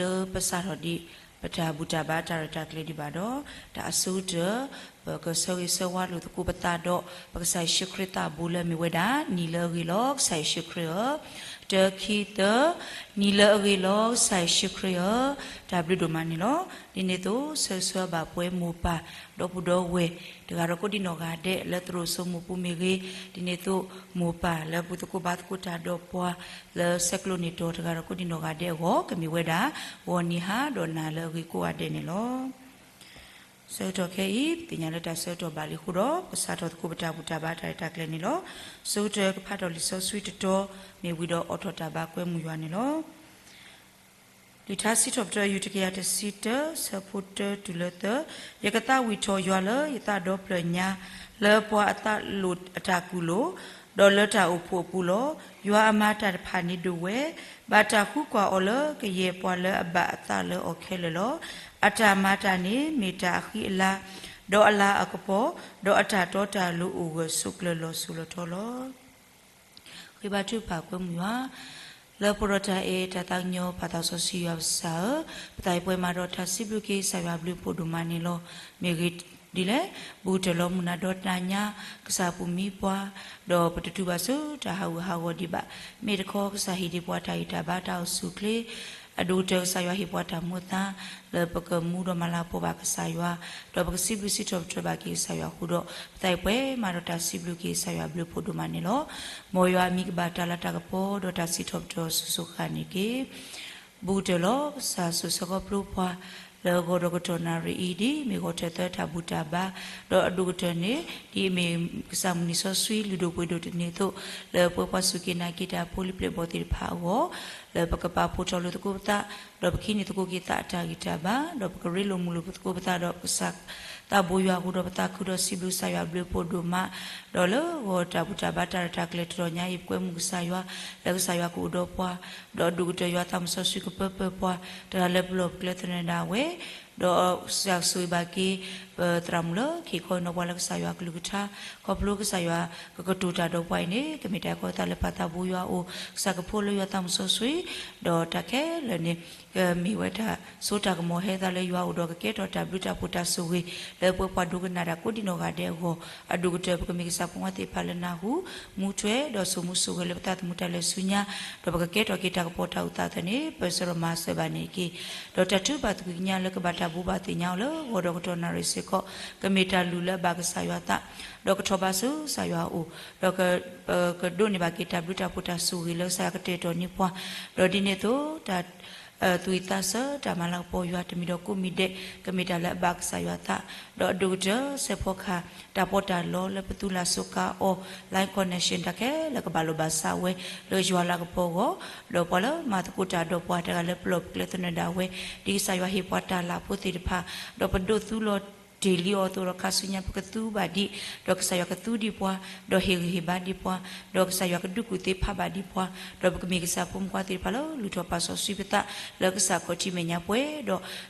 လၢပစးထီၣ်ဒံး ပတၢ်ဘူၣ်တၢ်ဘါတၢ်ရဲၣ်တၢ်ကျဲၤဒံးဘၣ်ဒီး တၢ်အဆိကတၢၢ် ပကဆၢဂ့ၤဆၢဝါလိာ်သကိးပသးဒီး ပကစၢ်ယ့ၣ်ၡူးခရံာ်သးဘိလၢအမ့ၢ်ဝဲဒၣ် နံၤလၢအဂ့ၤလီၤ ကစၢ်ယ့ၣ်ၡူးခရံာ်ဧၢ, တၢ ခံ သၢ, နံၤလၢအဂ့ၤလီၤ ကစၢ်ယ့ၣ်ၡူးခရံာ်ဧၢ, တၢ်ဘျုးဒိၣ်မးန့ၣ်လီၤ. ဒ်န့ၣ်အသိး ဆၢဂ့ၤဆၢဝါဘၣ်ပဝဲမိၢ်ပၢ် ဒီပုၢ်ဒီဝဲၢ် တဂၤဒီးကိးဒံနီၢ်ဂၤဒဲး လၢသရိာ်စိမိၢ်ပူၤမ့ၢ်ဂ့ၤ, ဒ်န့ၣ်အသိး မိၢ်ပၢ်လၢဘူၣ်သကိးဘါသကိးတၢ်ဒီးပှၤ လၢဆဲးကျိးန့ၢ်တီၤ တဂၤဒီးကိးဒံနီၢ်ဂၤဒဲးအဂီၢ် ကမ့ၢ်ဝဲဒၣ် ဂီၤနံၤဟါဒီးနၤလၢအဂ့ၤကိးဂၤဒဲးန့ၣ်လီၤ. ဆၢကတီၢ်ခဲအံၤ ပသ့ၣ်ညါလၢတၢ်ဆၢကတီၢ်ဘၣ်လံအဃိဒီး ပကစးထီၣ်သကိးပတၢ်ဘူၣ်တၢ်ဘါတၢ်ရဲၣ်တၢ်ကျဲၤန့ၣ်လီၤ. ဆၢကတီၢ်ကဖးထီၣ်လံာ်စီဆှံတတီၤ မ့ၢ်ဝံၤဒီးအိးထီၣ်တၢ်ဘါကွဲမုာ်ယွၤန့ၣ်လီၤ. လံာ်ထါစံးထီၣ်ပတြၢၤ ယူၢ်တကယၤတဆံတၢ ဆၢဖိတၢတုၤလၢသၢ, ယကသးဝံၣ်ထီၣ်ယွၤလၢယသးဒီဖျၢၣ်ညါ, လၢပှၤအသးလိာ်အတၢ်ကူၣ်လိာ်, ဒီးလၢတၢ်အိၣ်ဖှိၣ်အပူၤလီၤ. ယွၤအမၤတၢ်တဖၣ်န့ၣ်ဒိၣ်ဝဲ, ဘၣ်တၢ်ဃုကွၢ်အီၤလၢကယဲၢ်ပှၤလၢအဘၣ်အသးလၢအီၤခဲလၢာ်လီၤ. အတၢ်မၤတၢ်န့ၣ် မ့ၢ်တၢ်အဃံအလၤ, ဒီးအလၤအကပီၤ, ဒီးအတၢ်တီတၢ်လိၤအိၣ်ဂၢၢ်ဆိးကျၢၤလီၤစိၤလီၤထီလီၤ. ဃ့ဘါထုကဖၣ်ကွဲမုာ်ယွၤ, လၢပှဲၤဒီးတၢ်အဲၣ်တၢ်သးကညီၤ ပၢ်သးစီဆှံယွၤပကစၢ်ဧၢ, ပသးအံၤပဝဲမၤဒီးတၢ်စံးဘျုးက့ၤကစၢ်ယွၤဘျုးဖှိၣ်ဒိၣ်မးန့ၣ်လီၤ. မ့ၢ်ဂ့ၢ်ဒ်လဲၣ်, ဘူးကတၢၢ်လီၤမုၢ်နၤဒီးတနၤညါ ကစၢ်အပူၤမံပှၤ, ဒီးပတတူၢ်ဘၣ်ဆူတၢ်ဟးဂူာ်ဟးဂီၤဒံးဘၣ်. မ့ၢ်တခီကစၢ်ဟ့ၣ်ဒံးပှၤတၢ်ဂံၢ်တၢ်ဘါတၢ်အိၣ်ဆူၣ်အိၣ်ချ့ အဒိၣ်ကတၢၢ်ကစၢ်ယွၤဟ့ၣ်ပှၤတၢ်မူအသါ လၢပကမူဒီးမၤလၤကပီၤဘၣ်ကစၢ်ယွၤ, ဒီးပကစံးဘျုးစံးထီၣ်ပတြၢၤဘၣ်က့ၤကစၢ်ယွၤအဃိဒီး ပသးအံၤပဝဲမၤဒီးတၢ်စံးဘျုးက့ၤကစၢ်ယွၤဘျုးဖှိၣ်ဒိၣ်မးန့ၣ်လီၤ. မ်ယွၤအမံၤကဘၣ်တၢ်လၤတၢ်ကပီၤ ဒီးတၢ်စံးထီၣ်ပတြၢၤစိၤစိၤဃၣ်န့ၣ်တက့ၢ်. ဘူးကတၢၢ်လီၤ ကစၢ်ဆိၣ်ဆၢခီဖျိပှၤ လၢဂီၤဒီးကတီၢ်နၣ်ရံၣ်အံၤ ဒ်မ့ၢ်ဂီၤထၢၣ်သၢတၢ်ဘူၣ်တၢ်ဘါ, ဒီးအဒိၣ်ကတၢၢ်န့ၣ် ဒ်အမ့ၢ်ကစၢ်မုၢ်နံၤစီဆှံလုၢ်ဒိၣ်ပှ့ၤဒိၣ်တန့ၢ်အသိး လၢပဝဲပှၤစူၢ်က့ၤနာ်က့ၤတၢ်ဖိလံၤပျဲၢ်ဘီၣ်သ့ၣ်တဖၣ်အဂီၢ် လၢပကပာ်ဖှိၣ်ထီၣ်လိာ်သကိးပသး, ဒီးပကဟံးန့ၢ်သကိးက့ၤသးအတၢ်ဂံၢ်တၢ်ဘါ, ဒီးပကရ့လိာ်မုာ်လိာ်သကိးပသးဒီးပကစၢ်သးဘိယွၤအဃိဒီး ပသးခုဒီးစံးဘျုးကစၢ်ယွၤဘျုးဖှိၣ်ဒိၣ်မး, ဒီးလၢဂီၤတၢ်ဘူၣ်တၢ်ဘါတၢ်ရဲၣ်တၢ်ကျဲၤတတီၤညါအံၤ ပကွဲမုာ်ကစၢ်ယွၤ, လၢကစၢ်ယွၤကအိၣ်ဒီးပှၤ, ဒီးအဒိၣ်ကတၢၢ်ယွၤသးစီဆှံကပၢပၢပှၤ, တဂၤလၢပလီၢ်ပကျဲသနၢၣ်ဒၣ်ဝဲ, ဒီးကစၢ်ဆိၣ်ဂ့ၤဘၣ်က့ၤ ပသရၣ်မုၣ်လၢခံခီအံၤနီၤ ပှၤလၢကစၢ်ယွၤကလုၢ်ကထါ, ခီဖျိကစၢ်ယွၤကကတိၤတၢ်ဒီးပှၤအံၤန့ၣ် ကမ့ၢ်တၢ်အံၤဃီသတးလၢပၢ်သးဘိယွၤအအိၣ်, ကစၢ်ကဖိလၢယွၤသးစီဆှံ, ဒီးတၢ်ခဲလၢာ်န့ၣ် ကမ့ၢ်ဝဲတၢ်စိတၢ်ကမီၤဟဲသးလၢယွၤအအိၣ်ဒီးကကဲထီၣ်တၢ်ဘျုးတၢ်ဖှိၣ်တၢ်ဆိၣ်ဂ့ၤ လၢပဝဲပှၤဒိကနၣ်တၢ်ကိးဒံနီၢ်ဂၤဒဲးအဂီၢ်, အဒိၣ်ကတၢၢ်ပကမ့ၢ်ကစၢ်ဖိခွါသ့ၣ်တဖၣ်လၢနၢ်ဟူ, မူထွဲ, ဒီးစိာ်မူဆိၣ်ဂ့ၤလၢပသးသမူတၢ်လဲၤဆူညါ, ဒီးပကကဲထီၣ်က့ၤတၢ်ကပီၤတၢ်အိၣ်သးအသိးန့ၣ် ပၢဆှၢဒီးမၤစၢၤဘၣ်န့ၣ်တက့ၢ်. ဒီးတၢ်ထုကဖၣ်သကွံာ်ကညးလၢကဘၣ်တၢ်ဘိးဘၣ်သ့ၣ်ညါအီၤလၢဂီၤဒီးကတီၢ်နၣ်ရံၣ်စ့ၢ်ကီး ကမ့ၢ်တၢ်လုၢ်လၢအဘၣ်ကစၢ်ယွၤသး, ဒီးကထီၣ်ဘးဆူကစၢ်ယွၤအအိၣ်, ဒီးပကဒိးန့ၢ်ဘၣ်က့ၤတၢ်ဘျုးတၢ်ဖှိၣ်တၢ်ဆိၣ်ဂ့ၤလၢကစၢ်ယွၤကတဲာ်ကတီၤန့ၢ်ပှၤ, ဒီးဒ်န့ၣ်အသိး တၢ် သူၣ်ဝံၣ်သးဆၢတၢ်မၤလၤကပီၤယွၤတမံၤဒီးကိးမံၤဒဲး ကမ့ၢ်တၢ်လၢအဘၣ်ကစၢ်ယွၤသး, ဒီးအဒိၣ်ကတၢၢ်စဲးဖီကဟၣ် တၢ်ပီးတၢ်လီလၢပသူလၢ်စိၤကၤအီၤ line connection တၢ်ခဲလၢာ်ကဘၣ်လိာ်ဘၣ်စးဝဲ လၢယွၤလၤကပီၤအဂီၢ်, ဒီးပှၤလၢမၤသကိးတၢ်ဒီးပှၤတဂၤလၢပလီၢ်ပကျဲသနၢၣ်ဒၣ်ဝဲ, ဒ်ကစၢ်ယွၤဟ့ၣ်ပှၤတၢ်လၢ်ဖိသ့ၣ်တဖၣ်, ဒီးပဒိးသူလီၤတ့ၢ်လံအီၤအသိးဒီးခါဆူညါပကသူဘၣ်ဒံး, ဒီးကစၢ်ယွၤကသူဒံးပှၤ, ဒီးဟ့ၣ်ဂံၢ်ဟ့ၣ်ဘါဒံးပှၤ, ဒီးကစၢ်ယွၤကဒုးကူၣ်သ့ဖးဘၣ်ဒံးပှၤ, ဒီးပကမ့ၢ်ကစၢ်ဖိမုၣ်ဖိခွါသ့ၣ်တဖၣ်လၢ လုၢ်ထီၣ်ပာ်စီဆှံပသး လၢကစၢ်ခီၣ်ထံးမဲာ်ညါပှဲၤဒီး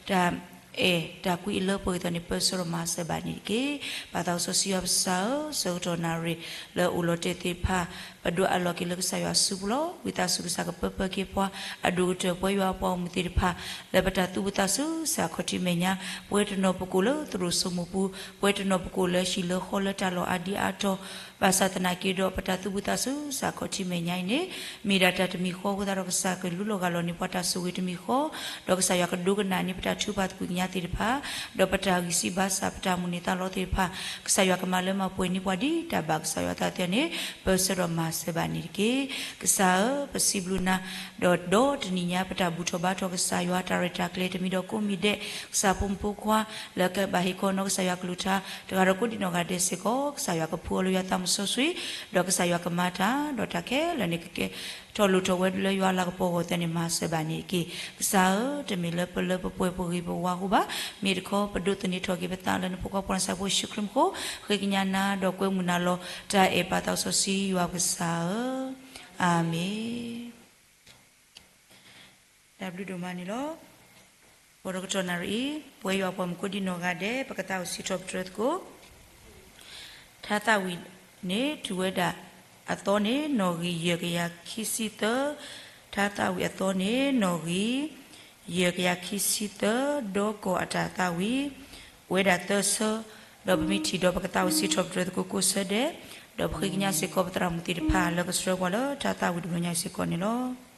တၢ်အဲၣ်တၢ်ကွံအလၢပှဲၤအသိးန့ၣ် ပၢဆှၢဒီးမၤစၢၤဘၣ်န့ၣ်တက့ၢ်. ပၢ်သးစီဆှံယွၤပကစၢ်ဧၢ, ဆၢကတီၢ်နၣ်ရံၣ်လၢအိၣ်လီၤတဲာ်သ့ၣ်တဖၣ် ပဒွးအလီၢ်က့ၤလၢကစၢ်ယွၤစုပူၤလီၤ. ဝံသးစူၤကစၢ်ကပၢပၢက့ၤပှၤ, အဒိၣ်ကတၢၢ်ပဝဲယွၤအပှၤဂီၢ်မုၢ်သ့ၣ်တဖၣ် လၢပတၢ်သူၣ်ဝံသးစူၤကစၢ်ခီၣ်ထံးမဲာ်ညါ, ပှဲၤတနီၤပကိးလၢသရိာ်စိမိၢ်ပူၤ, ပှဲၤတနီၤပကိးလၢဟံၣ်လၢဃီလၢတၢ်လီၢ်အါဒံအါတီၤ, ဘၣ်ဆၣ်သနာ်က့ဒီး ပတၢ်သူၣ်ဝံသးစူၤကစၢ်ခီၣ်ထံးမဲာ်ညါအံၤန့ၣ် မ့ၢ်ဒၣ်တၢ်တမံၤဃီအဃိသတးဒီး ကစၢ်ကလူလီၤဂၢ်လီၤန့ၢ်ပှၤတၢ်ဆိၣ်ဂ့ၤတမံၤဃီ, ဒီးကစၢ်ယွၤကဒိကနၣ်န့ၢ်ပတၢ်ထုကဖၣ်သကွံာ်ကညးသ့ၣ်တဖၣ်, ဒီးပတၢ်ဂံၢ်စၢ်ဘါစၢ် ပတၢ်မိၣ်န့ၢ်သးလီသ့ၣ်တဖၣ် ကစၢ်ယွၤကမၤလၢမၤပှဲၤန့ၢ်ပှၤဒ်တၢ်ဘၣ်ကစၢ်ယွၤသးအသိးန့ၣ် ပၢဆှၢဒီးမၤစၢၤဘၣ်န့ၣ်တက့ၢ်. ကစၢ်ဧၢ, ပစံးဘျုးနၤ, ဒီးဒီတနံၤညါ ပတၢ်ဘူၣ်ထီၣ်ဘါထီၣ်ကစၢ်ယွၤ တၢ်ရဲၣ်တၢ်ကျဲၤတမံၤဒီးကိးမံၤဒဲး ကစၢ်ဖိမုၣ်ဖိခွါ လၢကဘၣ်ဟ့ၣ်ခီနီၢ်ကစၢ်ယွၤကလုၢ်ကထါ တဂၤဒီးကိးဒံနီၢ်ဂၤဒဲးစ့ၢ်ကီး ကစၢ်ယွၤကဖှူအီၤလၢယွၤသးစီဆှံ, ဒီးကစၢ်ယွၤကမၤတၢ် ဒီးတၢ်ခဲလၢာ်န့ၣ် ကကဲထီၣ်လိၣ်ထီၣ်ဝဲလၢယွၤလၤကပီၤအဂီၢ်အသိးန့ၣ် မၤစၢၤဘၣ်န့ၣ်တက့ၢ်. ကစၢ်ဧၢ, တမ့ၢ်လၢပလၢပပှဲၤပဂ့ၤပဝါအဃိဘၣ်, မ့ၢ်တခီပဒိးသန့ၤထီၣ်က့ၤပသးလၢနဖိခွါပှၤနဆၣ်ဖိယ့ၣ်ၡူးခရံာ်မူခိၣ်, ဃ့ကညးနၤဒီးကွဲမုာ်နၤလီၤ. တၢ်အဲၣ်ပၢ်သးစီဆှံယွၤပကစၢ်ဧၢ, အၤမ့ၣ်. တၢ်ဘျုးဒိၣ်မးန့ၣ်လီၤ. ဂီၤဒီးကတီၢ်နၣ်ရံၣ်အံၤ ပဝဲယွၤပှၤမုၣ်ကိးဒံနီၢ်ဂၤဒဲး ပကသးဝံၣ်စံးထီၣ်ပတြၢၤသကိး ထါသးဝံၣ်န့ၣ် တုၤဝဲဒၣ်အသီန့ၣ် နီၣ်ဂံၢ်ယဲၢ်ကယၤခံဆံသၢ, ထါသးဝံၣ်အသီန့ၣ် နီၣ်ဂံၢ် ယဲၢ်ကယၤခံဆံသၢ ဒီကီၢ်အတၢ်သးဝံၣ် အိၣ်ဝဲဒၣ်သၢဆၢ, ဒီးပမ့ၢ်ထံၣ်ဒီးပကသးဝံၣ်စံးထီၣ်ပတြၢၤသကိးကိးဆၢဒဲး, ဒီးပဃ့ကညးစ့ၢ်ကီးပသရၣ်မုၣ်သ့ၣ်တဖၣ်လၢကဆှၢပှၤလၢတၢ်သးဝံၣ်တဘျီညါအံၤစ့ၢ်ကီးန့ၣ်လီၤ.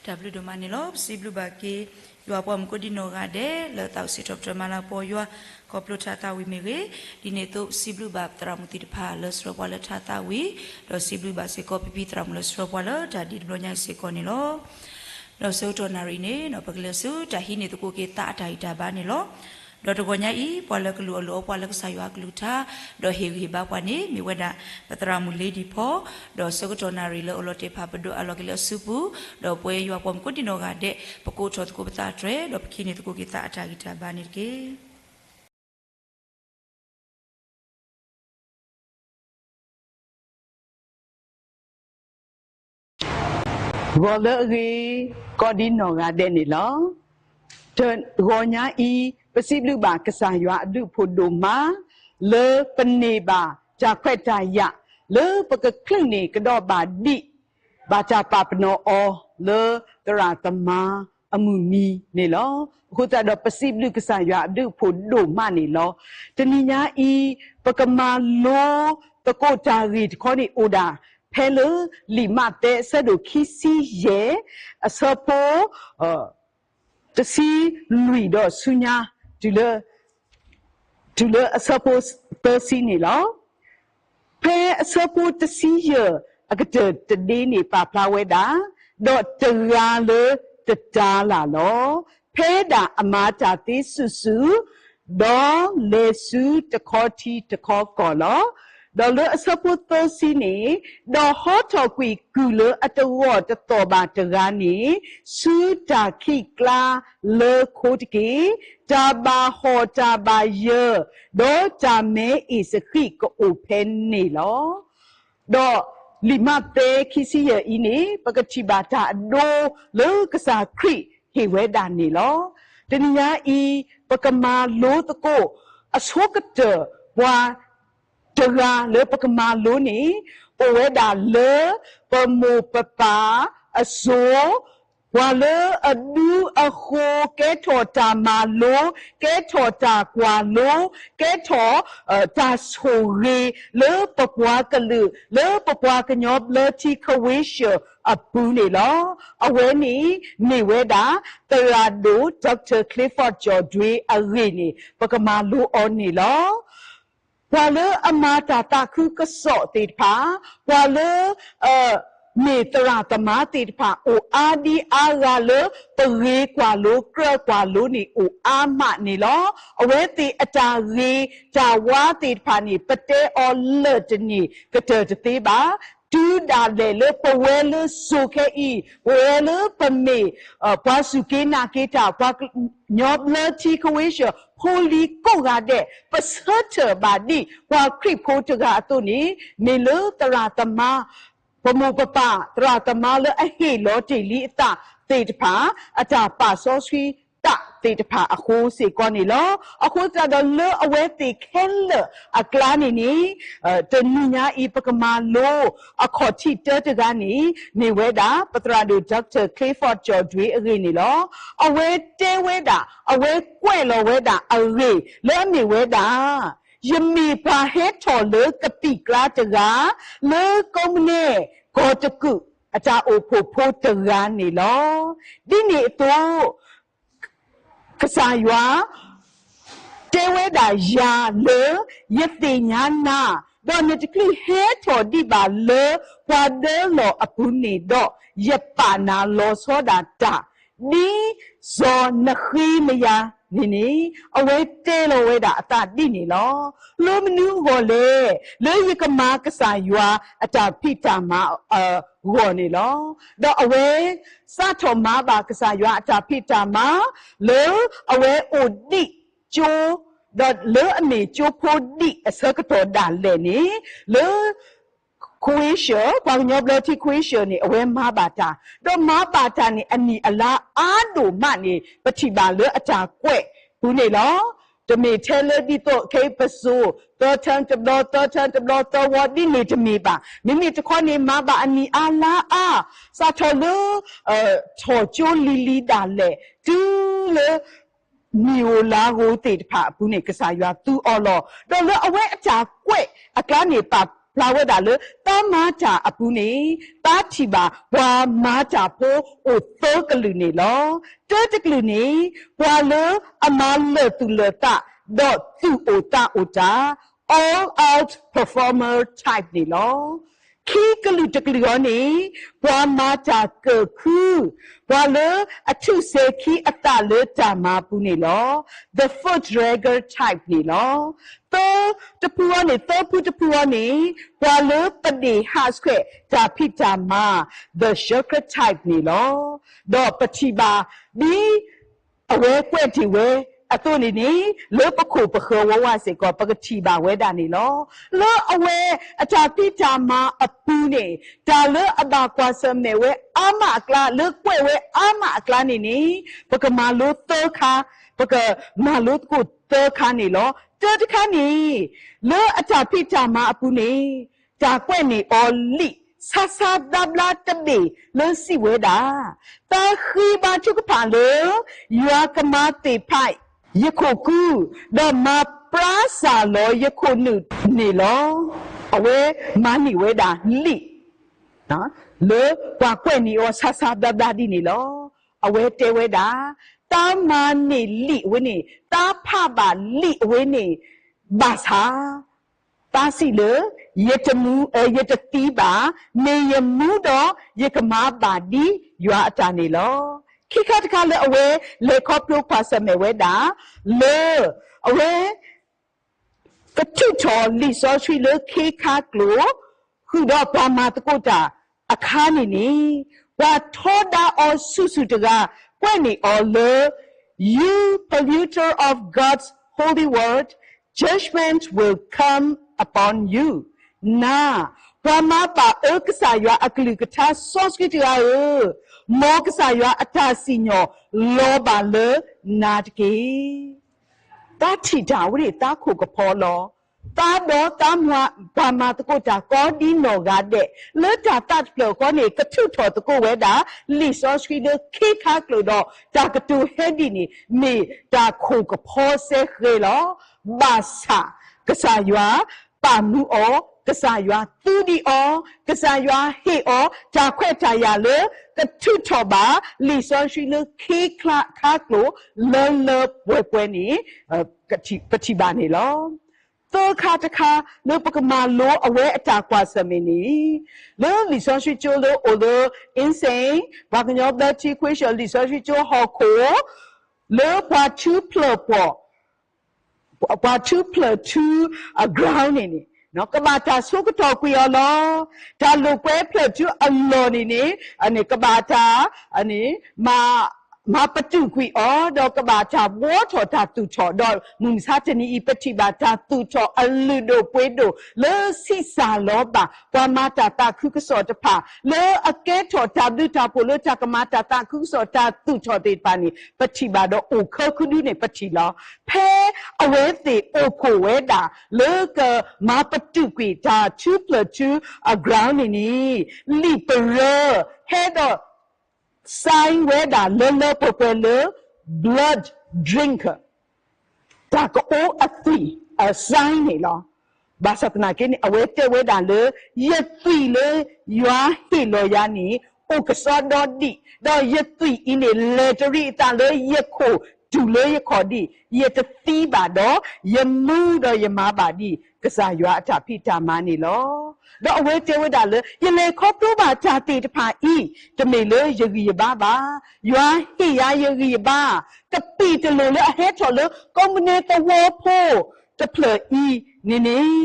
တၢ်ဘျုးဒိၣ်မးန့ၣ်လီၤ. ပစံးဘျုးဘၣ်က့ၤ ယွၤပှၤမုၣ်ကိးဒံနီၢ်ဂၤဒဲး လၢသးအိၣ်စံးထီၣ်ပတြၢၤမၤလၤကပီၤယွၤ ခီဖျိထါသးဝံၣ်မ့ၢ်ဂ့ၤ, ဒ်န့ၣ်အသိး ပစံးဘျုးဘၣ်ပသရၣ်မုၣ်သ့ၣ်တဖၣ်လၢဆှၢပှၤလၢထါသးဝံၣ်, ဒီးစံးဘျုးဘၣ်စ့ၢ်ကီးပဖံသရၣ်မုၣ်လၢဆှၢပှၤလၢတၢ်ဒ့တဘျီညါအံၤစ့ၢ်ကီးန့ၣ်လီၤ. ဒီးဆၢကတီၢ်နၣ်ရံၣ်န့ၣ် ပကလဲၤဆူတၢ်ဟံးန့ၢ်သကိးက့ၤသးအတၢ်ဂံၢ်တၢ်ဘါန့ၣ်လီၤ. ဒီးတဂီၤညါအံၤ ပှၤလၢကလူၤအီၣ်လူၤအီပှၤလၢကစၢ်ယွၤအကလုၢ်ကထါ ဒီးဟ့ၣ်ဂံၢ်ဟ့ၣ်ဘါပှၤန့ၣ် မ့ၢ်ဝဲဒၣ် ပသရၣ်မုၣ်လ့ဒံၢ်ဖီ, ဒီးဆၢကတီၢ်နၣ်ရံၣ်လၢအအိၣ်လီၤတဲာ်ဖးပဒိၣ်အလီၢ်က့ၤလၢအစုပူၤ, ဒီးပဝဲယွၤပှၤမုၣ်ကိးဒံနီၢ်ဂၤဒဲး ပကိးထီၣ်သကိးပသးတြဲၤ ဒီးပကဟံးန့ၢ်သကိးက့ၤသးအတၢ်ဂံၢ်တၢ်ဘါန့ၣ်တက့ၢ်. ဂီၤလၢအဂ့ၤ ကိးဒံနီၢ်ဂၤဒဲးန့ၣ်လီၤ. တဂီၤညါအံၤ ပစံးဘျုးဘၣ်ကစၢ်ယွၤအဘျုးအဖှိၣ်ဒိၣ်မး လၢပန့ၢ်ဘၣ်တၢ်ခွဲးတၢ်ယာ် လၢပကချုးန့ၢ်ကဒီးဘၣ်ဒံး ဘၣ်တၢ်ပာ်ပနီၣ်အီၤလၢသရၣ်သမါ အမုၢ်နံၤန့ၣ်လီၤ. အဃိသတးဒီး ပစံးဘျုးကစၢ်ယွၤအဘျုးအဖှိၣ်ဒိၣ်မးန့ၣ်လီၤ. တနံၤညါအံၤ ပကမၤလိသကိးတၢ်ဂ့ၢ်တခီန့ၣ်အိၣ်ဒၣ် ဖဲလၢလံာ်မးသဲအဆၢဒိၣ်ခံဆံယဲၢ် အဆၢဖိ တဆံလွံၢ်ဒီးဆူညါ တုၤလၢ တုၤလၢအဆၢဖိသၢဆံန့ၣ်လီၤ. ဖဲအဆၢဖိတဆံယဲၢ်အကတၢၢ်တဒ့န့ၣ် ပာ်ဖျါဝဲဒၣ်, ဒီးတဂၤလၢတတၤလၣ်လီၤ. ဖဲဒၣ်အမၤတၢ်သ့စုာ်စုာ်, ဒီးလဲၤဆူတခီထံတခီကီၢ်လီၤ. ဒီးလၢအဆၢဖိသၢဆံန့ၣ်, ဒီးဟီထီၣ်ကွံာ်ကုၢ်လၢအတဂီၢ်တသီၣ်ဘၣ်တဂၤန့ၣ် ဆူတၢ်ခံးကျါလၢခိတက့ၢ်. တၢ်ဘၣ်ဟီၣ်တၢ်ဘၣ်ယၢၤ, ဒီးတၢ်မဲအ့ၣ်စဃံးကအိၣ်ဖဲန့ၣ်လီၤ. ဒီးလံာ်မးသဲခံဆံယဲၢ်အံၤန့ၣ် ပကထံၣ်ဘၣ်တၢ်အဒိလၢကစၢ်ခရံာ်ဟ့ၣ်ဝဲဒၣ်န့ၣ်လီၤ. တနံၤညါအံၤ ပကမၤလိသကိး အဆိကတၢၢ်ပှၤတဂၤလၢပကမၤလိန့ၣ် အိၣ်ဝဲဒၣ်လၢပမိၢ်ပပၢ်အစိၤ ပှၤလၢအဒူအဃိ ကဲထီၣ်တၢ်မၤလိ, ကဲထီၣ်တၢ်ကွၢ်လိ, ကဲထီၣ် တၢ်ဆိၣ်ဂ့ၤလၢပပှၤကလုာ် လၢပပှၤကညီဘျၢထံခဝ့ၡၢၣ်အပူၤန့ၣ်လီၤ. အဝဲန့ၣ် မ့ၢ်ဝဲဒၣ် သရၣ်ဒိၣ် Doctor Clifford ကၠီၣ်ဒွ့အဂ့ၢ်န့ၣ် ပကမၤလိအီၤန့ၣ်လီၤ. ပှၤလၢအမၤတၢ်သးခုကစီၣ်သ့ၣ်တဖၣ်, ပှၤလၢ မ့ၢ်သရၣ်သမါသ့ၣ်တဖၣ် အိၣ်အါဒံအါဂၤလၢ ပဂ့ၤကွၢ်လိ ကြၢးကွၢ်လိန့ၣ် အိၣ်အါမးန့ၣ်လီၤ. အဝဲသ့ၣ်အတၢ်ဂ့ၤတၢ်ဝါသ့ၣ်တဖၣ်န့ၣ် ပတဲအီၤလၢာ်တန့ၢ်ကတၢၢ်တသ့ဘၣ်. တုၤဒၣ်လဲာ်လၢပဝဲလၢစိၤခဲအံၤ, ပဝဲလၢပမ့ၢ် ပှၤစူၢ်က့ၤနာ်က့ၤတၢ် ပှၤကညီဘျၢထံခဝ့ၡၢၣ် ဖိလံၤကိးဂၤဒဲး ပဆၢထၢၣ်ဘၣ်ဒ်ပှၤခရံာ်ဖိတဂၤအသိးန့ၣ်, မ့ၢ်လၢသရၣ်သမါ ပမိၢ်ပပၢ်သရၣ်သမါလၢအဟ့ၣ်လီၤတ့ၢ်လံအသးသ့ၣ်တဖၣ် အတၢ်ပာ်စီဆှံသးသ့ၣ်တဖၣ်အဃိစ့ၢ်ကီးန့ၣ်လီၤ. အဃိသတးဒီးလၢအဝဲသ့ၣ်ခဲလၢာ်အကျါန့ၣ်န့ၣ်, တနံၤညါအံၤပကမၤလိအခီၣ်ထံးတၢတဂၤန့ၣ် မ့ၢ်ဝဲဒၣ် ပသရၣ်ဒိၣ် Doctor Clifford ကၠီၣ်ဒွ့အဂ့ၢ်န့ၣ်လီၤ. အဝဲတဲဝဲဒၣ်, အဝဲကွဲးလီၤဝဲဒၣ်အဂ့ၢ်လၢအမ့ၢ်ဝဲဒၣ် ယမ့ၢ်ပှၤဟဲထီၣ်လၢကသံၣ်ကျါတဂၤ, လၢကိးမုၢ်နံၤကီၢ်တကုာ်အတၢ်အိၣ်ဖှိၣ်ဖိတဂၤန့ၣ်လီၤ. ဒ်န့ၣ်အသိး ကစၢ်ယွၤ တဲဝဲဒၣ်ယၤလၢ ယသ့ၣ်ညါနၤ, ဒီးနတချုးဟဲထီၣ်ဒံးဘၣ်လၢပှၤဒၢလီၢ်အပူၤန့ၣ်ဒီး, ယပာ်နၤလီၤဆီဒၣ်တၢ် ဒ်စီၤနဃ့မယၤန့ၣ်န့ၣ်, အဝဲတဲလီၤဝဲဒၣ်အသးဒ်န့ၣ်လီၤ. လၢမနုၤအဂီၢ်လဲၣ်, လၢယကမၤကစၢ်ယွၤအတၢ်ဖံးတၢ်မၤအဂီၢ်န့ၣ်လီၤ. ဒီးအဝဲ စးထီၣ်မၤဘၣ်ကစၢ်ယွၤအတၢ်ဖံးတၢ်မၤ လၢအဝဲအိၣ်ဒံးကၠိ, ဒီးလၢအမ့ၢ်ကၠိဖိဒံးအဆၢကတီၢ်ဒၣ်လဲာ်န့ၣ်, လၢ ခဝ့ၡၢၣ်, ပှၤကညီဘျၢထံခဝ့ၡၢၣ်န့ၣ် အဝဲမၤဘၣ်တၢ်, ဒီးမၤဘၣ်တၢ်န့ၣ် အနံၣ်အလါအါဒိၣ်မးန့ၣ် ပထံၣ်ဘၣ်လၢအတၢ်ကွဲးပူၤန့ၣ်လီၤ. တမ့ၢ်ထဲလၢဒ်သိးခဲအံၤပစိၤ သၢထၢၣ်တဘျီ သၢထၢၣ်တဘျီ သၢဝီ ဒ်န့ၣ်တမ့ၢ်ဘၣ်. မ့မ့ၢ်တခီန့ၣ် မၤဘၣ်အနံၣ်အါလါအါ, စးထီၣ်လၢ ထီၣ်ကၠိလံၤလံၤဒၣ်လဲာ် တုၤလၢ မ့ၢ်ဧိၤလါဧိၤသ့ၣ်တဖၣ်အပူၤန့ၣ် ကစၢ်ယွၤသူအီၤလီၤ. ဒီးလၢအဝဲအတၢ်ကွဲးအကျါန့ၣ် ပာ်ဖျါဝဲဒၣ်လၢ တၢ်မၤတၢ်အပူၤန့ၣ် တၢ်ထံၣ်ဘၣ်ပှၤမၤတၢ်ဖိအိၣ်သၢကလုာ်န့ၣ်လီၤ. တၢတကလုာ်န့ၣ် ပှၤလၢအမၤလၢာ်သူၣ်လၢာ်သး ဒီးသူၣ်အိၣ်သးအိၣ်တၢ် all out performer type န့ၣ်လီၤ. ခံကလုာ်တကလုာ်အံၤန့ၣ် ပှၤမၤတၢ်ကၢၢ်ခု, ပှၤလၢအထုးစဲၤခံအသးလၢတၢ်မၤပူၤန့ၣ်လီၤ. The foot dragger type န့ၣ်လီၤ. သၢတဖုအံၤန့ၣ်, သၢဖုတဖုအံၤန့ၣ် ပှၤလၢပဒ့ၣ်ဟးဆှဲးတၢ်ဖံးတၢ်မၤ the shirker type န့ၣ်လီၤ. ဒီးပထံၣ်ဘၣ် ဒ် အဝဲကွဲးတ့ၢ်ဝဲအသိးန့ၣ်န့ၣ် လၢပခိၣ်ပဃၢၤဝဲဝဲစ့ၢ်ကီး ပကထံၣ်ဘၣ်ဝဲဒၣ်န့ၣ်လီၤ. လၢအဝဲအတၢ်ဖံးတၢ်မၤအပူၤန့ၣ် တၢ်လၢအဘၣ်ကွၢ်ဆၢၣ်မဲာ်ဝဲအါမးအကျါ လၢကွဲးဝဲအါမးအကျါန့ၣ်န့ၣ် ပကမၤလိသၢခါ, ပကမၤလိသကိးသၢခါန့ၣ်လီၤ. တၢတခါန့ၣ် လၢအတၢ်ဖံးတၢ်မၤအပူၤန့ၣ် တၢ်ကွဲးန့ၢ်အီၤလံာ် ဆါဆါဘျါဘျါတဘ့ၣ်လၢစံးဝဲဒၣ်, တၢ်ဃ့ဘါထုကဖၣ်လၢ ယွၤကမၤသ့ၣ်ဖးယခိၣ်ကူ, ဒီးမၤပြါစၢ်လီၤယခိၣ်နူာ်န့ၣ်လီၤ. အဝဲမၤန့ၢ်ဝဲဒၣ်လံာ် လၢပှၤကွဲးန့ၢ်အီၤဆါဆါဘျါဘျါဒ်န့ၣ်လီၤ. အဝဲတဲဝဲဒၣ်, တၢ်မၤန့ၢ်လံာ်အဝဲန့ၣ်, တၢ်ဖးဘၣ်လံာ်အဝဲန့ၣ်, ဘၣ်ဆၣ် တၢ်စံးလၢ ယတမူ, ယတသံဘၣ်, မ့ၢ်ယမူဒီးယကမၤဘၣ်ဒ်ယွၤအတၢ်န့ၣ်လီၤ. ခံခါတခါလၢအဝဲလဲၤခီဖျိကွၢ်ဆၢၣ်မဲာ်ဝဲဒၣ် လၢ အဝဲ ကထုးထီၣ်လံာ်စီဆှံလၢခ့ခါကျိာ် ဃုာ်ဒီးပှၤမၤသကိးတၢ်အခါန့ၣ်န့ၣ်, ပှၤထီဒါအီၤဆူၣ်ဆူၣ်တဂၤ ကွဲးန့ၢ်အီၤလၢ You polluter of God's holy word, judgment will come upon you. နၤ, ပှၤမၤဘၣ်အၢကစၢ်ယွၤအကလုၢ်ကထါစီဆှံတဂၤဧၢ, မ်ကစၢ်ယွၤအတၢ်စံၣ်ညီၣ်လီၤဘၣ်လၢနၤတက့ၢ်. တၢ်ထံၣ်တၢ်ဝဲန့ၣ်တၢ်ခိၣ်ကဖီလီၤ. သးဒီးသးမၤ ပှၤမၤသကိးတၢ်ကိးဒ်နီၢ်ဂၤဒဲး လၢတၢ်သးတဖျၢၣ်ဃီန့ၣ် ကထုးထီၣ်သကိးဝဲဒၣ် လံာ်စီဆှံလၢခ့ခါကျိာ်ဒီး တၢ်ကတိၤဟဲဒ်န့ၣ် မ့ၢ်တၢ်ခိၣ်ကဖီစဲဃဲလီၤ. ဘၣ်ဆၣ် ကစၢ်ယွၤပာ်မူအီၤ, ကစၢ်ယွၤသူဒံးအီၤ, ကစၢ်ယွၤဟ့ၣ်အီၤ တၢ်ခွဲးတၢ်ယာ်လၢ ကထုးထီၣ်ဘၣ် လံာ်စီဆှံလၢခ့ခါကျိာ် လၢလၢပှဲၤပှဲၤန့ၣ် ပထံၣ်ဘၣ်န့ၣ်လီၤ. သၢခါတခါလၢပကမၤလိအဝဲအတၢ်ကွၢ်ဆၢၣ်မဲာ်န့ၣ်, လၢလံာ်စီဆှံကၠိလၢအိၣ်လၢ အ့စ့ၣ်, ပှၤကညီဘျၢထံခွ့ဆၢၣ် လံာ်စီဆှံကၠိဟီၣ်ခိၣ်, လၢပှၤထူဖျၢၣ်ပှီၢ် ပှၤထူဖျၢၣ်ထူအ ground န့ၣ်န့ၣ် ကဘၣ်တၢ်ဆိကတီၢ်ကွံာ်အီၤလီၤ. တၢ်လိာ်ကွဲဖျၢၣ်ထူအလီၢ်န့ၣ်န့ၣ် ကဘၣ်တၢ် မၤပတုာ်ကွံာ်အီၤ ဒီးကဘၣ်တၢ်ဘှီထီၣ်တၢ်သူၣ်ထီၣ် ဒီးမုၢ်မဆါတနံၤအံၤ ပထံၣ်ဘၣ်တၢ်သူၣ်ထီၣ်အလုၢ်ဒိၣ်ပှ့ၤဒိၣ် လၢဆံးစၢ်လီၤဘၣ် ပှၤမၤတၢ်သးခုကစီၣ်တဖၣ် လၢအကဲထီၣ်တၢ်ဘျုးတၢ်ဖှိၣ်လၢတၢ်ကမၤတၢ်သးခုကစီၣ် တၢ်သူၣ်ထီၣ်သ့ၣ်တဖၣ်န့ၣ် ပထံၣ်ဘၣ်ဒီးအိၣ်ခၢခုဒုန့ၣ် ပထံၣ်လီၤ. ဖဲအဝဲသ့ၣ်အိၣ်ခိၣ်ဝဲဒၣ် လၢကမၤပတုာ်ကွံာ်တၢ်ထူဖျၢၣ်ထူအ ground န့ၣ်န့ၣ် လံာ်ပရၢ ဟဲဒီး sign ဝဲဒၣ်လၢလၢပှဲၤပှဲၤလၢ blood drink တၢ်ကအိအသွံၣ်အ sign န့ၣ်လီၤ. ဘၣ်ဆၣ်သနာ်က့န့ၣ် အဝဲတဲဝဲဒၣ်လၢ ယသွံၣ်လၢယွၤဟ့ၣ်လီၤယၤန့ၣ် အိၣ်ကစီဒီဒံး, ဒီးယသွံၣ်အံၤန့ၣ် လဲၤတရံးအသးလၢယခိၣ် တုၤလၢယခီၣ်ဒံး, ယတသံဘၣ်ဒီး ယမူဒီးယမၤဘၣ်ဒ် ကစၢ်ယွၤအတၢ်ဖံးတၢ်မၤန့ၣ်လီၤ. ဒီးအဝဲတဲဝဲဒၣ်လၢ ယလဲၤခီဖျိဘၣ်တၢ်သ့ၣ်တဖၣ်အံၤ တမ့ၢ်လၢယဂံၢ်ယဘါဘၣ်. ယွၤဟ့ၣ်ယၤယဂံၢ်ယဘါ, ကပံာ်တလိၣ်လၢအဟဲထီၣ်လၢ ကိးမုၢ်နံၤသဝီဖိ တဖျၢၣ်အံၤန့ၣ်န့ၣ်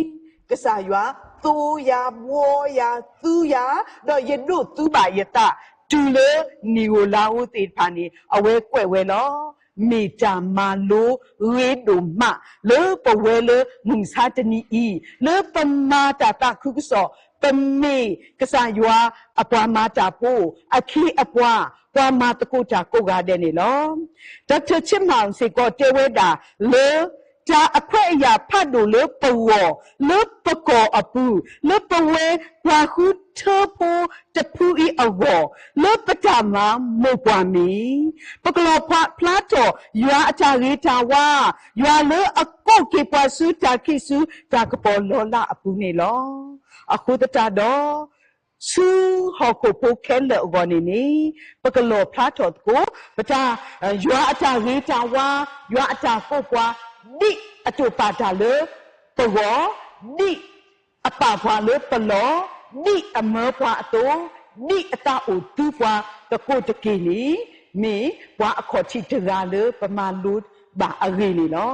ကစၢ်ယွၤသိယၤ, ဘှီယၤ, သူယၤ, ဒီးယဒိးသူဘၣ်ယသး တုၤလၢနံၣ်ဧိၤလါဧိၤသ့ၣ်တဖၣ်န့ၣ် အဝဲကွဲးဝဲလီၤ. မ့ၢ်တၢ်မၤလိဂ့ၤဒိၣ်မး လၢပဝဲလၢမုၢ်မဆါတနံၤအံၤ လၢပမၤတၢ်သးခုကစီၣ်, ပမ့ၢ်ကစၢ်ယွၤအပှၤမၤတၢ်ဖိ အခ့အပှၤ, ပှၤမၤသကိးတၢ်ကိးဂၤဒဲးန့ၣ်လီၤ. ဒီးတဆ့မၣ်စ့ၢ်ကီးတဲဝဲဒၣ်လၢ တၢ်အခွဲးအယာ်ဖးဒိၣ်လၢပဂီၢ်, လၢပကီၢ်အပူၤ, လၢပဝဲပှၤဃုထၢဖိတဖုအံၤအဂီၢ်, လၢပတၢ်မၤမိၢ်ပှၢ်မ့ၢ် ပကလီၣ်ဖျါထီၣ်ယွၤအတၢ်ဂ့ၤတၢ်ဝါ, ယွၤလၢအကိးက့ၤပှၤဆူတၢ်ခံးဆူတၢ်ကပီၤလီၤလးအပူၤန့ၣ်လီၤ. အဃိသတးဒီး ဆူဟီၣ်ခိၣ်ဖိခဲလၢာ်အဂီၢ်န့ၣ်န့ၣ် ပကလီၣ်ဖျါထီၣ်သကိး ပတၢ် ယွၤအတၢ်ဂ့ၤတၢ်ဝါ, ယွၤအတၢ်ကိးပှၤ ဒ်အတိာ်ပာ်တၢ်လၢပဂီၢ်, ဒ်အပာ်ပှၤလၢပလီၢ်, ဒ်အမၢပှၤအသိး, ဒ်အသးအိၣ်သုပှၤသကိးတက့ၢ်န့ၣ် မ့ၢ်ပှၤအခီၣ်ထံးတဂၤလၢပမၤလိဘၣ်အဂ့ၢ်န့ၣ်လီၤ.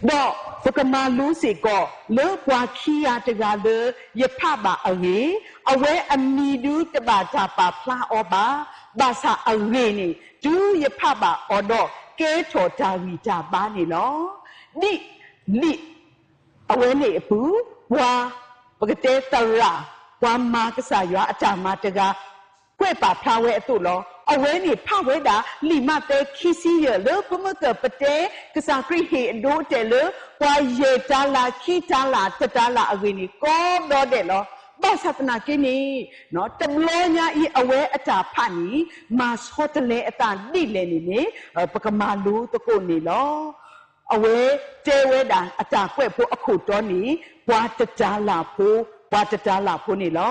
ဒီးပကမၤလိစ့ၢ်ကီး လၢပှၤခံဂၤတဂၤလၢ ယဖးဘၣ်အဂ့ၢ်, အဝဲအမံၤဒုတဘၣ်တၢ်ပာ်ဖျါအီၤဘၣ်, ဘၣ်ဆၣ်အဂ့ၢ်န့ၣ် တုၤယဖးဘၣ်အီၤဒီး ကဲထီၣ်တၢ်ဂံၢ်တၢ်ဘါန့ၣ်လီၤ. ဒ်လံာ် အဝဲန့ၣ်အပူၤ ပှၤ ပကတဲသရၣ် ပှၤမၤကစၢ်ယွၤအတၢ်မၤတဂၤ ကွဲးပာ်ဖျါဝဲအသိးလီၤ. အဝဲန့ၣ်ဖးဝဲဒၣ် လံာ်မးသဲခံဆံယဲၢ် လၢဖိမုၣ်ကၢၢ်ပတဲ ကစၢ်ခရံာ်ဟ့ၣ်အဒိအတဲာ်လၢ ပှၤယဲၢ်တၤလၣ် ခံတၤလၣ် တတၤလၣ်အဂ့ၢ်န့ၣ် ကီဒီဒဲးလီၤ. ဘၣ်ဆၣ်သနာ်က့န့ၣ် တဘျီညါအံၤ အဝဲအတၢ်ဖးန့ၣ် မၤဆီတလဲအသးဒ်လဲၣ်န့ၣ်န့ၣ် ပကမၤလိသကိးန့ၣ်လီၤ. အဝဲတဲဝဲဒၣ်အတၢ်ကွဲးဖိအခိၣ်တီန့ၣ် ပှၤတတၤလၢ်ဖိ, ပှၤတတၤလၢ်ဖိန့ၣ်လီၤ.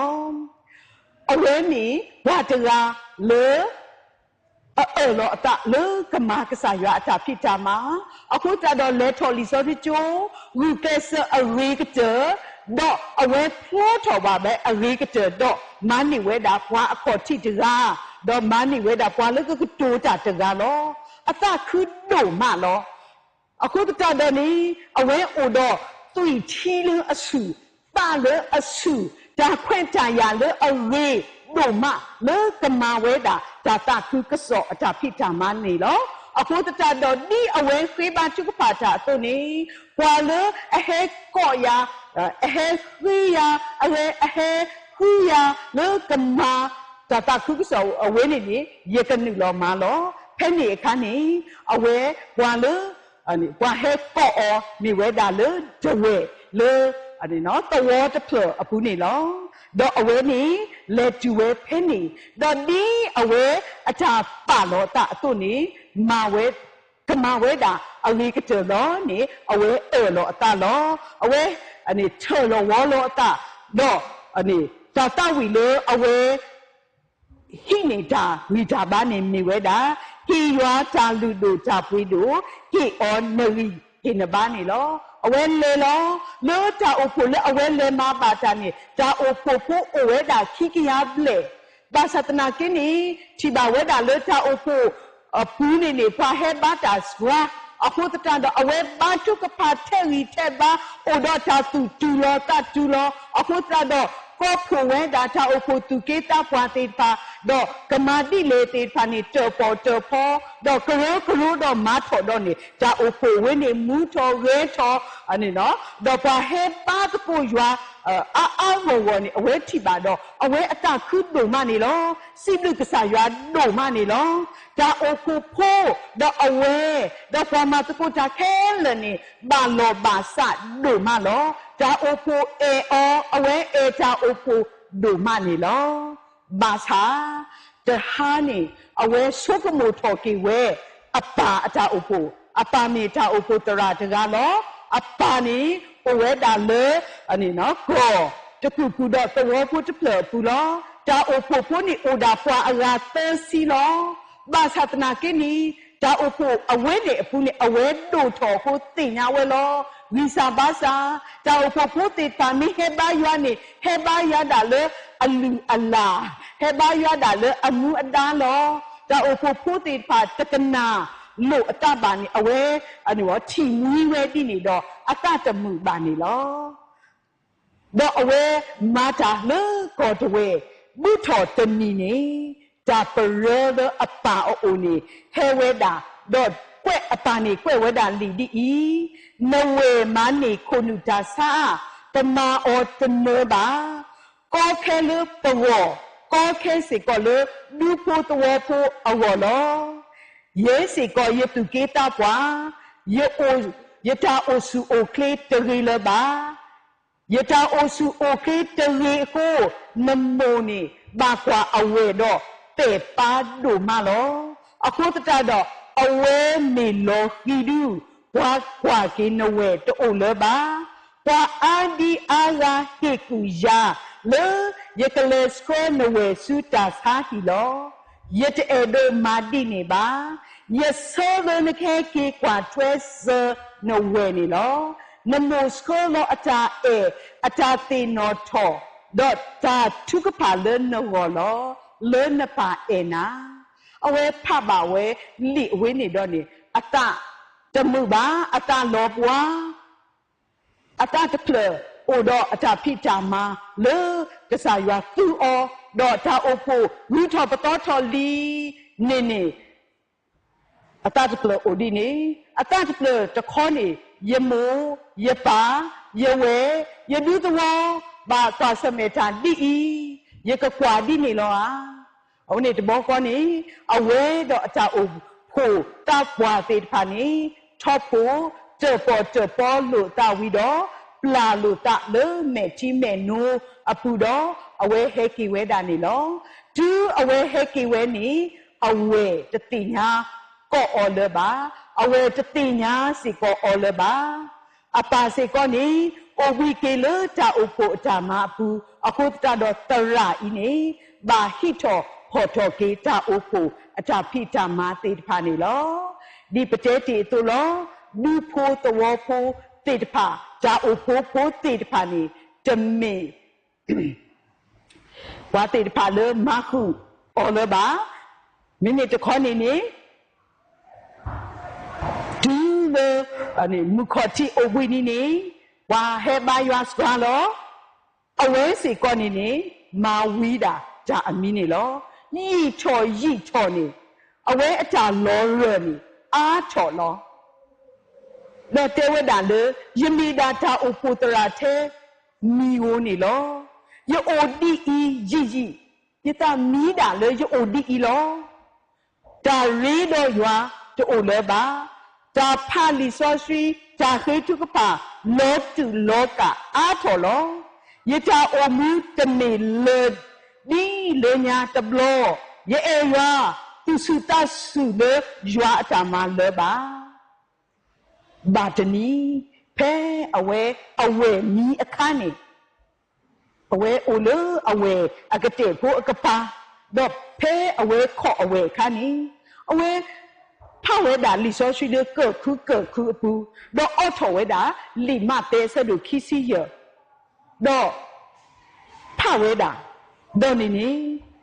အဝဲန့ၣ် ပှၤတဂၤလၢ အအၢၣ်လီၤအသးလၢကမၤကစၢ်ယွၤအတၢ်ဖံးတၢ်မၤ, အဃိသတးဒီးလဲၤထီၣ်လံာ်စီဆှံကၠိ, ဂုာ်ကျဲးစၢးအဂ့ၤကတၢၢ်, ဒီးအဝဲဖျီထီၣ်ဘၣ်ဝဲအဂ့ၤကတၢၢ်, ဒီးမၤန့ၢ်ဝဲဒၣ်ပှၤအခီၣ်ထံးတဂၤ, ဒီးမၤန့ၢ်ဝဲဒၣ်ပှၤလၢကကတိၤတၢ်တဂၤလီၤ. အသးခုဒိၣ်မးလီၤ. အဃိသတးဒီးန့ၣ် အဝဲအိၣ်ဒီးသွံၣ်ထံလၢအဆူၣ်, သးလၢအဆူၣ်, တၢ်ခွဲးတၢ်ယာ်လၢအဂ့ၤဒိၣ်မး လၢကမၤဝဲဒၣ်တၢ်သးခုကစီၣ်အတၢ်ဖံးတၢ်မၤန့ၣ်လီၤ. အဃိသတးဒီးဒ်အဝဲဃ့ဘါထုကဖၣ်တၢ်အသိးန့ၣ် ပှၤလၢအဟဲကိးယၤ, အဟဲဃ့ယၤ, အဝဲအဟဲဃုယၤလၢကမၤ တၢ်သးခုကစီၣ်အဝဲန့ၣ်န့ၣ် ယကနုာ်လီၤမၤလီၤ. ဖဲန့ၣ်အခါန့ၣ် အဝဲပှၤလၢ ပှၤဟဲကိးအီၤမ့ၢ်ဝဲဒၣ်လၢဒဝဲၢ်လၢ သဝီတဖျၢၣ်အပူၤန့ၣ်လီၤ. ဒီးအဝဲန့ၣ်လဲၤတုၤဝဲဖဲန့ၣ်, ဒီးဒ်အဝဲအတၢ်ပာ်လီၤအသးအသိးန့ၣ် မၤဝဲ ကမၤဝဲဒၣ်အဂ့ၤကတၢၢ်လီၤန့ၣ် အဝဲအၢၣ်လီၤအသးလီၤ. အဝဲ ထၢၣ်လီၤဝီလီၤအသး, ဒီး တၢ်သးဝံၣ်လၢအဝဲ ဟံးန့ၢ်တၢ်ဂံၢ်တၢ်ဘါန့ၣ်မ့ၢ်ဝဲဒၣ်, ဟ့ၣ်ယွၤတၢ်လုၢ်ဒိၣ်တၢ်ပှ့ၤဒိၣ်, ဟ့ၣ်အီၤနဂံၢ်ဟ့ၣ်နဘါန့ၣ်လီၤ. အဝဲလဲၤလီၤ. လၢတၢ်အိၣ်ဖှိၣ်လၢအဝဲလဲၤမၤဘၣ်တၢ်န့ၣ် တၢ်အိၣ်ဖှိၣ်ဖိအိၣ်ဝဲဒၣ်ခံကယၤဘျဲၣ်, ဘၣ်ဆၣ်သနာ်က့န့ၣ် ထံၣ်ဘၣ်ဝဲဒၣ်လၢတၢ်အိၣ်ဖှိၣ်အပူၤန့ၣ်န့ၣ် ပှၤဟဲဘါတၢ်စှၤ, အဃိသတးဒီး အဝဲဘါထုကဖၣ်ထဲးဂံၢ်ထဲးဘါ အိၣ်ဒီးတၢ်သူၣ်တုၤလီၤသးတုၤလီၤ, အဃိသတးဒီး ကိးဖှိၣ်ဝဲဒၣ်တၢ်အိၣ်ဖှိၣ်သူၣ်က့သးပှၢ်သ့ၣ်တဖၣ်, ဒီးကမၤဒ်လဲၣ်သ့ၣ်တဖၣ်န့ၣ် တၢၣ်ပီၣ်တၢၣ်ဖီ, ဒီးကရၢကရိဒီးမၤထီၣ်ဒီးန့ၣ် တၢ်အိၣ်ဖှိၣ်ဝဲန့ၣ် မူထီၣ်ဂဲၤထီၣ် ဒီးပှၤဟဲဘါသကိးယွၤ အါအါဂီၢ်ဂီၢ်န့ၣ် အဝဲထံၣ်ဘၣ်ဒီး အဝဲအသးခုဒိၣ်မးန့ၣ်လီၤ. စံးဘျုးကစၢ်ယွၤဒိၣ်မးန့ၣ်လီၤ. တၢ်အိၣ်ဖှိၣ်ဖိ ဒီးအဝဲ ဒီးပှၤမၤသကိးတၢ်ခဲလၢာ်န့ၣ် ဘၣ်လီၢ်ဘၣ်စးဒိၣ်မးလီၤ. တၢ်အိၣ်ဖှိၣ်အဲၣ်အီၤ, အဝဲအဲၣ်တၢ်အိၣ်ဖှိၣ်ဒိၣ်မးန့ၣ်လီၤ. ဘၣ်ဆၣ် တဟါန့ၣ် အဝဲဆိကမိၣ်ထီၣ်က့ၤဝဲ အပၢ်အတၢ်အိၣ်ဖှိၣ်, အပၢ်မ့ၢ်တၢ်အိၣ်ဖှိၣ်သရၣ်တဂၤလီၤ. အပၢ်န့ၣ် အိၣ်ဝဲဒၣ်လၢ ကီၢ်တကူၣ်ပူၤဒီးသဝီဖိတဖျၢၣ်အပူၤလီၤ. တၢ်အိၣ်ဖှိၣ်ဖိန့ၣ်အိၣ်ဒၣ်ပှၤအဂၤသၢဆံလီၤ. ဘၣ်ဆၣ်သနာ်က့န့ၣ် တၢ်အိၣ်ဖှိၣ်အဝဲန့ၣ်အပူၤန့ၣ် အဝဲဒိၣ်ထီၣ်အဃိသ့ၣ်ညါဝဲလီၤ. ဂံၢ်စၢ်ဘါစၢ် တၢ်အိၣ်ဖှိၣ်ဖိသ့ၣ်တဖၣ်မ့ၢ်ဟဲဘါယွၤန့ၣ် ဟဲဘါယွၤဒၣ်လၢအလုၢ်အလၢ်, ဟဲဘါယွၤဒၣ်လၢအမူအဒါလီၤ. တၢ်အိၣ်ဖှိၣ်ဖိသ့ၣ်တဖၣ်တကနၣ်လိာ်အသးဘၣ်န့ၣ် အဝဲ ထံၣ်မှံဝဲဒ်န့ၣ်ဒီး အသးတမုာ်ဘၣ်န့ၣ်လီၤ. ဒီးအဝဲမၤတၢ်လၢကီၢ်တဝဲၢ် ဘုထီၣ်တနံၤန့ၣ် တၢ်ပရၢလၢအပၢ်အအိၣ်န့ၣ် ဟဲဝဲဒၣ်, ဒီးကွဲးအပၢ်န့ၣ်ကွဲးဝဲဒၣ်လံာ်ဒ်အံၤ, နဝဲၢ်မၤန့ၢ်ခိၣ်နူာ်တၢ်ဆါ, ပမၤအီၤတနၢၤဘၣ်. ကီခဲလၢပဂီၢ်, ကီခဲစ့ၢ်ကီးလၢဒူဖိသဝီဖိအဂီၢ်လီၤ. ယဲစ့ၢ်ကီးယသူၣ်က့သးပှၢ်, ယတၢ်အိၣ်ဆူၣ်အိၣ်ချ့တဂ့ၤလၢၤဘၣ်. ယတၢ်အိၣ်ဆူၣ်အိၣ်ချ့တဂ့ၤအဃိ, နမိၢ်န့ၣ်ဘၣ်ကွၢ်အဝဲၢ်ဒီး ပဲာ်ပါဒိၣ်မးလီၤ. အဃိသတးဒီး အဝဲမ့ၢ်လီၤဃံၤဒု, ပှၤကွၢ်က့ၤနဝဲၢ်တအိၣ်လၢၤဘၣ်. ပှၤအါဒံအါဂၤဟ့ၣ်ကူၣ်ယၤ လၢယကလဲၤဆှၢနဝဲၢ်ဆူတၢ်ဆါဟံၣ်လီၤ. ယတအဲၣ်ဒိးမၤဒ်န့ၣ်ဘၣ်. ယဆၢလၢနကဟဲက့ၤကွၢ်ထွဲစၢၤနဝဲၢ်န့ၣ်လီၤ. နမိၢ်ဆှၢလီၤအတၢ်အဲၣ်, အတၢ်သ့ၣ်နီၣ်ထီၣ်, ဒီးတၢ်ထုကဖၣ်လၢနဂီၢ်လီၤ. လၢနပၢ်အဲၣ်နၤ. အဝဲဖးဘၣ်ဝဲလံာ်အဝဲန့ၣ်ဒီးန့ၣ် အသးတမုာ်ဘၣ်, အသးလီၤပှီၤ အသးတဖျၢၣ်အိၣ်ဒီးအတၢ်ဖံးတၢ်မၤ လၢကစၢ်ယွၤသူအီၤ, ဒီးတၢ်အိၣ်ဖှိၣ်ဂုၤထီၣ်ပသီထီၣ်လံန့ၣ်န့ၣ် အသးတဖျၢၣ်အိၣ်ဒ်န့ၣ်, အသးတဖျၢၣ်တခီန့ၣ် ယမိၢ်, ယပၢ်, ယဝဲၢ်, ယဒူသဝီ ဘၣ်ကွၢ်ဆၢၣ်မဲာ်တၢ်ဒ်အံၤ, ယကကွၢ်ဒ်န့ၣ်လီၤဧါ. အဝဲန့ၣ်တဘျီဃီန့ၣ် အဝဲဒီးအတၢ်အိၣ်ဖှိၣ်သးပှၢ်သ့ၣ်တဖၣ်န့ၣ် ထီၣ်ဖိၣ်တၢၣ်ပီၣ်တၢၣ်ပီလိာ်သးဝံၤဒီး အဝဲပျၢ်လိာ်သးလၢမဲာ်ထံမဲာ်နိအပူၤဒီး အဝဲဟဲက့ၤဝဲဒၣ်န့ၣ်လီၤ. တုၤအဝဲဟဲက့ၤဝဲန့ၣ် အဝဲၢ်တသ့ၣ်ညါကအီၤလၢၤဘၣ်, အဝဲၢ်တသ့ၣ်ညါစ့ၢ်ကီးအီၤလၢၤဘၣ်. အပၢ်စ့ၢ်ကီးန့ၣ် အိၣ်ဘှံးက့ၤလၢတၢ်အိၣ်ဖှိၣ်အတၢ်မၤအပူၤ, အဃိသတးဒီးသရၣ်အံၤန့ၣ် ဘၣ်ဟံးထီၣ်ဖီၣ်ထီၣ်က့ၤတၢ်အိၣ်ဖှိၣ်အတၢ်ဖံးတၢ်မၤသ့ၣ်တဖၣ်န့ၣ်လီၤ. ဒ်ပတဲတ့ၢ်အသိးလီၤ, ဒူဖိသဝီဖိသ့ၣ်တဖၣ်, တၢ်အိၣ်ဖှိၣ်ဖိသ့ၣ်တဖၣ်န့ၣ် တမ့ၢ် ပှၤသ့ၣ်တဖၣ်လၢမၤဃုာ်အီၤလၢၤဘၣ်. မ့မ့ၢ်တခီန့ၣ်န့ၣ် တုၤလၢ မုၢ်ခီၣ်ထံးအိၣ်ဘှံးန့ၣ်န့ၣ် ပှၤဟဲဘါယွၤစှၤလီၤ. အဝဲစ့ၢ်ကီးန့ၣ်န့ၣ် မၤဝံၤဒၣ်တၢ်အမံၤန့ၣ်လီၤ. ယံာ်ထီၣ်ယံာ်ထီၣ်န့ၣ် အဝဲအတၢ်လီၤရၢၢ်န့ၣ် အါထီၣ်လီၤ. ဒီးတဲဝဲဒၣ်လၢ ယမ့ၢ်ဒၣ်တၢ်အိၣ်ဖှိၣ်သရၣ်ထဲမံၤဧိၤန့ၣ်လီၤ. ယအိၣ်ဒ်အံၤယံာ်ယံာ်, ယသးမံဒၣ်လၢယအိၣ်ဒ်အံၤလီၤ. တၢ်ရ့ဒီးယွၤတအိၣ်လၢၤဘၣ်. တၢ်ဖးလံာ်စီဆှံ, တၢ်ဃ့ထုကဖၣ် လီၤတူာ်လီၤကာ်အါထီၣ်လီၤ. ယတၢ်အိၣ်မူတမ့ၢ်လၢၤ ဒ်လၢညါတဘျီ, ယအဲၣ်ယွၤ, သူၣ်ဆူၣ်သးဆူၣ်လၢယွၤအတၢ်မၤလၢၤဘၣ်. ဘၣ်တနံၤ ဖဲအဝဲအဝဲၢ်မံအခါန့ၣ်, အဝဲအိၣ်လၢအဝဲၢ်အကတဲာ်ဖိအကပၤ, ဒီးဖဲအဝဲခီၣ်အဝဲၢ်အခါန့ၣ်, အဝဲဖးဝဲဒၣ်လံာ်စီဆှံလၢကၢၢ်ခုကၢၢ်ခုအပူၤ, ဒီးအိးထီၣ်ဝဲဒၣ်လံာ်မးသဲအဆၢဒိၣ်ခံဆံယဲၢ် ဒီး ဖးဝဲဒၣ်, ဒီးန့ၣ်န့ၣ်,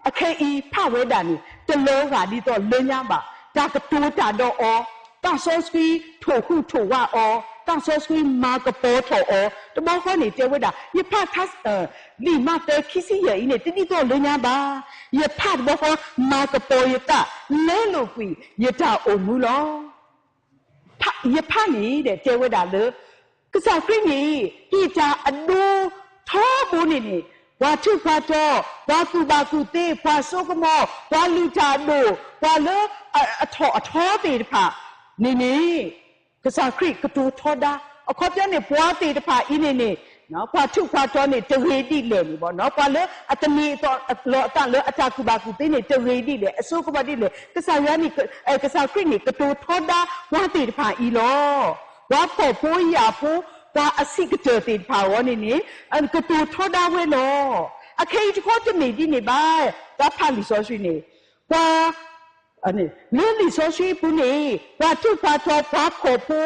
အခဲအံၤဖးဝဲဒၣ်န့ၣ် တလီၤဂာ်ဒ်သိးလၢညါဘၣ်. တၢ်ကတိၤတၢ်ဒီးအီၤ, သးစီဆှံထိၣ်ဟူးထိၣ်ဝးအီၤ, သးစီဆှံမၤကပီၤထီၣ်အီၤ, တဘျီဃီန့ၣ်တဲဝဲဒၣ် ယဖး လံာ်မးသဲခံဆံယဲၢ်အံၤန့ၣ် တဒ်သိးလၢညါဘၣ်. ယဖးတဘျီဃီ မၤကပီၤယသး လဲလိာ်ကွံာ်ယတၢ်အိၣ်မူလီၤ. ယဖးန့ၣ်ဒီးတဲဝဲဒၣ်လၢ ကစၢ်ခရံာ်န့ၣ် ဟ့ၣ်တၢ်အဒိထီဘိန့ၣ်န့ၣ်, ပှၤထူးပှၤတီၤ, ပှၤကူၣ်ဘၣ်ကူၣ်သ့, ပှၤစိကမီၤ, ပှၤလုၢ်တၢ်အဒိၣ်, ပှၤလၢအထီၣ်အထီသ့ၣ်တဖၣ်န့ၣ်န့ၣ်, ကစၢ်ခရံာ်ကတိၤထီဒါ, အခီပညီန့ၣ် ပှၤသ့ၣ်တဖၣ်အံၤန့ၣ်န့ၣ်, ပှၤထူးပှၤတီၤန့ၣ် တဂ့ၤဒ်လဲၣ်န့ၣ်ဘၣ်, ပှၤလၢအသန့ၤလီၤအသးလၢအတၢ်ကူၣ်ဘၣ်ကူၣ်သ့န့ၣ် တဂ့ၤဒ်လဲၣ်, အစိကမီၤဒ်လဲၣ်, ကစၢ်ယွၤန့ၣ်, ကစၢ်ခရံာ်န့ၣ် ကတိၤထီဒါပှၤသ့ၣ်တဖၣ်အံၤလီၤ. ပှၤဖှီၣ်ဖိယာ်ဖိ, ပှၤအဆံးကတၢၢ်သ့ၣ်တဖၣ်အဂီၢ်န့ၣ်န့ၣ်, ကတိၤထီဒါဝဲလီၤ. အခဲအံၤတခီတမ့ၢ်ဒ်န့ၣ်ဘၣ်, တၢ်ဖးလံာ်စီဆှံန့ၣ်, ပှၤ လၢလံာ်စီဆှံအပူၤန့ၣ် ပှၤထူးပှၤတီၤ ပှၤဖှီၣ်ဖိ,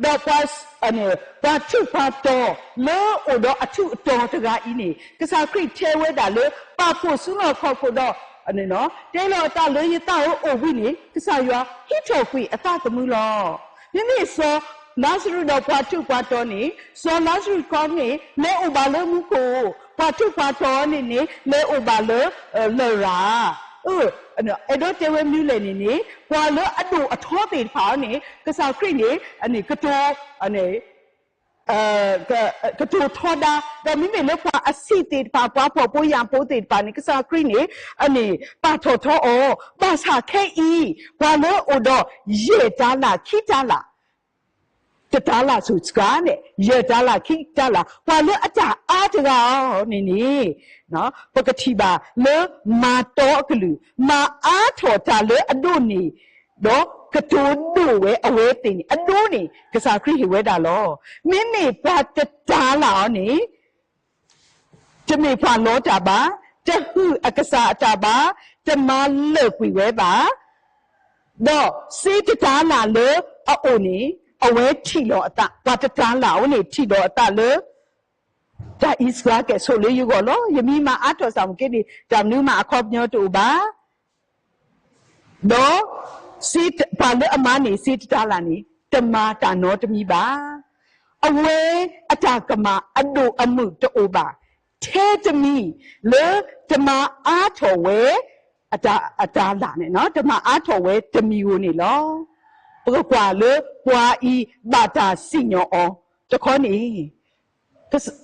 ဒီးပှၤ, ပှၤထူးပှၤတီၤလၢအိၣ်ဒီးအထူးအတီၤတဂၤအံၤန့ၣ်, ကစၢ်ခရံာ်တဲဝဲဒၣ်လၢ ပာ်ဖှိၣ်ဆူနီၢ်ခီၣ်ခိၣ်ဒီး, တဲလီၤအသးလၢယသးဧၢ အိၣ်ဘှံးန့ၣ် ကစၢ်ယွၤဟံးထီၣ်ကွံာ်အသးသမူလီၤ. မ့မ့ၢ်စီၤလါစရူးဒီးပှၤထူးပှၤတီၤန့ၣ်, စီၤလါစရူးတခီန့ၣ် လဲၤအိၣ်ဘၣ်လၢမူခိၣ်, ပှၤထူးပှၤတီၤန့ၣ်န့ၣ် လဲၤအိၣ်ဘၣ်လၢ လရာ် အဲၣ်ဒိးတဲဝဲမနုၤလဲၣ်န့ၣ်န့ၣ်, ပှၤလၢအဒိၣ်အထီသ့ၣ်တဖၣ်န့ၣ် ကစၢ်ခရံာ်န့ၣ် ကတိၤ, ကတိၤထီဒါ, ဒီးမ့မ့ၢ်လၢပှၤအဆံးသ့ၣ်တဖၣ် ပှၤဖှီၣ်ဖိယာ်ဖိသ့ၣ်တဖၣ်န့ၣ် ကစၢ်ခရံာ်န့ၣ် ပာ်ထီၣ်ထီအီၤ, ဘၣ်ဆၣ်ခဲအံၤ ပှၤလၢအအိၣ်ဒီးယဲၢ်တၤလၣ်ခံတၤလၣ် တတၤလၣ်စူၣ်စှၤန့ၣ် ယဲၢ်တၤလၣ်ခံတၤလၣ် ပှၤလၢအတၢ်အါတဂၤအီၤန့ၣ်န့ၣ်, ပကထံၣ်ဘၣ်လၢမၤတီအကလုၢ် မၤအါထီၣ်တၢ်လၢအဒိၣ်န့ၣ်, ဒီးကတိၤဒိၣ်ဝဲအဝဲသ့ၣ်န့ၣ် အဒိန့ၣ် ကစၢ်ခရံာ်ဟ့ၣ်ဝဲဒၣ်လီၤ. မ့မ့ၢ်ပှၤတတၤလၣ်အီၤန့ၣ် တမ့ၢ်ပှၤလီတၢ်ဘၣ်, တဟုၣ်အကစၢ်အတၢ်ဘၣ်, တမၤလၢာ်ကွံာ်ဝဲဘၣ်, ဒီးစ့တတၤလၣ်လၢအအိၣ်န့ၣ် အဝဲထံၣ်လီၤအသး, ပှၤတတၤလၣ်အအိၣ်န့ၣ် ထံၣ်လီၤအသးလၢ တၢ်အံၤစှၤကဲၣ်ဆိးလၢယဂီၢ်လီၤ. ယမ့ၢ်မၤအါထီၣ်စၢ်မုၢ်က့န့ၣ် တၢ်မနုၤမးအခီပညီတအိၣ်ဘၣ်. ဒီး ပှၤလၢအမၤန့ၢ်စ့တတၤလၣ်န့ၣ် တမၤတၢ်နီတမံၤဘၣ်. အဝဲအတၢ်ကမၣ်အဒိၣ်အမုၢ်တအိၣ်ဘၣ် ထဲတမံၤလၢတမၤအါထီၣ်ဝဲ အတၤလၣ်န့ၣ် တမၤအါထီၣ်ဝဲတမံၤဧိၤန့ၣ်လီၤ. ပကကွၢ်လၢပှၤအံၤဘၣ်တၢ်စံၣ်ညီၣ်အီၤတခီန့ၣ် ကစၢ်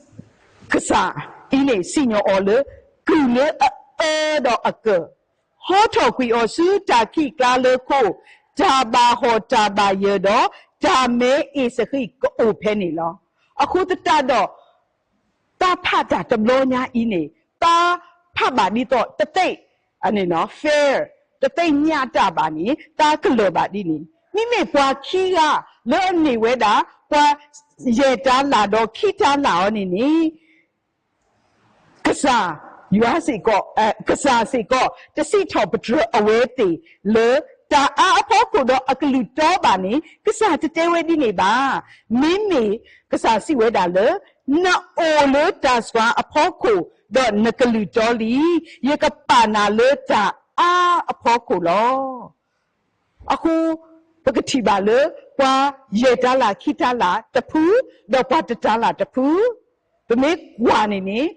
အံၤန့ၣ် စံၣ်ညီၣ်အီၤလၢ ကုၢ်လၢအအၢဒီးအကၢၢ်, ဟီထီၣ်ကွံာ်အီၤဆူတၢ်ခံးကျါလၢခိ, တၢ်ဘၣ်ဟီၣ်တၢ်ဘၣ်ယၢၤဒီး တၢ်မဲအ့ၣ်စဃံးကအိၣ်ဖဲန့ၣ်လီၤ. အဃိသတးဒီး တၢ်ဖးတၢ်တဘျီညါအံၤန့ၣ် တၢ်ဖးဘၣ်ဒ်သိးတသ့ၣ် fair တသ့ၣ်ညၣ်တၢ်ဘၣ်န့ၣ် တၢ်ကလၢာ်ဘၣ်ဒ်န့ၣ် မ့မ့ၢ်ပှၤခံဂၤလၢအန့ၢ်ဝဲဒၣ် ပှၤယဲၢ်တၤလၣ်ဒီးခံတၤလၣ်အီၤန့ၣ်န့ၣ် ကစၢ်ယွၤစ့ၢ်ကီး, ကစၢ်စ့ၢ်ကီး တစံးထီၣ်ပတြၢၤအဝဲသ့ၣ်လၢ တၢ်အါအဖီခိၣ်ဒီးအကလုၢ်တီဘၣ်န့ၣ် ကစၢ်တတဲဝဲဒ်န့ၣ်ဘၣ်. မ့မ့ၢ်ကစၢ်စံးဝဲဒၣ်လၢ နအိၣ်လၢတၢ်စှၤအဖီခိၣ် ဒီးနကလုၢ်တီလံ, ယကပာ်နၤလၢတၢ်အါအဖီခိၣ်လီၤ. အဃိ ပကထံၣ်ဘၣ်လၢ ပှၤယဲၢ်တၤလၣ်ခံတၤလၣ်တဖု, ဒီးပှၤတတၤလၣ်တဖု, ပမ့ၢ်ကွၢ်န့ၣ်န့ၣ်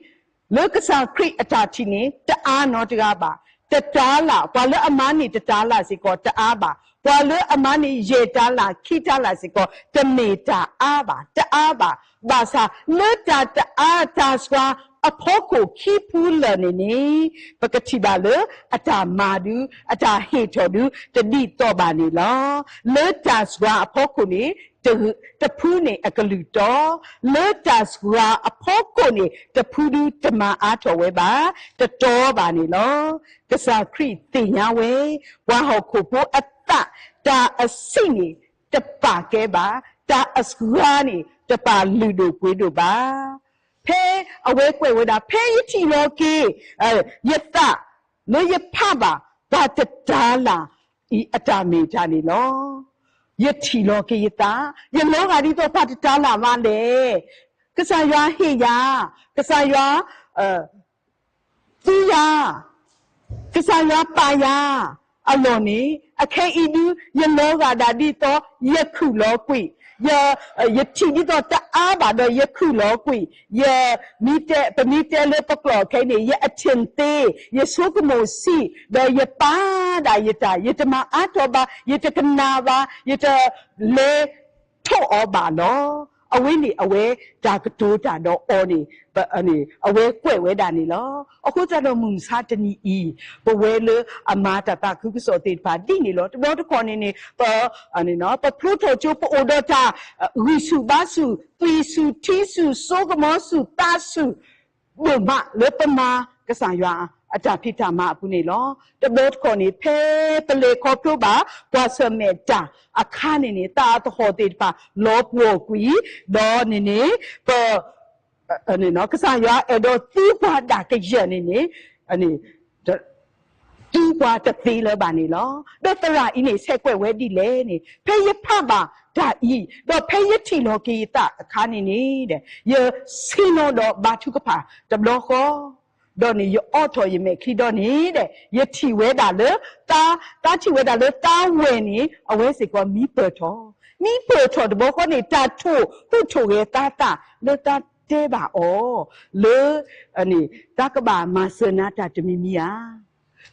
လၢကစၢ်ခရံာ်အတၢ်ထံၣ်န့ၣ် တအါနီတဂၤဘၣ်. တတၤလၣ်, ပှၤလၢအမၤန့ၢ်တတၤလၣ်စ့ၢ်ကီးတအါဘၣ်. ပှၤလၢအမၤန့ၢ်ယဲၢ်တၤလၣ်ခံတၤလၣ်စ့ၢ်ကီး တမ့ၢ်တၢ်အါဘၣ်, တအါဘၣ်. ဘၣ်ဆၣ်လၢတၢ်တအါတၢ်စှၤအဖီခိၣ်ခံဖုလၢာ်န့ၣ်န့ၣ် ပကထံၣ်ဘၣ်လၢ အတၢ်မၤဒု အတၢ်ဟ့ၣ်ထီၣ်ဒု တဒ်သိးဘၣ်န့ၣ်လီၤ. လၢတၢ်စှၤအဖီခိၣ်န့ၣ် တဖုန့ၣ်အကလုၢ်တီ, လၢတၢ်စှၤအဖီခိၣ်န့ၣ် တဖုဒုတမၤအါထီၣ်ဝဲဘၣ်, တတီဘၣ်န့ၣ်လီၤ. ကစၢ်ခရံာ်သ့ၣ်ညါဝဲ ပှၤဟီၣ်ခိၣ်ဖိအသး, တၢ်အဆံးန့ၣ် တပာ်ကဲဘၣ်, တၢ်အစှၤန့ၣ် တပာ်လုၢ်ဒိၣ်ပှ့ၤဒိၣ်ဘၣ်. ဖဲအဝဲကွဲးဝဲဒၣ် ဖဲယထံၣ်လီၤက့ၤ ယသး လၢယဖးဘၣ် ပှၤတတၤလၣ်အံၤအတၢ်မ့ၢ်တၢ်န့ၣ်လီၤ. ယထံၣ်လီၤက့ၤယသး, ယလီၤဂာ်ဒ်သိးပှၤတတၤလၣ်မးလဲၣ်. ကစၢ်ယွၤဟ့ၣ်ယၤ, ကစၢ်ယွၤ သူယၤ, ကစၢ်ယွၤပာ်ယၤအလီၢ်န့ၣ် အခဲအံၤဒု ယလီၤဂာ်ဒၣ်ဒ်သိး ယခုၣ်လီၤကွံာ်, ယ, ယထံၣ်ဒ်သိးတအါဘၣ်ဒီးယခုၣ်လီၤကွံာ်, ယ, ပမ့ၢ်တဲလၢပကျိာ်ခဲအံၤန့ၣ် ယအထံၣ်သ့, ယဆိကမိၣ်ဆံး, ဒီးယပာ်ဒၣ်ယတၢ်, ယတမၤအါထီၣ်ဘၣ်, ယတကနၣ်ဘၣ်, ယတလဲၤ ထိၣ်အီၤဘၣ်လီၤ. အဝဲန့ၣ်အဝဲတၢ်ကတိၤတၢ်ဒီးအီၤန့ၣ် အဝဲကွဲးဝဲဒၣ်န့ၣ်လီၤ. အဃိသတးဒီးမုၢ်မဆါတနံၤအံၤ ပဝဲလၢအမၤတၢ်သးခုကစီၣ်သ့ၣ်တဖၣ်ဒ်န့ၣ်လီၤ. တဘျီတခီၣ်န့ၣ်န့ၣ် ပ, ပဖျိထီၣ်ကၠိ ပအိၣ်ဒီးတၢ်ဂံၢ်ဆူၣ်ဘါဆူၣ် သွံၣ်ဆူၣ်ထံဆူၣ် စိကမီၤဆူၣ်သးဆူၣ် ဒိၣ်မးလၢပမၤကစၢ်ယွၤအတၢ်ဖံးတၢ်မၤအပူၤန့ၣ်လီၤ. တဘျီတခီၣ်န့ၣ် ဖဲပလဲၤခီဖျိဘၣ် ပှၤဆၢၣ်မဲာ်တၢ်အခါန့ၣ်န့ၣ် သးအသဟီၣ်သ့ၣ်တဖၣ်လီၤပှီၢ်ကွံာ်, ဒီးန့ၣ်န့ၣ် ပ ကစၢ်ယွၤအဲၣ်ဒိးသူပှၤဒၣ်ကယၢၢ်န့ၣ်န့ၣ် သူပှၤတသ့လၢၤဘၣ်န့ၣ်လီၤ. ဒီးသရၣ်အံၤန့ၣ် ဆဲးကွဲးဝဲဒ်လဲၣ်န့ၣ် ဖဲယဖးဘၣ်တၢ်အံၤ ဒီးဖဲယထံၣ်လီၤက့ၤယသးအခါန့ၣ်န့ၣ် ယဆ့ၣ်နီၤဒီးဘါထုကဖၣ်တဘျီဃီ ဒီးန့ၣ် ယအိးထီၣ်ယမဲာ်ချံဒီးန့ၣ် ယထံၣ်ဝဲဒၣ်လၢ တၢ်ထံၣ်ဝဲဒၣ်လၢသးဝဲၢ်န့ၣ် အဝဲစ့ၢ်ကီးမံပၢၢ်ထီၣ်, မံပၢၢ်ထီၣ်တဘျီဃီန့ၣ် တၢ်ထိၣ်ဟူးထိၣ်ဂဲၤသးသးလၢတၢ်တဲဘၣ်အီၤ လၢ တၢ်ကဘၣ်မၤစၢၤနၤတၢ်တမံၤမံၤဧါ.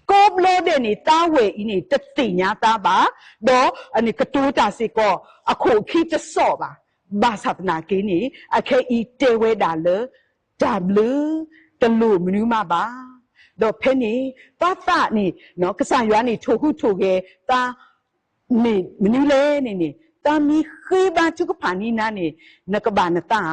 ကိးဘျီဒဲးန့ၣ် သးဝဲၢ်အံၤန့ၣ် တသ့ၣ်ညါသးဘၣ်, ဒီးကတိၤတၢ်စ့ၢ်ကီး အခိၣ်အခံတစိးဘၣ်. ဘၣ်ဆၣ်သနာ်က့န့ၣ် အခဲအံၤတဲဝဲဒၣ်လၢ တၢ်ဘျုးတလိၣ်မနုၤမးဘၣ်. ဒီးဖဲန့ၣ် သးသးန့ၣ် ကစၢ်ယွၤန့ၣ် ထိၣ်ဟူးထိၣ်ဂဲၤသး မ့ၢ်မနုၤလဲၣ်န့ၣ်န့ၣ် သးမံဃ့ဘါထုကဖၣ်န့ၢ်နၤန့ၣ် နကဘၣ်နသးဧါ.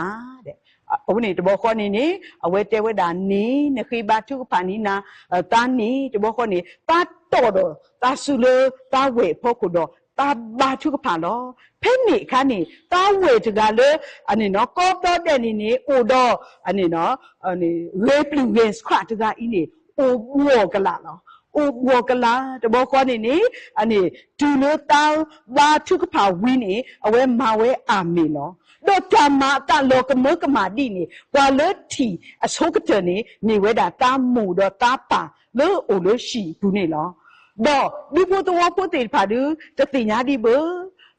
အဝဲန့ၣ်တဘျီဃီန့ၣ်န့ၣ် အဝဲတဲဝဲဒၣ်န့ၣ် နဃ့ဘါထုကဖၣ်န့ၢ်နၤ သးန့ၣ် တဘျီဃီန့ၣ် သးတီၢ်ဒီးသးစူၤလၢသးဝဲၢ်အဖီခိၣ်ဒီး သးဘါထုကဖၣ်လီၤ. ဖဲန့ၣ်အခါန့ၣ် သးဝဲၢ်တဂၤလၢ အန့ၣ်နီၤ ကိးဘျီဒဲးန့ၣ်န့ၣ် အိၣ်ဒီး အန့ၣ်နီၤ ဂဲၤပျုၢ်ဂဲၤဆှးတဂၤအံၤန့ၣ် အိၣ်ဘှီၣ်ကလာ်လီၤ. အိၣ်ဘှီၣ်ကလာ် တဘျီဃီန့ၣ်န့ၣ် အန့ၣ် တုၤလၢသးဘါထုကဖၣ်ဝံၤန့ၣ် အဝဲမၤဝဲအမ့ၢ်လီၤ. ဒီးတၢ်မၤအသးလီၤကမၢကမၣ်ဒ်န့ၣ် ပှၤလၢထံၣ်အဆိကတၢၢ်န့ၣ် မ့ၢ်ဝဲဒၣ်သးမိၢ်ဒီးသးပၢ်လၢအိၣ်လၢဟံၣ်အပူၤန့ၣ်လီၤ. ဒီးဒူဖိသဝီဖိသ့ၣ်တဖၣ်ဒု တသ့ၣ်ညါဒံးဘၣ်,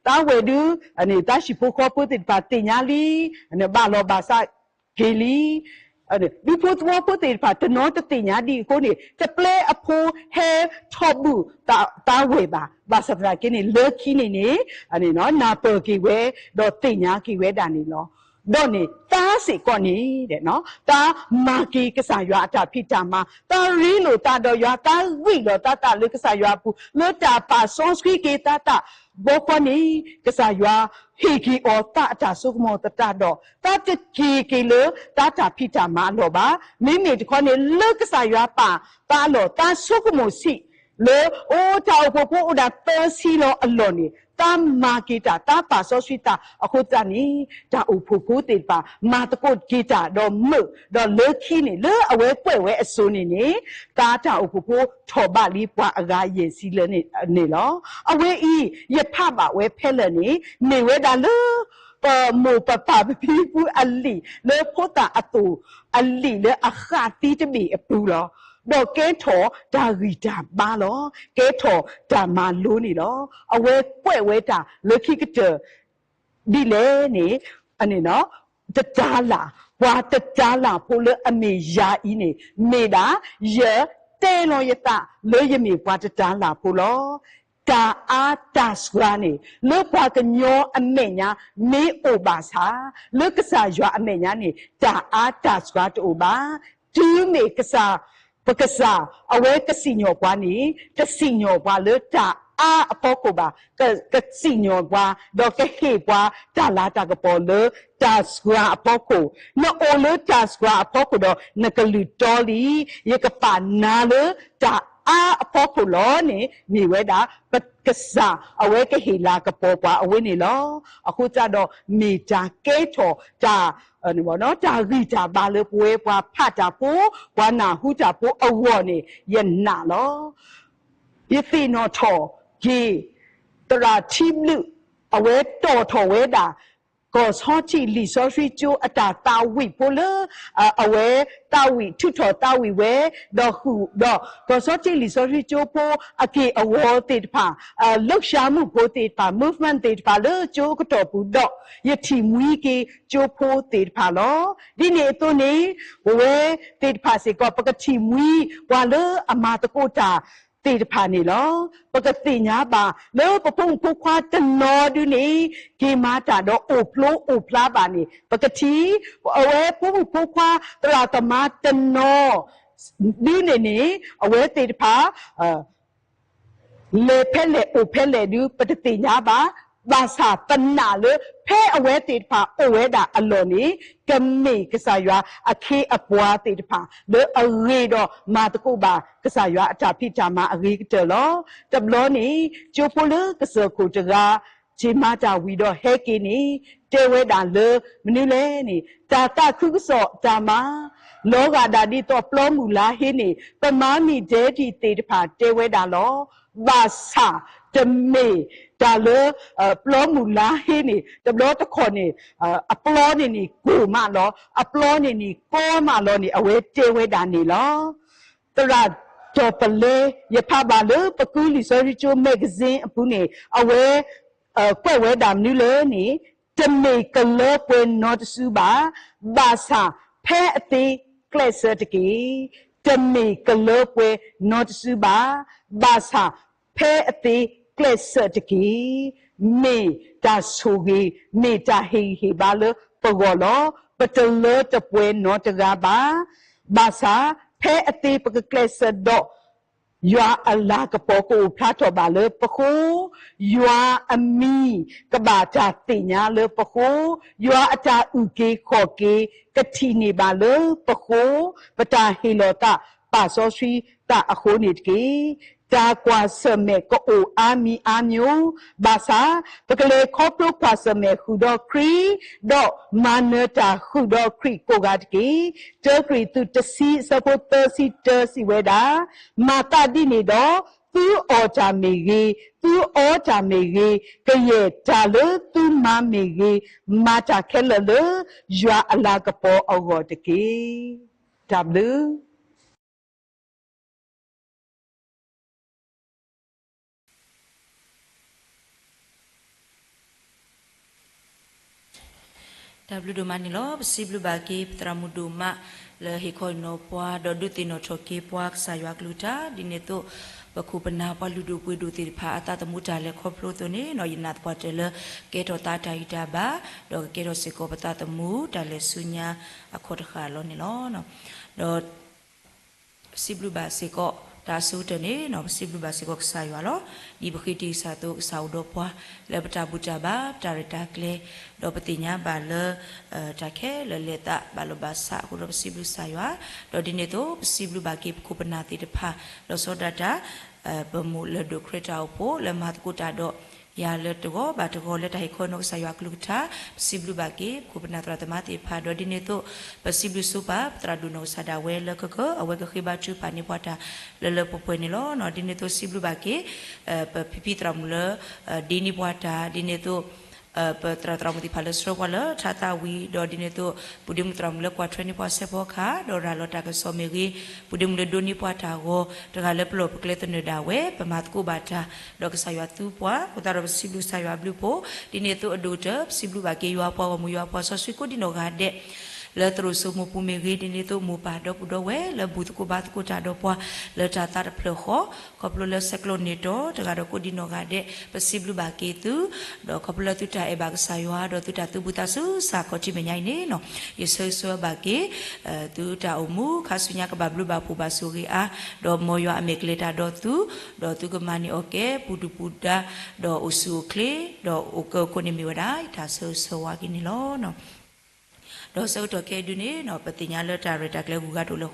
သးဝဲၢ်ဒု သးဟံၣ်ဖိဃီဖိသ့ၣ်တဖၣ်သ့ၣ်ညါလံ, ဘၣ်လီၤဘၣ်စးက့ၤလံ. ဒူဖိသဝီဖိသ့ၣ်တဖၣ် တနီၤတသ့ၣ်ညါဒံးအဃိန့ၣ် တပျဲအဖိဟဲထီၣ်ဘုၣ်သးဝဲၢ်ဘၣ်. ဘၣ်ဆၣ်သနာ်က့န့ၣ် လၢခံန့ၣ်န့ၣ် နၢ်ပၢၢ်က့ၤဝဲ ဒီးသ့ၣ်ညါက့ၤဝဲဒၣ်န့ၣ်လီၤ. ဒီးန့ၣ် တၢ်စ့ၢ်ကီးန့ၣ် တၢ်မၤက့ၤကစၢ်ယွၤအတၢ်ဖံးတၢ်မၤ, တၢ်ရ့လိာ်သးဒီးယွၤ, တၢ်ဂံၢ်လိာ်သးသးလၢကစၢ်ယွၤအပူၤ, လၢတၢ်ပာ်စီဆှံက့ၤသးသး, ဘီဃီန့ၣ် ကစၢ်ယွၤဟ့ၣ်က့ၤအီၤသးအတၢ်စိကမီၤသတးဒီး တၢ်တက့ၤက့ၤလၢတၢ်တၢ်ဖံးတၢ်မၤအလီၢ်ဘၣ်. မ့မ့ၢ်တခီန့ၣ် လၢကစၢ်ယွၤပာ်သးအလီၢ်, တၢ်ဆိကမိၣ်ဆံး လၢအိၣ်တၢ်အိၣ်ဖှိၣ်ဖိအိၣ်ဒၣ်သၢဆံလီၤအလီၢ်န့ၣ် တၢ်မၤက့ၤတၢ်, တၢ်ပာ်စီဆှံတၢ်အဃိသတးန့ၣ် တၢ်အိၣ်ဖှိၣ်ဖိသ့ၣ်တဖၣ် မၤသကိးက့ၤတၢ်ဒီးမုာ်, ဒီးလၢခံန့ၣ် လၢအဝဲကွဲးဝဲအစိၤန့ၣ်န့ၣ် တၢ်တၢ်အိၣ်ဖှိၣ်ဖိထီၣ်ဘးလံပှၤအဂၤယဲၢ်ဆံလၢန့ၣ်လီၤ. အဝဲအံၤ ယဖးဘၣ်ဝဲဖဲလဲၣ်န့ၣ် မ့ၢ်ဝဲဒၣ်လၢ ပမိၢ်ပပၢ်ပဖံပဖုအလံာ် လၢဖိသၣ်အသိၣ်အလံာ် လၢအဃၣ်သံတဘ့ၣ်အပူၤလီၤ. ဒီးကဲထီၣ်တၢ်ဂံၢ်တၢ်ဘါလီၤ. ကဲထီၣ်တၢ်မၤလိန့ၣ်လီၤ. အဝဲကွဲးဝဲတၢ်လၢခံကတၢၢ် ဒ်လဲၣ်န့ၣ် တတၤလၣ်, ပှၤတတၤလၣ်ဖိလၢအမ့ၢ်ယၤအံၤန့ၣ် မ့ၢ်ဒၣ် ယတဲလီၤယသးလၢယမ့ၢ်ပှၤတတၤလၣ်ဖိလီၤ. တၢ်အါတၢ်စှၤန့ၣ် လၢပှၤကညီအမဲာ်ညါမ့ၢ်အိၣ်ဘၣ်ဆၣ်, လၢကစၢ်ယွၤအမဲာ်ညါန့ၣ် တၢ်အါတၢ်စှၤတအိၣ်ဘၣ်. တုၤမ့ၢ်ကစၢ် ပကစၢ် အဝဲကစံၣ်ညီၣ်ပှၤန့ၣ် တစံၣ်ညီၣ်ပှၤလၢတၢ်အါအဖီခိၣ်ဘၣ်. က, ကစံၣ်ညီၣ်ပှၤ ဒီးကဟ့ၣ်ပှၤတၢ်လၤတၢ်ကပီၤလၢတၢ်စှၤအဖီခိၣ်, နအိၣ်လၢတၢ်စှၤအဖီခိၣ်ဒီး နကလုၢ်တီလံ, ယကပာ်နၤလၢတၢ်အါအဖီခိၣ်လီၤန့ၣ် မ့ၢ်ဝဲဒၣ် ပကစၢ် အဝဲကဟ့ၣ်လၤကပီၤပှၤအဝဲန့ၣ်လီၤ. အဃိသတးဒီး မ့ၢ်တၢ်ကဲထီၣ်တၢ် တၢ်ဂံၢ်တၢ်ဘါလၢပဝဲပှၤဖးတၢ်ဖိ, ပှၤနၢ်ဟူတၢ်ဖိအဂီၢ်န့ၣ် ယနာ်လီၤ. ယသ့ၣ်နီၣ်ထီၣ်က့ၤ သရၣ်ထံဘျုး အဝဲတီၣ်ထီၣ်ဝဲဒၣ် ကီၢ်ဆီထံးလံာ်စီဆှံကၠိအတၢ်သးဝံၣ်ဖိလၢ အဝဲသးဝံၣ် ထုးထီၣ်သးဝံၣ်ဝဲ, ဒီးဃုာ်ဒီး ကီၢ်ဆီထံးလံာ်စီဆှံကၠိဖိအက့ၢ်အဂီၤသ့ၣ်တဖၣ်, လှုပ်ရှားမှုဖိသ့ၣ်တဖၣ်, movement သ့ၣ်တဖၣ်လၢကၠိကတီၢ်ပူၤဒီး ယထံၣ်မှံက့ၤကၠိဖိသ့ၣ်တဖၣ်လီၤ. ဒ်န့ၣ်အသိးန့ၣ် ပဝဲသ့ၣ်တဖၣ်စ့ၢ်ကီး ပကထံၣ်မှံပှၤလၢအမၤသကိးတၢ်သ့ၣ်တဖၣ်န့ၣ်လီၤ. ပကသ့ၣ်ညါဘၣ် လၢပဖိမုၣ်ဖိခွါတနီၤဒုန့ၣ် က့ၤမၤတၢ်ဒီးအိၣ်ဖျိအိၣ်ဖျါဘၣ်န့ၣ် ပကထံၣ် အဝဲဖိမုၣ်ဖိခွါသရၣ်သမါတနီၤ ဒုန့ၣ်န့ၣ် အဝဲသ့ၣ်တဖၣ် လဲၤဖဲလဲၣ်အိၣ်ဖဲလဲၣ်ဒု ပတသ့ၣ်ညါဘၣ်. ဘၣ်ဆၣ်ပနာ်လၢ ဖဲအဝဲသ့ၣ်တဖၣ်အိၣ်ဝဲဒၣ်အလီၢ်န့ၣ် ကမ့ၢ်ကစၢ်ယွၤအခ့အပှၤသ့ၣ်တဖၣ် လၢအဂ့ၤဒီးမၤသကိးဘၣ် ကစၢ်ယွၤအတၢ်ဖံးတၢ်မၤအဂ့ၤကတၢၢ်လီၤ. တဘျီန့ၣ် ကၠိဖိလၢကစၢၢ်ခိၣ်တဂၤ က့ၤမၤတၢ်ဝံၤဒီးဟဲက့ၤန့ၣ် တဲဝဲဒၣ်လၢ မနုၤလဲၣ်န့ၣ် တၢ်သးခုကစီၣ်တၢ်မၤ လီၤဂာ်ဒၣ်ဒ်သိးပျီမုၢ်လါဟ့န့ၣ် ပမၤမံၤဒဲဒံၣ်သ့ၣ်တဖၣ်တဲဝဲဒၣ်လီၤ. ဘၣ်ဆၣ်တမ့ၢ်တၢ်လၢ ပျီမုၢ်လါဟ့န့ၣ် တဘျီတခီၣ်န့ၣ် အပျီန့ၣ်န့ၣ်ကိၢ်မးလီၤ, အပျီန့ၣ်န့ၣ်ကီမးလီၤန့ၣ် အဝဲတဲဝဲဒၣ်န့ၣ်လီၤ. သရၣ်တီၢ်ပလဲ ယဖးဘၣ်လၢပကုလံာ်စီဆှံကၠိ magazine အပူၤန့ၣ် အဝဲ ကွဲးဝဲဒၣ်မနုၤလဲၣ်န့ၣ် တမ့ၢ်ကလၢပှဲၤနီတစုဘၣ်, ဘၣ်ဆၣ်ဖဲအသ့ကျဲးစၢးတက့ၢ်. တမ့ၢ်ကလၢပှဲၤနီတစုဘၣ်, ဘၣ်ဆၣ်ဖဲအသ့ကျဲးစၢးတက့ၢ်. မ့ၢ်တၢ်ဆိၣ်ဂ့ၤ, မ့ၢ်တၢ်ဟ့ၣ်ဂံၢ်ဟ့ၣ်ဘါလၢပဂီၢ်လီၤ. ပတလၢတပှဲၤနီတဂၤဘၣ်. ဘၣ်ဆၣ်ဖဲအသ့ပကကျဲးစၢးဒီး ယွၤအလၤကပီၤကအိၣ်ဖျါထီၣ်ဘၣ်လၢပဃိ, ယွၤအမံၤကဘၣ်တၢ်သ့ၣ်ညါလၢပဃိ, ယွၤအတၢ်အုၣ်က့ၤခီၣ်က့ၤကထံၣ်န့ၢ်ဘၣ်လၢပဃိ, ပတၢ်ဟ့ၣ်လီၤသးပာ်စီဆှံသးအဃိန့ၣ်တက့ၢ်. တၢ်ကွၢ်ဆၢၣ်မဲာ်ကအိၣ်အါမံၤအါမံၤ, ဘၣ်ဆၣ် ပကလဲၤခီဖျိကွၢ်ဆၢၣ်မဲာ်ဃုာ်ဒီးခရံာ်, ဒီးမၤနၢၤတၢ်ဃုာ်ဒီးခရံာ်ကိးဂၤတက့ၢ်. တၢကရံၣ်သူးတဆံအဆၢဖိသၢဆံတၢစံးဝဲဒၣ်, မၤသးဒ်န့ၣ်ဒီး, သုအီၣ်တၢ်မ့ၢ်ဂ့ၤ, သုအီတၢ်မ့ၢ်ဂ့ၤ, ကယဲၢ်တၢ်လၢသုမၤမ့ၢ်ဂ့ၤ, မၤတၢ်ခဲလၢာ်လၢယွၤအလၤကပီၤအဂီၢ်တက့ၢ်. တၢ်ဘျုး တၢ်ဘျုးဒိၣ်မးန့ၣ်လီၤ. ပစံးဘျုးဘၣ်က့ၤ ပသရၣ်မုၣ်ဒိၣ်မး လၢဟ့ၣ်ခီဟ့ၣ်နီၤပှၤ ဒီးဒုးသ့ၣ်နီၣ်ထီၣ်က့ၤပှၤကစၢ်ယွၤကလုၢ်ကထါ ဒ်န့ၣ်အသိး ပခိၣ်ပနၢ်ပှၤလုၢ်ဒိၣ်ပှ့ၤဒိၣ်သ့ၣ်တဖၣ် အသးသမူတၢ်လဲၤခီဖျိအသိးန့ၣ်နီၤ ယနာ်သပှၢ်တၢၢ်လၢ ကဲထီၣ်သးတၢ်ဂံၢ်တၢ်ဘါ, ဒီးကကဲထီၣ်စ့ၢ်ကီးပသးသမူတၢ်လဲၤဆူညါအခီၣ်တဃၣ်အလီၢ်န့ၣ်လီၤ. ဒီး ပစံးဘျုးဘၣ်စ့ၢ်ကီး တၢ်အဆိကတၢၢ်န့ၣ်နီၤ ပစံးဘျုးဘၣ်စ့ၢ်ကီးကစၢ်ယွၤလီၤ. ဒ်ပဃ့တ့ၢ်ကစၢ်အသိး ကစၢ်အိၣ်ဒီးပှၤ လၢပတၢ်ဘူၣ်တၢ်ဘါ ပတၢ်ရဲၣ်တၢ်ကျဲၤ, ဒီးပသ့ၣ်ညါဘၣ်လၢ တၢ်ခဲလၢာ်လဲၤသးဘၣ်လီၤဘၣ်ဆးအဃိဒီး ပစံးဘျုးကစၢ်ယွၤ, ဒီးဒ်န့ၣ်အသိး ပစံးဘျုးဘၣ်က့ၤပခိၣ်ပနၢ်သ့ၣ်တဖၣ် လီၤဆီဒၣ်တၢ် ပမိၢ်လၢၢ်ဒိၣ်ခရံာ်တၢ်အိၣ်ဖှိၣ် လၢမၤသကိးတၢ်ဒီးယၤလၢတဂီၤဘၣ်တဂီၤ လၢတၢ်ဟ့ၣ်ခီနီၢ်ကစၢ်ယွၤအကလုၢ်ကထါ, ပစံးဘျုးဘၣ်က့ၤ ပခိၣ်ပနၢ်သရၣ်သမါသ့ၣ်တဖၣ် ဒီးဒ်န့ၣ်အသိး ပစံးဘျုးဆိပာ် ပသရၣ်ဒိၣ်နီၢ်ကစၢ်ဒၣ်ဝဲလၢကက အဝဲကဃ့ဘါထုကဖၣ်န့ၢ်ပှၤတၢ်လၢလၢပှဲၤပှဲၤန့ၣ်လီၤ. ဒ်န့ၣ်အသိး စံးဘျုးဘၣ်က့ၤ ပဖံဖံသရၣ်မုၣ်လၢ ဒ့န့ၢ်ပှၤတၢ် ဒ်န့ၣ်အသိး ပသရၣ်သရၣ်မုၣ်သ့ၣ်တဖၣ်လၢဆှၢပှၤလၢထးသးဝံၤ ဒီးဒ်န့ၣ်အသိး ပုၢ်ဒ့မုၣ်သရၣ်မုၣ်လၢကွၢ်ထွဲန့ၢ်ပှၤဆဲးဖီကဟၣ် ဒီးရၤလီၤတၢ်ကစီၣ်မ့ၢ်ဂ့ၤ, ပုၢ်ဒ့မုၣ်လၢဒိးန့ၢ်ပှၤတၢ်ဂီၤ တဂၤလၢပလီၢ်ပကျဲသနၢၣ်ဒၣ်ဝဲ ပမၤသကိးဘၣ်တၢ် ဒီးကစၢ်ယွၤသူပှၤ အဃိသတးဒီးပစံးဘျုးကစၢ်ယွၤအဘျုးအဖှိၣ်, ဒ်န့ၣ်အသိးအဒိၣ်ကတၢၢ် ပစံးဘျုးဘၣ်က့ၤယွၤအပှၤဂီၢ်မုၢ် ယွၤအပှၤစီဆှံကိးဒံနီၢ်ဂၤဒဲး လၢသရိာ်စိမိၢ်ပူၤမ့ၢ်ဂ့ၤ, ဒ်န့ၣ်အသိးမိၢ်ပၢ်ဒီပုၢ်ဒီဝဲၢ်လၢဘူၣ်သကိးဘါသကိးတၢ်ဒီးပှၤ လၢတၢ်သးတဖျၢၣ်ဃီ ခီဖျိလၢဆဲးကျိးန့ၢ်တီတဂၤဒီးကိးဒံနီၢ်ဂၤဒဲး ပစံးဘျုးဘၣ်က့ၤသု, ဒီးခီဖျိလၢသုတၢ်အဲၣ်ဘၣ်ကစၢ်ယွၤ ဒီးသုတၢ်သူၣ်ဘှံးသးစူၤစ့ၢ်ကီး တနံၤညါအံၤန့ၣ်နီၤ ယဆၢဂ့ၤဆၢဝါဘၣ်က့ၤ သုတၢ်အိၣ်မူ ခါဆူညါကဘၣ်ဘျုးဘၣ်ဖှိၣ်ဘၣ်ဆိၣ်ဂ့ၤအါ, ဒီးမ်ယွၤအမဲာ်ကျဲၤတၢ်ဒီးသု, ဒီးသုကမၤန့ၢ်အီၣ်ကဲ ပူၤဒုၣ်ပူၤဒါ, ဒီးအိၣ်ဆူၣ်အိၣ်ချ့, ဒီးအိၣ်ကၢအိၣ်ခိၣ်န့ၣ်မ့ၢ်ဝဲဒၣ် ယတၢ်ဆၢဂ့ၤဆၢဝါက့ၤန့ၣ်လီၤ. ဒီးဆၢကတီၢ်ခဲအံၤဒုန့ၣ်နီၤ ပသ့ၣ်ညါလၢတၢ်ရဲၣ်တၢ်ကျဲၤဂုၤဂၤတအိၣ်လၢၤအဃိဒီး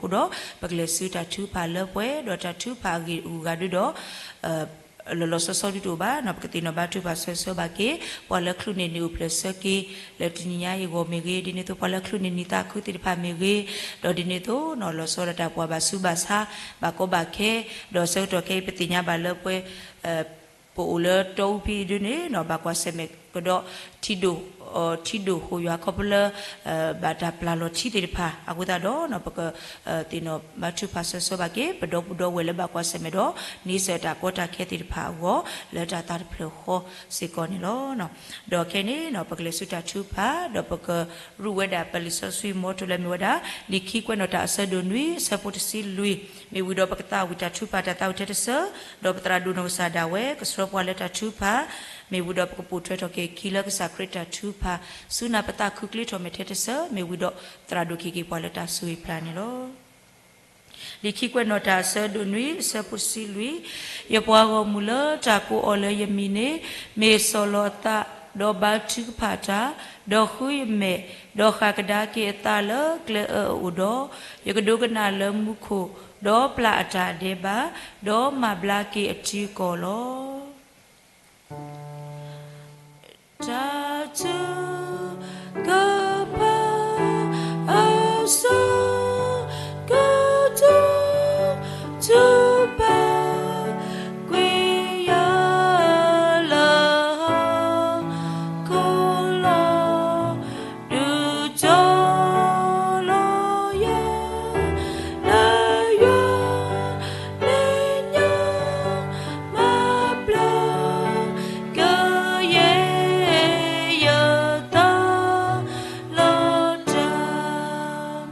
ပကလဲၤဆူတၢ်ထုကဖၣ်လၢပှဲၤ ဒီးတၢ်ထုကဖၣ်အဂ့ၢ်ဂုၤဂၤဒုဒီး လီၤလီၤဆီဆီဒုတအိၣ်ဘၣ်နီၤ ပကသ့ၣ်နီၣ်ဘါထုကဖၣ်ဆၢဂ့ၤဆၢဝါဘၣ်က့ၤ ပှၤလၢချုးန့ၢ်နံၣ်အိၣ်ဖျဲၣ်ဆၢက့ၤ လၢတနံၤညါအံၤအဂီၢ်မ့ၢ်ဂ့ၤ, ဒ်န့ၣ်အသိးပှၤလၢချုးန့ၢ်နံၣ်သးခုသ့ၣ်တဖၣ်မ့ၢ်ဂ့ၤ, ဒီးဒ်န့ၣ်အသိးနီၤ လီၤဆီဒၣ်တၢ်ပှၤဘၣ်ဆူးဘၣ်ဆါ ဘၣ်ကီဘၣ်ခဲ, ဒီးဆၢကတီၢ်ခဲအံၤ ပသ့ၣ်ညါဘၣ်လၢပှဲၤ ပအိၣ်လၢတီအူဖဲအံၤဒုန့ၣ်နီၤ ဘၣ်ကွၢ်ဆၢၣ်မဲာ်ကဒီး ထံဒိၣ် ထံဒိၣ်ဟူးယွၤခီဖျိလၢ ဘၣ်တၢ်ပျၢ်လီၤထံသ့ၣ်တဖၣ် အဃိသတးဒီးနီၤ ပကသ့ၣ်နီၣ်ဘါထုကဖၣ်ဆၢဂ့ၤဆၢဝါဘၣ်က့ၤ ပဒီပုၢ်ဒီဝဲၢ်လၢဘၣ်ကွၢ်ဆၢၣ်မဲာ်ဒီး န့ဆၢၣ်တၢ်ကီတၢ်ခဲသ့ၣ်တဖၣ်အဂီၢ် လၢတၢ်သးတဖျၢၣ်ဃီစ့ၢ်ကီးန့ၣ်လီၤ. ဒီးခဲအံၤန့ၣ်နီၤ ပကလဲၤဆူတၢ်ထုကဖၣ် ဒီးပကရူးဝဲဒၣ်ပလံာ်စီဆှံမီၤတိၢ်လၢမ့ၢ်ဝဲဒၣ် လံာ်ခံကွဲးနီၣ်တၢ်အဆၢဒိၣ်နွံ အဆၢဖိတဆံလွံၢ် မ့ၢ်ဝံၤဒီးပကသးဝံၣ်တၢ်ထုကဖၣ်တၢ်သးဝံၣ်ထဲတဆၢ, ဒီးပသရၣ်ဒိၣ်နီၢ်ကစၢ်ဒၣ်ဝဲ ကဆှၢပှၤလၢတၢ်ထုကဖၣ်, မ့ၢ်ဝံၤဒီးပကပိာ်ထွဲထီၣ်က့ၤခံလၢကစၢ်ခရံာ်တၢ်ထုကဖၣ်, ဆူနၢ်ပသးခုကျ့ထီၣ်မဲာ်ထဲတဆၢ, မ့ၢ်ဝံၤဒီးသရၣ်ဒိၣ်က့ၤက့ၤပှၤလၢတၢ်ဆိၣ်ဂ့ၤဖျါန့ၣ်လီၤ. လံာ်ခံကွဲးနီၣ်တၢ်အဆၢဒိၣ်နွံ အဆၢဖိတဆံလွံၢ်, ယပှၤဂီၢ်မုၢ်လၢတၢ်ကိးအီၤလၢယမံၤန့ၣ် မ့ၢ်စီၢ်လီၤအသး, ဒီးဘါထုကဖၣ်တၢ်, ဒီးဃုယမဲာ်, ဒီးဃၣ်ကဒါက့ၤအသးလၢကျဲအၢအအိၣ်ဒီး, ယကဒိကနၣ်လၢမူခိၣ်, ဒီးပျၢ်အတၢ်အဒဲးဘး, ဒီးမၤဘျါက့ၤအထံအကီၢ်လီၤ. တၢ်ထုကဖၣ် အဆၢကတီၢ် ထုကဖၣ်ကွံာ်ယၤလၢ ဟီၣ်ခိၣ်လီၤ ဒုးတီၤလီၤယၤ လၢယွၤမဲာ်ညါ မၤဘျါကယဲၢ်ယသးလီၤတၢ်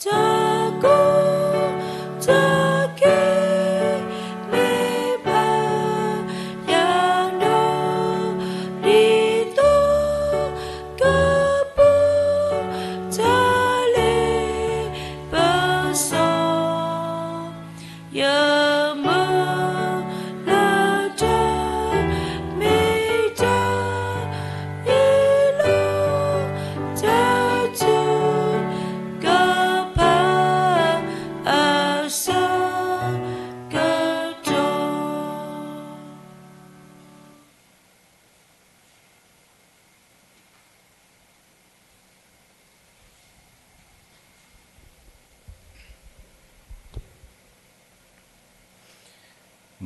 တၢ်ကူၣ်တၢ်က့ၤ မ့ၢ်ဘၣ်ယၤဒီး ဒ်သိးကပူၤ တၢ်လ့ပစီ ယမုၢ်လၢ်တၢ် မ့ၢ်တၢ်အ့ၣ်လိာ် တၢ်ထုကဖၣ် အဆၢကတီၢ်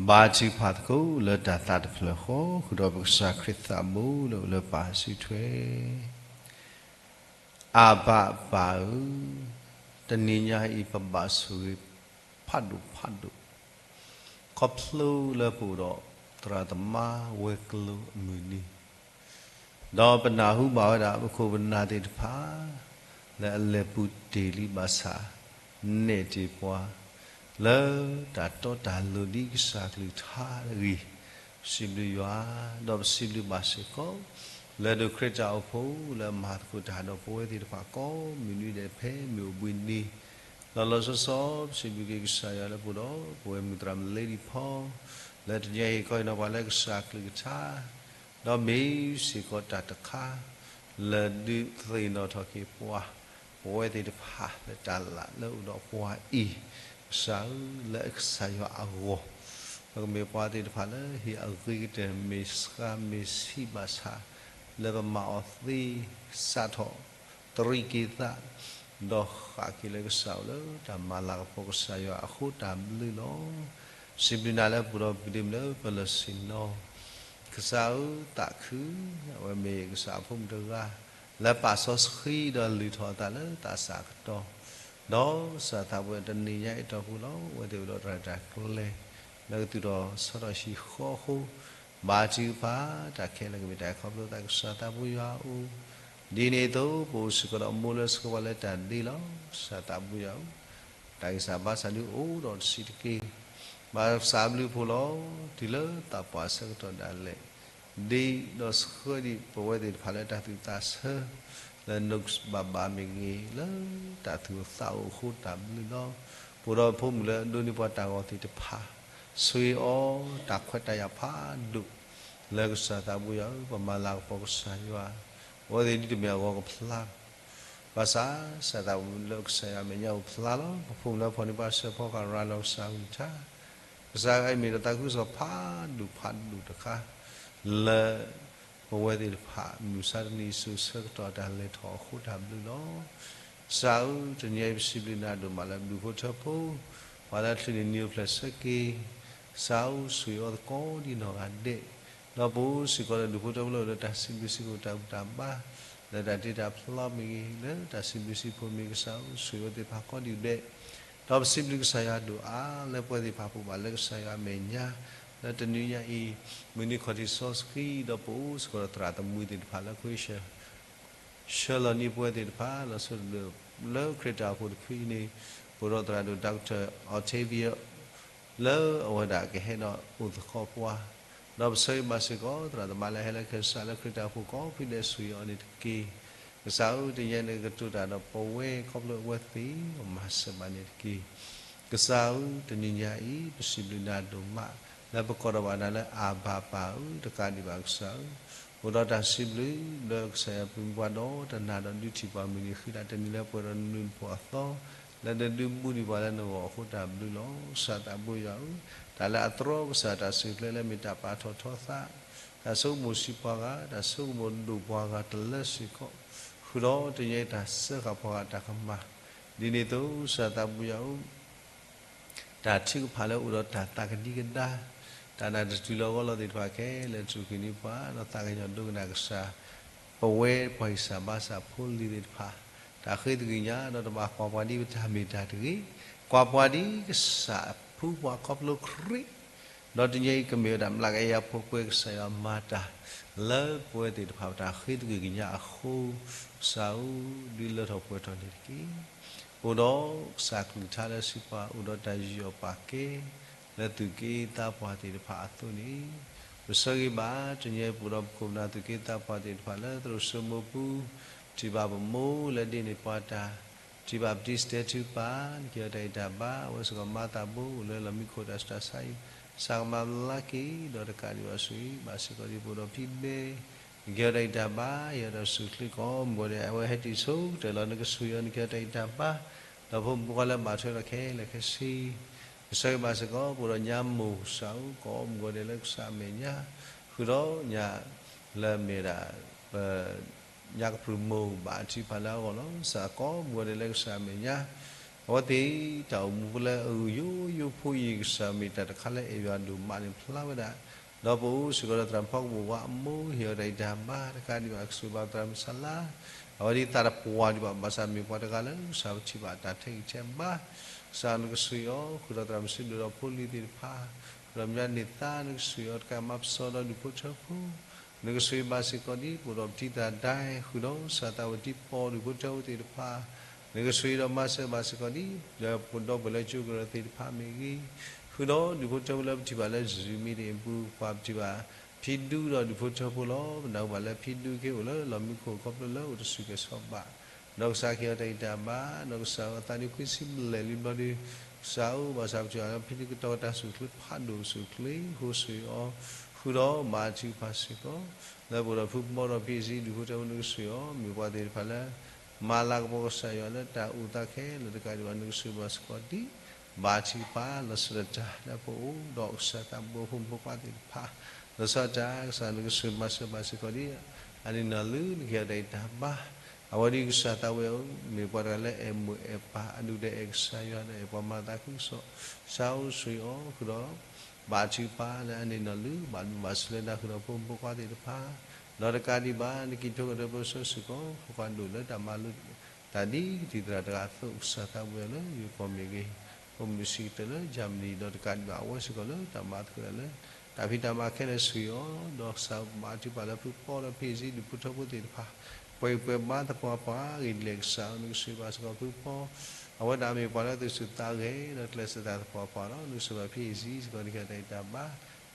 ဘါထုကဖၣ်သကိးလၢတၢ်သးတဖျၢၣ်ဃီ ဃုာ်ဒီးပကစၢ်ခရံာ်သးဘိလၢအိၣ်လၢပၢ်စုထွဲ အဘၣ်ပၢ်ဧၢ, တနံၤညါအံၤပဘၣ်ဆိၣ်ဂ့ၤဖးဒိၣ်ဖးဒိၣ်, ခီဖျိလၢပအိၣ်ဒီးသရၣ်သမါဝဲၤကျိၤအမုၢ်နံၤ, ဒီးပနၢ်ဟူဘၣ်ဝဲဒၣ်ပခိၣ်ပနၢ်သ့ၣ်တဖၣ် လၢအလဲၤပူၤတ့ၢ်လံဘၣ်ဆၣ် နဲၣ်တ့ၢ်ပှၤ, လၢတၢ်တီတၢ်လိၤဒ်ကစၢ်ကလုၢ်ကထါတဂ့ၤ, ပစံးဘျုးယွၤ, ဒီးပစံးဘျုးဘၣ်စ့ၢ်ကီး လၢဒိးခရံာ်တၢ်အိၣ်ဖှိၣ်လၢအမၤသကိးတၢ်ဒီးပဝဲသ့ၣ်တဖၣ်ကိးမုၢ်နံၤဒဲးဖဲမုၢ်အိၣ်ဘှံးနံၤ, လီၤလီၤဆီဆီ ပစံးဘျုးက့ၤကစၢ်ယွၤလၢပအိၣ်ဒီး ပဝဲမုၢ်သရၣ်မုၣ်လ့ဒံၣ်ဖီ လၢတနံၤအံၤဟ့ၣ်ခီဟ့ၣ်နီၤပှၤလၢကစၢ်ကလုၢ်ကထါ ဒီးမ့ၢ်စ့ၢ်ကီးတၢ်တခါ လၢဒုးသ့ၣ်နီၣ်ထီၣ်က့ၤပှၤ ပဝဲသ့ၣ်တဖၣ်လၢတၢ်လၢအိၣ်ဒီးပှၤအံၤ, ကစၢ်ဧၢ, လၢကစၢ်ယွၤအဂီၢ် ပကမ့ၢ်ပှၤသ့ၣ်တဖၣ်လၢဟ့ၣ်အဂ့ၤကတၢၢ် မ့ၢ်စှၤမ့ၢ်ဆံးဘၣ်ဆၣ် လၢပမၤအီၤသ့ စးထီၣ်တရံးက့ၤသး ဒီးဃၣ်က့ၤလၢကစၢ်အိၣ်လၢတၢ်မၤလၤကပီၤကစၢ်ယွၤအဃိတၢ်ဘျုးလီၤ. စံးဘျုးနၤလၢပအိၣ်ဒီးပဒ့မုၣ်လၢပလီၢ်ဆ့ၣ်နီၤ ကစၢ်ဧၢ, သးခု, အဝဲမ့ၢ်ကစၢ်အဖိမုၣ်တဂၤ လၢပာ်စီဆှံဒီးလုၢ်ထီၣ်အသးလၢသးစၢ်အကတီၢ်, ဒီးကစၢ်သးပူၤတနံၤညါအံၤအတီၢ်ပူၤလီၤ. အဝဲသ့ၣ်အိၣ်ဒီးတၢ်ရဲၣ်တၢ်ကျဲၤ လၢကသူၣ်ထီၣ်ဆီထီၣ်ဟံၣ်ဃီအဃိ, ဘါထုကဖၣ် တၢ်ခဲလၢာ်ကမ့ၢ်တၢ်ခီဖျိသးကစၢ်သးပူၤယွၤအအိၣ်, ဒ်န့ၣ်အသိး ပအိၣ်စ့ၢ်ကီးဒီးမိၢ်လၢဆှၢပှၤလၢတၢ်ဒ့လီၤ. ကစၢ်သးပူၤယွၤဧၢ, တၢ်ဂံၢ်စၢ်ဘါစၢ်ဒုးအိၣ်ဒီးတဆံးတက့ၢ်. ဘၣ်ဆၣ်အဘျုးအဖှိၣ်လီၤ. တုၤလၢသးပှၢ်ဆၢကတီၢ်ဒၣ်လဲာ် ဒ်ဒီးဆှၢဒံးပဝဲသ့ၣ်တဖၣ်လၢတၢ်သူၣ်သးဆၢ လၢနိၣ်ဘၣ်ဘၣ်မ့ၢ်ဂ့ၤ လၢတၢ်သူၣ်အိၣ်သးအိၣ်အဃိတၢ်ဘျုးလီၤ. ပအိၣ်ဒီးဖိမုၣ်လၢအဒိးန့ၢ်ပှၤတၢ်ဂီၤသ့ၣ်တဖၣ် ဆှၢအီၤတၢ်ခွဲးတၢ်ယာ်ဖးဒိၣ် လၢကစၢ်သးပူၤယွၤဧၢ, ပမၤလၤကပီၤကစၢ်ယွၤ အဝဲသ့ၣ်ဒ်တမ့ၢ်အဂီၤကဖျါ ဘၣ်ဆၣ် ကစၢ်သးပူၤလၢကစၢ်ယွၤအမဲာ်ညါအိၣ်ဖျါလီၤ. ပဖိမုၣ်လၢဖီၣ်န့ၢ်ပှၤစၢဖီကရၤလီၤကစၢ်အကလုၢ်ကထါ, ကစၢ်အံၤမ့ၢ်ဒီးသးခုကစီၣ်ဖးဒိၣ်ဖးဒိၣ်တခါ လၢပဝဲသ့ၣ်တဖၣ် မုၢ်မဆါတနံၤအစိၤဆၢကတီၢ်တၢ်လဲၤထီၣ်အဃိတၢ်ဘျုးလီၤ. ကစၢ်ဧၢ, တနံၤအံၤပစံးဘျုးနၤဒိၣ်မးလၢဘျုးဖိထၢဖိ ပှၤလၢချုးန့ၢ်နံၤအိၣ်ဖျဲၣ်ဆၢက့ၤ, ကစၢ်ဧၢ, ဆိၣ်ဂ့ၤအီၤသကိးဒ်နီၢ်ဂၤဒဲး, ဒီးပအိၣ်စ့ၢ်ကီးလၢဒူၣ်ဖိထၢဖိလၢအိၣ်လၢတၢ်စံးဘျုးစံးဖှိၣ်တၢ်ဘူၣ်တၢ်ဘါ လၢတၢ်တ့တၢ်ဖျီမ့ၢ်ဂ့ၤ, လၢတၢ်စံးဘျုးစံးဖှိၣ်မ့ၢ်ဂ့ၤ, ကစၢ်ဧၢ, ဆိၣ်ဂ့ၤအီၤသ့ၣ်တဖၣ်ကိးဒံးဒဲး, ဒီးပစံးဘျုးကစၢ်ယွၤဒိၣ်အါလၢပဝဲသ့ၣ်တဖၣ်ပူၤဘၣ်လၢကစၢ်ယွၤအမဲာ်ညါ လၢတနံၤညါအံၤ မုၢ်နံၤခီၣ်ထံးစီဆှံ ဒီးပအိၣ်စ့ၢ်ကီးဒီးသရၣ်သမူသ့ၣ်တဖၣ်လၢခဝ့ၡၢၣ် ဆှၢလီၤန့ၢ်ပဝဲသ့ၣ်တဖၣ် လီၤဆီဒၣ်တဘျီ လၢခရံာ်တၢ်အိၣ်ဖှိၣ်တဖုအံၤန့ၣ် ပအိၣ်ဒီးသရၣ်ဒိၣ် Doctor Octavio လၢအဝဲဒၣ်ကဟဲဒီးအိၣ်သကိးပှၤ, ဒီးပဆၢဂ့ၤဘၣ်စ့ၢ်ကီး သရၣ်သမါလၢဟဲလၢကစၢ်လၢခရံာ်တၢ်အိၣ်ဖှိၣ်ကိးဖုဒဲး ဆိၣ်ဂ့ၤအီၤန့ၣ်တက့ၢ်. ကစၢ်ဧၢ, တနံၤညါအံၤနကတိၤတၢ်ဒီးပဝဲ ခီဖျိအဝဲသ့ၣ် မၤစၢၤဘၣ်န့ၣ်တက့ၢ်. ကစၢ်ဧၢ, တနံၤညါအံၤ ပစံးဘျုးနၤဒိၣ်မး လၢပကိးထီၣ်ဘၣ်နၤလၢအဘၤပၢ်ဧၢ, တကးဒံးဘၣ်ကစၢ်ဧၢ, အိၣ်ဒီးတၢ်စံးဘျုး လၢကစၢ်ယွၤပှ့ၤပှၤဒီးတၢ်နာ်ဒီးဒုးထံၣ်ပှၤမုၢ်နံၤဃံလၤတနံၤလၢပှဲၤဒီးနံၣ်နွံဖှိၣ်အသီ, လၢနဒုးဘူးဒံးပှၤလၢနဂီၢ်အဃိတၢ်ဘျုးလီၤ. ကစၢ်သးဘိယွၤဧၢ, တၢ်လၢအတြီကစၢ်တၢ်စူၢ်ကျဲလၢမ့ၢ်တၢ်ပာ်ထီၣ်ထီသး, တၢ်ဆိကမိၣ်ဆံးပှၤဂၤ, တၢ်ဆိကမိၣ်ဒိၣ်ပှၤဂၤတလၢစ့ၢ်ကီး, ဃုာ်ဒီးတနံၤညါအံၤတၢ်စၢဃာ်ပှၤဂၤတၢ်ကမၣ်, ဒ်န့ၣ်အသိး ကစၢ်သးဘိယွၤဧၢ တၢ်ထုကဖၣ်လၢအိၣ်ဒီးတၢ်သးကဒံကဒါ, တၢ်နာ်တတုၤလၢအဂီၢ်လီၤသ့ၣ်တဖၣ်ခဲလၢာ် ထုးက့ၤန့ၢ်ပှၤ ဒီးသးကညီၤဒိကနၣ်ကစၢ်, ပဝဲပှၤဂံၢ်စၢ်ဘါစၢ်ဖိလံၤသ့ၣ်တဖၣ်, တၢ်ဃ့သကွံာ်ညါ ဒီးတဘၣ်ကွၢ်ပှၤဒ်ပတၢ်မ့ၢ်တၢ်တဂ့ၤ, ကွၢ်ပှၤဒ်ကစၢ်အဖုပှၤခီဖျိခရံာ် ဒီးတနံၤအံၤကမ့ၢ်ဝဲဒၣ်မျးကယၤဖိကွဲကစၢ်ယွၤမၤတၢ် လၢပဝဲသ့ၣ်တဖၣ်ပတၢ်ဃ့သကွံာ်ကညးအဃိ, ကစၢ်ဧၢ, ဒုးလၢထီၣ်ပှဲၤထီၣ်န့ၣ်တက့ၢ်. အိၣ်ဒီးကစၢ်ကလုၢ်ကထါလၢစံးပှၤ အိၣ်ဒီးတၢ်ယူးယီၣ်ပာ်ကဲ လၢသူၣ်က့သးပှၢ်သ့ၣ်တဖၣ်အသိးန့ၣ်, ပဆၢဂ့ၤဘၣ် တနံၤအံၤပအိၣ်ဒီးပခိၣ်ပနၢ်သူၣ်က့သးပှၢ်သ့ၣ်တဖၣ်လၢသရိာ်စိမိၢ်ပူၤ, ထံၣ်ဘၣ်ပမိၢ်လၢဒ့န့ၢ်ပှၤတၢ် ထံၣ်ဘၣ်ပတံၤစတဲထုကဖၣ် နကဟ့ၣ်အီၤတၢ်ဂံၢ်တၢ်ဘါ, အဝဲစ့ၢ်ကီးမၤသးဘိ အိၣ်လၢလီၢ်မံခိၣ်တၢ်ဆူးတၢ်ဆါအံၤ, ကစၢ်ကမၤဘျါက့ၤ ဒီးတကးဒံးဘၣ်ဆိၣ်ဂ့ၤဘၣ်စ့ၢ်ကီးဒ်ပအိၣ်ဒီးပထံၣ်ဘဲ, နကဟ့ၣ်အီၤတၢ်ဂံၢ်တၢ်ဘါ, ဟ့ၣ်အီၤတၢ်စုၣ်ချ့ကိးမုၢ်ဂီၤဒဲး, အဝဲဟဲတုၤဆိကတၢၢ်လီၤ နကဆိၣ်ဂ့ၤအီၤ နကဟ့ၣ်အီၤတၢ်ဂံၢ်တၢ်ဘါ, ဒီးဖိမုၣ်ဖိခွါလၢဘၣ်ထွဲဒီးခဲလၢာ်ခဲဆ့ ကဆၢဂ့ၤဘၣ်စ့ၢ်ကီး ပအိၣ်ဒီးညါမိၢ်ကစၢ်ဧၢ ကိးမုၢ်ဂီၤဒဲးလၢကစၢ်အမဲာ်ညါ, ဃုာ်ဒီးညါလၢမ့ၢ်ဒၣ် ပ ညါကပြုၢ်မိၢ်ဘၣ်အထံဖးလၢအဂီၢ်လီၤ. ကစၢ်ကိးမုၢ်ဂီၤဒဲးလၢကစၢ်အမဲာ်ညါ, အဝဲသ့ၣ်တၢ်အိၣ်မူလၢအဂုၤယိယိဖိအံၤ ကစၢ်မ့ၢ်တၢ်တခါလၢအဲၣ်ယွၤဒိၣ်မးန့ၣ်ဖျါဝဲဒၣ်, ဒီးပအိၣ်စ့ၢ်ကီးဒီးသရၣ်မုၣ်ဖီကပိာ်ဝါအမိၢ် ဟ့ၣ်အီၤတၢ်ဂံၢ်တၢ်ဘါ တကးဒံးဘၣ်ကဆိၣ်ဂ့ၤဘၣ်သရၣ်မုၣ်စလါ, အဝဲဒ်သးတပှၢ်ဒံးဘၣ် ဘၣ်ဆၣ်မ့ၢ်ပှၤတဂၤလၢကစၢ်ပထံၣ်ဘၣ်တၢ်ထဲဂံၢ်ထဲဘါ, ကစၢ်နကဆိၣ်ဂ့ၤအီၤ ဃုာ်ဒီးသရၣ်မုၣ်စံးဘျုးဒီးဖိလံၤသ့ၣ်တဖၣ်, ဃုာ်ဒီးမၠါန့ၢ်သါ နကဆိၣ်ဂ့ၤအီၤတကးမၤပစီဒီးဒူၣ်ဖိထၢဖိ နကဆိၣ်ဂ့ၤဘၣ်စ့ၢ်ကီးဒ်ပအိၣ်ဒီးပတံၤသရၣ်ဒဲ ဃုာ်ဒီးကစၢ်သးဝံၣ်တံၤပီၣ်ဒူၣ်ဖိထၢဖိသ့ၣ်တဖၣ်, နကဆိၣ်ဂ့ၤဒီးမၤစၢၤဘၣ်စ့ၢ်ကီးဒ် ဒီပုၢ်ဝဲၢ်လၢကၠိကရၢသ့ၣ်တဖၣ်မ့ၢ်ဂ့ၤ, ဃုာ်ဒီးဒူၣ်ဖိထၢဖိလၢပထံၣ်ဘၣ်လၢ Zoom meeting အပူၤ ပှၤပထံၣ်ဘၣ် ဖံဒူဒီးဒူၣ်ဖိထၢဖိလီၤ. ပနၢ်ဟူဘၣ်လၢဖံဒူက့ၤအိၣ်လၢလီၢ်မံခိၣ်ခီဖျိလၢအိၣ်တဆူၣ်ကဲၤဆီဘၣ်, ဒီးကစၢ်ကဟ့ၣ်အီၤတၢ်ဂံၢ်တၢ်ဘါ, ဒီးကစၢ်အသးဒုးခွံဆံဘျဲၣ်လံဘျီဒုး, ကစၢ်ဧၢဘၣ်ဆၣ်ပထံၣ်ဘၣ်လၢဖံဒူကတီၤတၢ်ဆူၣ်ချ့ဖးဒိၣ်ဆူၣ်ချ့ ဟိဆိၣ်ဂ့ၤအီၤ, ဃုာ်ဒီးဘါထုကဖၣ်စ့ၢ်ကီး လၢပအိၣ်ဒီးဖုပီဒီးဖံအ့ၣ်စံဒူၣ်ဖိထၢဖိနကဆိၣ်ဂ့ၤအီၤ, မ့ၢ်ပှၤသ့ၣ်တဖၣ်လၢ မၤလၤကပီၤကစၢ်ယွၤလၢတၢ်အိၣ်သးခဲလၢာ်တကးဒံးဘၣ် နကဆိၣ်ဂ့ၤဘၣ်စ့ၢ်ကီးဒ် ဘါထုကဖၣ်လီၤဆီဒၣ်တၢ်လၢပအိၣ်ဒီးကစၢ်သးဘိဖိမုၣ်ဖိခွါသ့ၣ်တဖၣ်, လီၤဆီဒၣ်တၢ် ကစၢ်နကဆိၣ်ဂ့ၤမၤစၢၤဘၣ်စ့ၢ်ကီးဒ် အနံၤနီၢ်လၢနကဟ့ၣ်အီၤတၢ်ဂံၢ်တၢ်ဘါ, အဝဲဒ်ကစၢ်သးဝဲဧၢ, မ့ၢ်ပှၤတဂၤလၢအဲၣ်မိၢ်အဲၣ်ပၢ် အဒိၣ်ဒီးအဲၣ်ကစၢ်ယွၤဒီးအဲၣ်ပှၤမၤသးခုကစီၣ်, ကစၢ်ဧၢဆိၣ်ဂ့ၤအီၤဃုာ်ဒီး ဘါထုကဖၣ်လၢအနံၤနီၢ်လၢ ဘၣ်ဒိဘၣ်ထံးလၢနၤဃုာ်ဒီးဖိမုၣ်ဖိခွါသ့ၣ်တဖၣ်, ဒီးတကးဒံးဘၣ် နက့ၤထီၣ်ကဒီးပစိၤစ့ၢ်ကီး ဖိခွါဒိၣ်လၢတၢ်မၤလိ တၢ်ဒ်ကသံၣ်သရၣ်တဂၤအသိး ကစၢ်သးဘိယွၤလၢယိၤကီၢ်မ့ၢ်ဂ့ၤ, ပိာ်မုၣ်ဆံးကတၢၢ်လၢ Germany ဒီးတကးဒံးဘၣ်အဝဲစ့ၢ်ကီးလၢတၢ်မၤသကိးတၢ်လၢ တၢ်ဖံးတၢ်မၤခဲလၢာ်ဆိၣ်ဂ့ၤအီၤ, ဒီးကစၢ်ဘါထုကဖၣ်လၢဖုပီဒီးဖံအ့ၣ်စံဒူၣ်ဖိထၢဖိသ့ၣ်တဖၣ်, ပှဲၤပှဲၤဘါသပှၢ်ပှၢ်ဂ့ၤဒ်လဲၣ်ကစၢ်ဧၢ နကဆိၣ်ဂ့ၤဘၣ်စ့ၢ်ကီးဖုပီ, အဝဲဒၣ်မ့ၢ်ပှၤလၢသုးစူၢ်သးဂဲၤဒီးကျဲးစၢးသးသပှၢ်ပှၢ်လီၤ. နကဆိၣ်ဂ့ၤဘၣ်ဖံအ့ၣ်စံစ့ၢ်ကီး နကဟ့ၣ်အီၤတၢ်ဂံၢ်တၢ်ဘါ,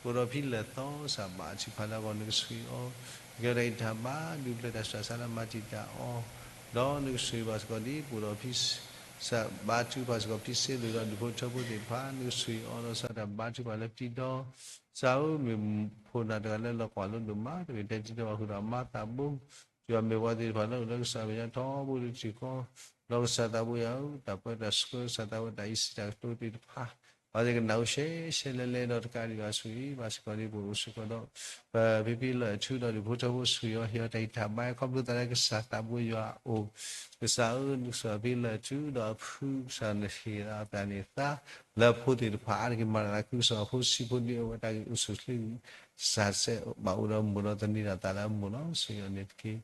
ပအိၣ်ဒီးဖံလဲၤသီ ကစၢ်ဘါထုကဖၣ်လၢအဂီၢ် နကဆိၣ်ဂ့ၤအီၤ, နကဟ့ၣ်အီၤတၢ်ဂံၢ်တၢ်ဘါ ဒုးပျဲၢ်တၢ်ဆူးတၢ်ဆါလၢမၤတံာ်တာ်အီၤ, ဒီးနကဆိၣ်ဂ့ၤဘၣ်စ့ၢ်ကီးဒ်ပအိၣ်ဒီးဖံ ကစၢ်ဘါထုကဖၣ်စ့ၢ်ကီးဖံစ့လ့ၣ်ဒီးဒူၣ်ဖိထၢဖိသ့ၣ်တဖၣ် နကဆိၣ်ဂ့ၤအီၤဒီးကစၢ်တၢ်ဘါထုကဖၣ်လၢပထံဒီး, ကစၢ်ဧၢ မ့ၢ်ဖိနၤတဂၤလၢလီၤကွၢ်လိဒိၣ်မး တဂ့ၤတဲတံၤဒီးဘၣ်ဃုာ်ဒီးအမါသးဘိ, ယွၤမ့ၢ်ပှၤသ့ၣ်တဖၣ်လၢအိၣ်လၢကစၢ်မဲာ်ညါထီဘိတထံၣ်ဃီ, ဒီးကစၢ်သးဘိယွၤဧၢ တၢ်ပၢတၢ်ဆှၢ ကစၢ်သးဝဲတၢ်အံးစံးတၢ်ကတိၤသ့ၣ်တဖၣ်, ပှၤသ့ၣ်ကနၣ်အိၣ်ရှဲရှဲလဲၤလဲၤဒီးတကးဒံးဘၣ်ဆိၣ်ဂ့ၤဘၣ်စ့ၢ်ကီးဒ်ပအိၣ်စ့ၢ်ကီးဒီး ပဖံဖံလၢအထူဒီးဒူၣ်ဖိထၢဖိဆိၣ်ဂ့ၤအီၤ ဟ့ၣ်အီၤတၢ်ဂံၢ်တၢ်ဘါ ခီဖျိသးလၢကစၢ်သးဘိယွၤအအိၣ်, ကစၢ်ဧၢ နကစၢ်ဖံလၢအထူဒီးအဖုကစၢ်နဟ့ၣ်အသးန့ၣ်သါ, လၢအဖိသ့ၣ်တဖၣ်အါတက့ၢ်မၤတၢ်သးခုကစီၣ်အဖိဆံးဖိဒ့အိၣ်ဝဲတၢ်ဂ့ၢ်အိၣ်ဆူၣ်ချ့ ကစၢ်စဲးဘၣ်အိၣ်ဒီးမိၢ်ဒီးသနံၤဒီးသးလၢအမိၢ်လီၤ ဆိၣ်ဂ့ၤအီၤန့ၣ်တက့ၢ်.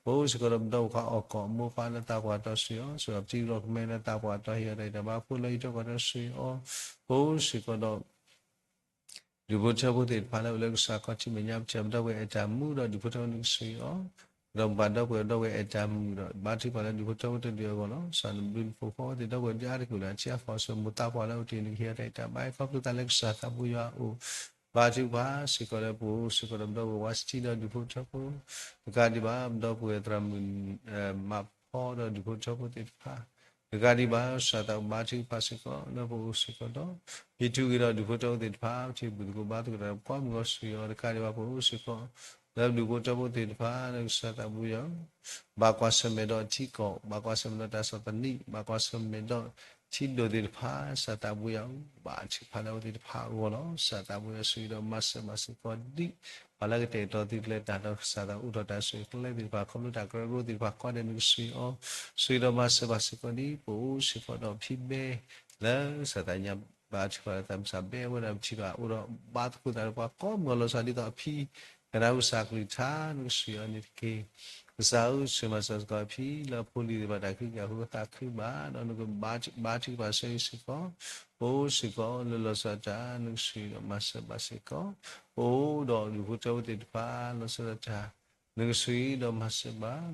ပအိၣ်စ့ၢ်ကီးဒီးပဒီပုၢ်ဝဲၢ်ခွါအီၣ်ကီၢ်အမိၢ်ပၢ်လၢသးပှၢ်တီၤဆိၣ်ဂ့ၤအီၤ, ဆိၣ်ဂ့ၤအီၤပထံပကီၢ်ကမဲလၢသးပှၢ်တီၤ ဟ့ၣ်အီၤတၢ်ဂံၢ်တၢ်ဘါ ဖိလၢဟံၣ်ထိၣ်ကီၢ်တီၤဆိၣ်ဂ့ၤအီၤ, ပအိၣ်စ့ၢ်ကီးဒီး ဒူၣ်ဖိထၢဖိသ့ၣ်တဖၣ်လၢအိၣ်လၢကစၢ်ခီၣ်ထံးမဲာ်ညါ ပထံၣ်ပဒီပုၢ်ဝဲၢ်အဲၣ်တၢ်မူဒီးဒူၣ်ဖိထၢဖိနကဆိၣ်ဂ့ၤအီၤ, ဒီးပှၤဒီပုၢ်ဝဲၢ်ဒီပုၢ်ဝဲၢ်အဲၣ်တၢ်မူဒီး ဘါထုကဖၣ်လၢဒူၣ်ဖိထၢဖိတဒုအဂီၢ်လီၤ. ကစၢ်နဘျုးနဖှိၣ်ဃီသ့ၣ်ဒီပုၢ်ဝဲၢ်ဒုးအါတက့ၢ်လၢအထံအကီၢ်ဆိမိၢ်သးပှၢ်လၢအအိၣ်တ့ၢ် နကဟ့ၣ်အီၤတၢ်ဂံၢ်တၢ်ဘါ ခီဖျိသးလၢကစၢ်သးဘိယွၤအအိၣ်, ဘါထုကဖၣ်စ့ၢ်ကီးလၢပအိၣ်စ့ၢ်ကီးဒီး ပဝဲဝါစတံဒီးဒူၣ်ဖိထၢဖိ, တကးဒံးဘၣ် ပဒီပုၢ်ဝဲၢ်သရၣ်မုၣ် မးဖီဒီးဒူၣ်ဖိထၢဖိသ့ၣ်တဖၣ်, တကးဒံးဘၣ် ကစၢ်သးဘါထုကဖၣ်စ့ၢ်ကီးလၢပအိၣ်စ့ၢ်ကီးဒီး ဟံးထူဂ့ၤဒီးဒူၣ်ဖိထၢဖိသ့ၣ်တဖၣ် ပထံၣ်ဘူၣ်သကိးဘါသကိးတၢ်ဒီးပှၤမုၢ်ဂီၤဆိၣ်ဂ့ၤအီၤ တကးဒံးဘၣ် ပအိၣ်စ့ၢ်ကီး လၢဒူၣ်ဖိထၢဖိသ့ၣ်တဖၣ်လၢကစၢ်သးဘိယွၤ ဘၣ်ကွၢ်ဆၢၣ်မဲာ်ဒီးထံကီၢ် ဘၣ်ကွၢ်ဆၢၣ်မဲာ်ဒီးတၢ်စီၣ်သနံး ဘၣ်ကွၢ်ဆၢၣ်မဲာ်ဒီးထံဒိၣ်သ့ၣ်တဖၣ် ကစၢ်သးဘိယွၤ ဘါထုကဖၣ်လၢအဝဲသ့ၣ်တဖၣ်အဂီၢ်လီၤ. ကစၢ်သးဘိယွၤဆိၣ်ဂ့ၤဒီးမၤစၢၤဘၣ်စ့ၢ်ကီးဒ် ပှၤလၢကတဲာ်ကတီၤသုကျဲတၢ်ဒီးကစၢ်သးအိၣ်ထီၣ်တၢ်ဆိၣ်ဂ့ၤကျဲသ့ၣ်တဖၣ် ခီဖျိတၢ်ကရၢကရိသ့ၣ်တဖၣ်ကိးဂၤဒဲး နကဆိၣ်ဂ့ၤအီၤ, ဆိၣ်ဂ့ၤဒီးမၤစၢၤဘၣ်စ့ၢ်ကီးဒ် ပအိၣ်စ့ၢ်ကီးဒီးဖံဘဲ လၢကစၢ်သးညါ ဘါထုကဖၣ်လၢသးမုၢ်သးဘဲဝဲဒၣ်ပထံၣ်ဘၣ် အိၣ်ဒီးဘါသကိးသးဒီးပှၤကိးမုၢ်ဂီၤလီၤဆီဒ်သိးအဖံ ကနၣ်ကစၢ်ကလုၢ်ကထါ နကဆိၣ်ဂ့ၤအီၤန့ၣ်တက့ၢ်. ကစၢ်ဧၢ ဆိၣ်ဂ့ၤမၤစၢၤစ့ၢ်ကီးအဖံ လၢအဖိလံၤသ့ၣ်တဖၣ်တၢ်ကဟုကယာ်ဖိအသးခုဘၣ် ဒီးနကဘါထုကဖၣ်ဆိၣ်ဂ့ၤစ့ၢ်ကီး ပအိၣ်စ့ၢ်ကီးလၢလီၤဆီဒၣ်တၢ် နကဆိၣ်ဂ့ၤဒီးမၤစၢၤဘၣ်စ့ၢ်ကီး ပအိၣ်ဒီးဒူၣ်ဖိထၢဖိသ့ၣ်တဖၣ်လီၤဆီဒၣ်တၢ် နကဆိၣ်ဂ့ၤဒီးမၤစၢၤဘၣ်